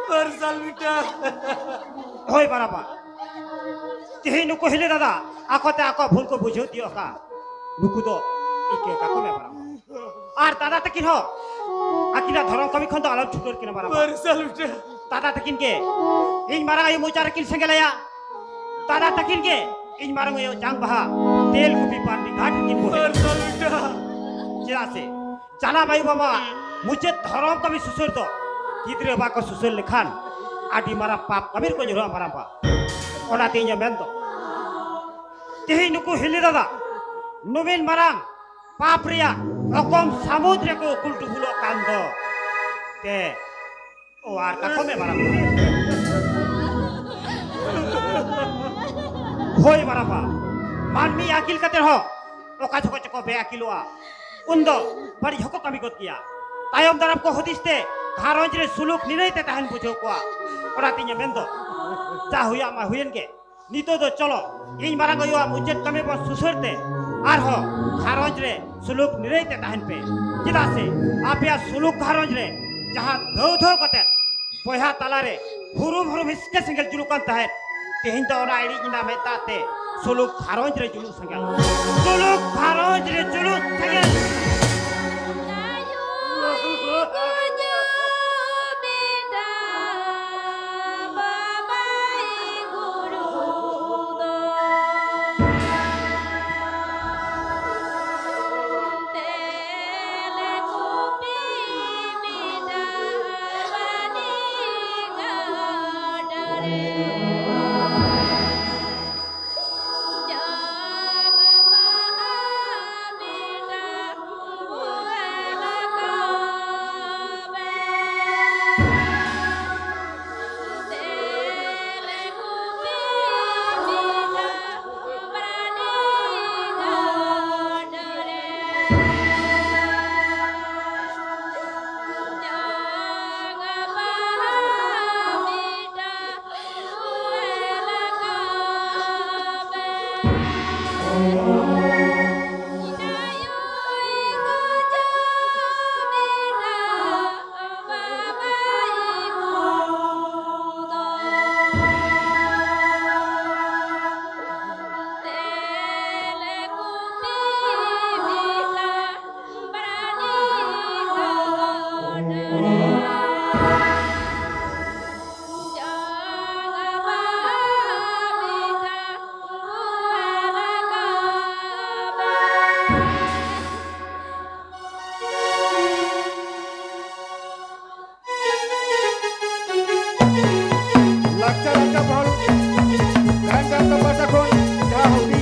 ᱢᱟᱨᱥᱟᱞ ᱵᱮᱴᱟ᱾ ᱦᱳᱭ ᱵᱟᱨᱟᱵᱟ, ᱛᱮᱦᱮᱧ ᱱᱩᱠᱩ ᱦᱤᱞᱤ ᱫᱟᱫᱟ ᱟᱠᱚᱛᱮ ᱟᱠᱚᱣᱟᱜ ᱵᱷᱩᱞ ᱠᱚ ᱵᱩᱡᱷᱟᱹᱣ ᱛᱤᱭᱳᱜ ᱟᱠᱟᱫ᱾ ᱱᱩᱠᱩ ᱫᱚ ᱤᱠᱟᱹ ᱠᱟᱠᱚ ᱢᱮ ᱵᱟᱨᱟᱵᱟ᱾ ᱟᱨ ᱫᱟᱫᱟ ᱛᱟᱹᱠᱤᱱ ᱦᱚᱸ ᱟᱹᱠᱤᱱᱟᱜ ᱫᱷᱚᱨᱚᱢ ᱠᱟᱹᱢᱤ ᱠᱷᱚᱱ ᱫᱚ ᱟᱞᱚᱢ ᱪᱷᱩᱰᱟᱹᱨ ᱠᱤᱱᱟ ᱵᱟᱨᱟᱵᱟ᱾ ᱢᱟᱨᱥᱟᱞ ᱵᱮᱴᱟ᱾ ᱫᱟᱫᱟ ᱛᱟᱹᱠᱤᱱ ᱜᱮ ᱤᱧ ᱢᱟᱨᱟᱝ ᱟᱭᱳ ᱢᱚᱪᱟ ᱨᱮᱠᱤᱱ ᱥᱮᱸᱜᱮᱞ ᱟᱭᱟ᱾ ᱫᱟᱫᱟ ᱛᱟᱹᱠᱤᱱ ᱜᱮ ᱤᱧ ᱢᱟᱨᱟᱝ ᱟᱭᱳ ᱡᱟᱝ ᱵᱟᱦᱟ ᱛᱮᱞ ᱠᱩᱯᱤ ᱯᱟᱨᱱᱤ ᱜᱷᱟᱴ ᱨᱮᱠᱤᱱ ᱵᱚᱦᱮᱞ᱾ ᱢᱟᱨᱥᱟᱞ ᱵᱮᱴᱟ᱾ ᱪᱮᱫᱟᱜ ᱥᱮ ᱡᱟᱱᱟᱢ ᱟᱭᱳ ᱵᱟᱵᱟ ᱢᱩᱪᱟᱹᱫ ᱫᱷᱚᱨᱚᱢ ᱠᱟᱹᱢᱤ ᱥᱩᱥᱟᱹᱨ ᱫᱚ ᱜᱤᱫᱽᱨᱟᱹ ᱵᱟᱠᱚ ᱥᱩᱥᱟᱹᱨ ᱞᱮᱠᱷᱟᱱ ᱟᱹᱰᱤ ᱢᱟᱨᱟᱝ ᱯᱟᱯ ᱠᱟᱹᱢᱤ ᱨᱮᱠᱚ ᱧᱩᱨᱦᱟᱹᱜᱼᱟ ᱢᱟᱨᱟᱝ ᱵᱟ᱾ ᱚᱱᱟᱛᱮ ᱤᱧᱟᱹᱜ ᱢᱮᱱ ᱫᱚ ᱛᱮᱦᱮᱧ ᱱᱩᱠᱩ ᱦᱤᱞᱤ ᱫᱟᱫᱟ ᱱᱩᱢᱤᱱ ᱢᱟᱨᱟᱝ ᱯᱟᱯ ᱨᱮᱭᱟᱜ ᱚᱠᱚᱢ ᱥᱟᱹᱢᱩᱫ ᱨᱮᱠᱚ ᱩᱠᱩᱞ ᱰᱩᱵᱩᱞᱚᱜ ᱠᱟᱱ ᱫᱚ᱾ ᱛᱮ ᱚᱣᱟᱨ ᱠᱟᱠᱚ ᱢᱮ ᱢᱟᱨᱟᱝ ᱵᱟ᱾ ᱦᱳᱭ ᱢᱟᱨᱟᱝ ᱵᱟ, ᱢᱟᱹᱱᱢᱤ ᱟᱹᱠᱤᱞ ᱠᱟᱛᱮ ᱦᱚᱸ ᱚᱠᱟ ᱡᱚᱠᱷᱚᱡ ᱪᱚᱠᱚ ᱵᱮ ᱟᱹᱠᱤᱞᱚᱜᱼᱟ, ᱩᱱᱫᱚ ᱵᱟᱹᱲᱤᱡ ᱦᱚᱸᱠᱚ ᱠᱟᱹᱢᱤ ᱜᱚᱫ ᱜᱮᱭᱟ᱾ ᱛᱟᱭᱚᱢ ᱫᱟᱨᱟᱢ ᱠᱚ ᱦᱩᱫᱤᱥ ᱛᱮ ᱜᱷᱟᱨᱚᱸᱡᱽ ᱨᱮ ᱥᱩᱞᱩᱠ ᱱᱤᱨᱟᱹᱭ ᱛᱮ ᱛᱟᱦᱮᱱ ᱵᱩᱡᱷᱟᱹᱣ ᱠᱚᱣᱟ᱾ ᱚᱱᱟᱛᱮ ᱤᱧᱟᱹᱜ ᱢᱮᱱ ᱫᱚ ᱡᱟ ᱦᱩᱭᱩᱜ ᱢᱟ ᱦᱩᱭᱮᱱ ᱜᱮ, ᱱᱤᱛᱚᱜ ᱫᱚ ᱪᱚᱞᱚ ᱤᱧ ᱢᱟᱨᱟᱝ ᱟᱭᱳᱣᱟᱜ ᱢᱩᱪᱟᱹᱫ ᱠᱟᱹᱢᱤ ᱵᱚᱱ ᱥᱩᱥᱟᱹᱨ ᱛᱮ ᱟᱨᱦᱚᱸ ᱜᱷᱟᱨᱚᱸᱡᱽ ᱨᱮ ᱥᱩᱞᱩᱠ ᱱᱤᱨᱟᱹᱭ ᱛᱮ ᱛᱟᱦᱮᱱ ᱯᱮ᱾ ᱪᱮᱫᱟᱜ ᱥᱮ ᱟᱯᱮᱭᱟᱜ ᱥᱩᱞᱩᱠ ᱜᱷᱟᱨᱚᱸᱡᱽ ᱨᱮ ᱡᱟᱦᱟᱸ ᱫᱷᱟᱹᱣ ᱫᱷᱟᱹᱣ ᱠᱟᱛᱮ ᱵᱚᱭᱦᱟ ᱛᱟᱞᱟᱨᱮ ᱦᱩᱨᱩᱢ ᱦᱩᱨᱩᱢ ᱦᱤᱥᱠᱟᱹ ᱥᱮᱸᱜᱮᱞ ᱡᱩᱞᱩᱜ ᱠᱟᱱ ᱛᱟᱦᱮᱸᱫ, ᱛᱮᱦᱮᱧ ᱫᱚ ᱚᱱᱟ ᱤᱲᱤᱡ ᱮᱱᱟ ᱢᱮᱫ ᱫᱟᱜ ᱛᱮ ᱥᱩᱞᱩᱠ ᱜᱷᱟᱨᱚᱸᱡᱽ ᱨᱮ ᱡᱩᱞᱩᱜ ᱥᱮᱸᱜᱮᱞ᱾ ᱥᱩᱞᱩᱠ ᱜᱷᱟᱨᱚᱸᱡᱽ ᱨᱮ ᱡᱩᱞᱩᱜ ᱥᱮᱸᱜᱮᱞ᱾ ᱞᱟᱠᱪᱟᱨ ᱨᱟᱠᱟᱵ ᱦᱚᱲ ᱜᱷᱟᱱᱴᱟ ᱛᱚᱯᱟ ᱥᱟᱠᱷᱚᱱ ᱡᱟᱦᱟᱸ ᱦᱩᱫᱤ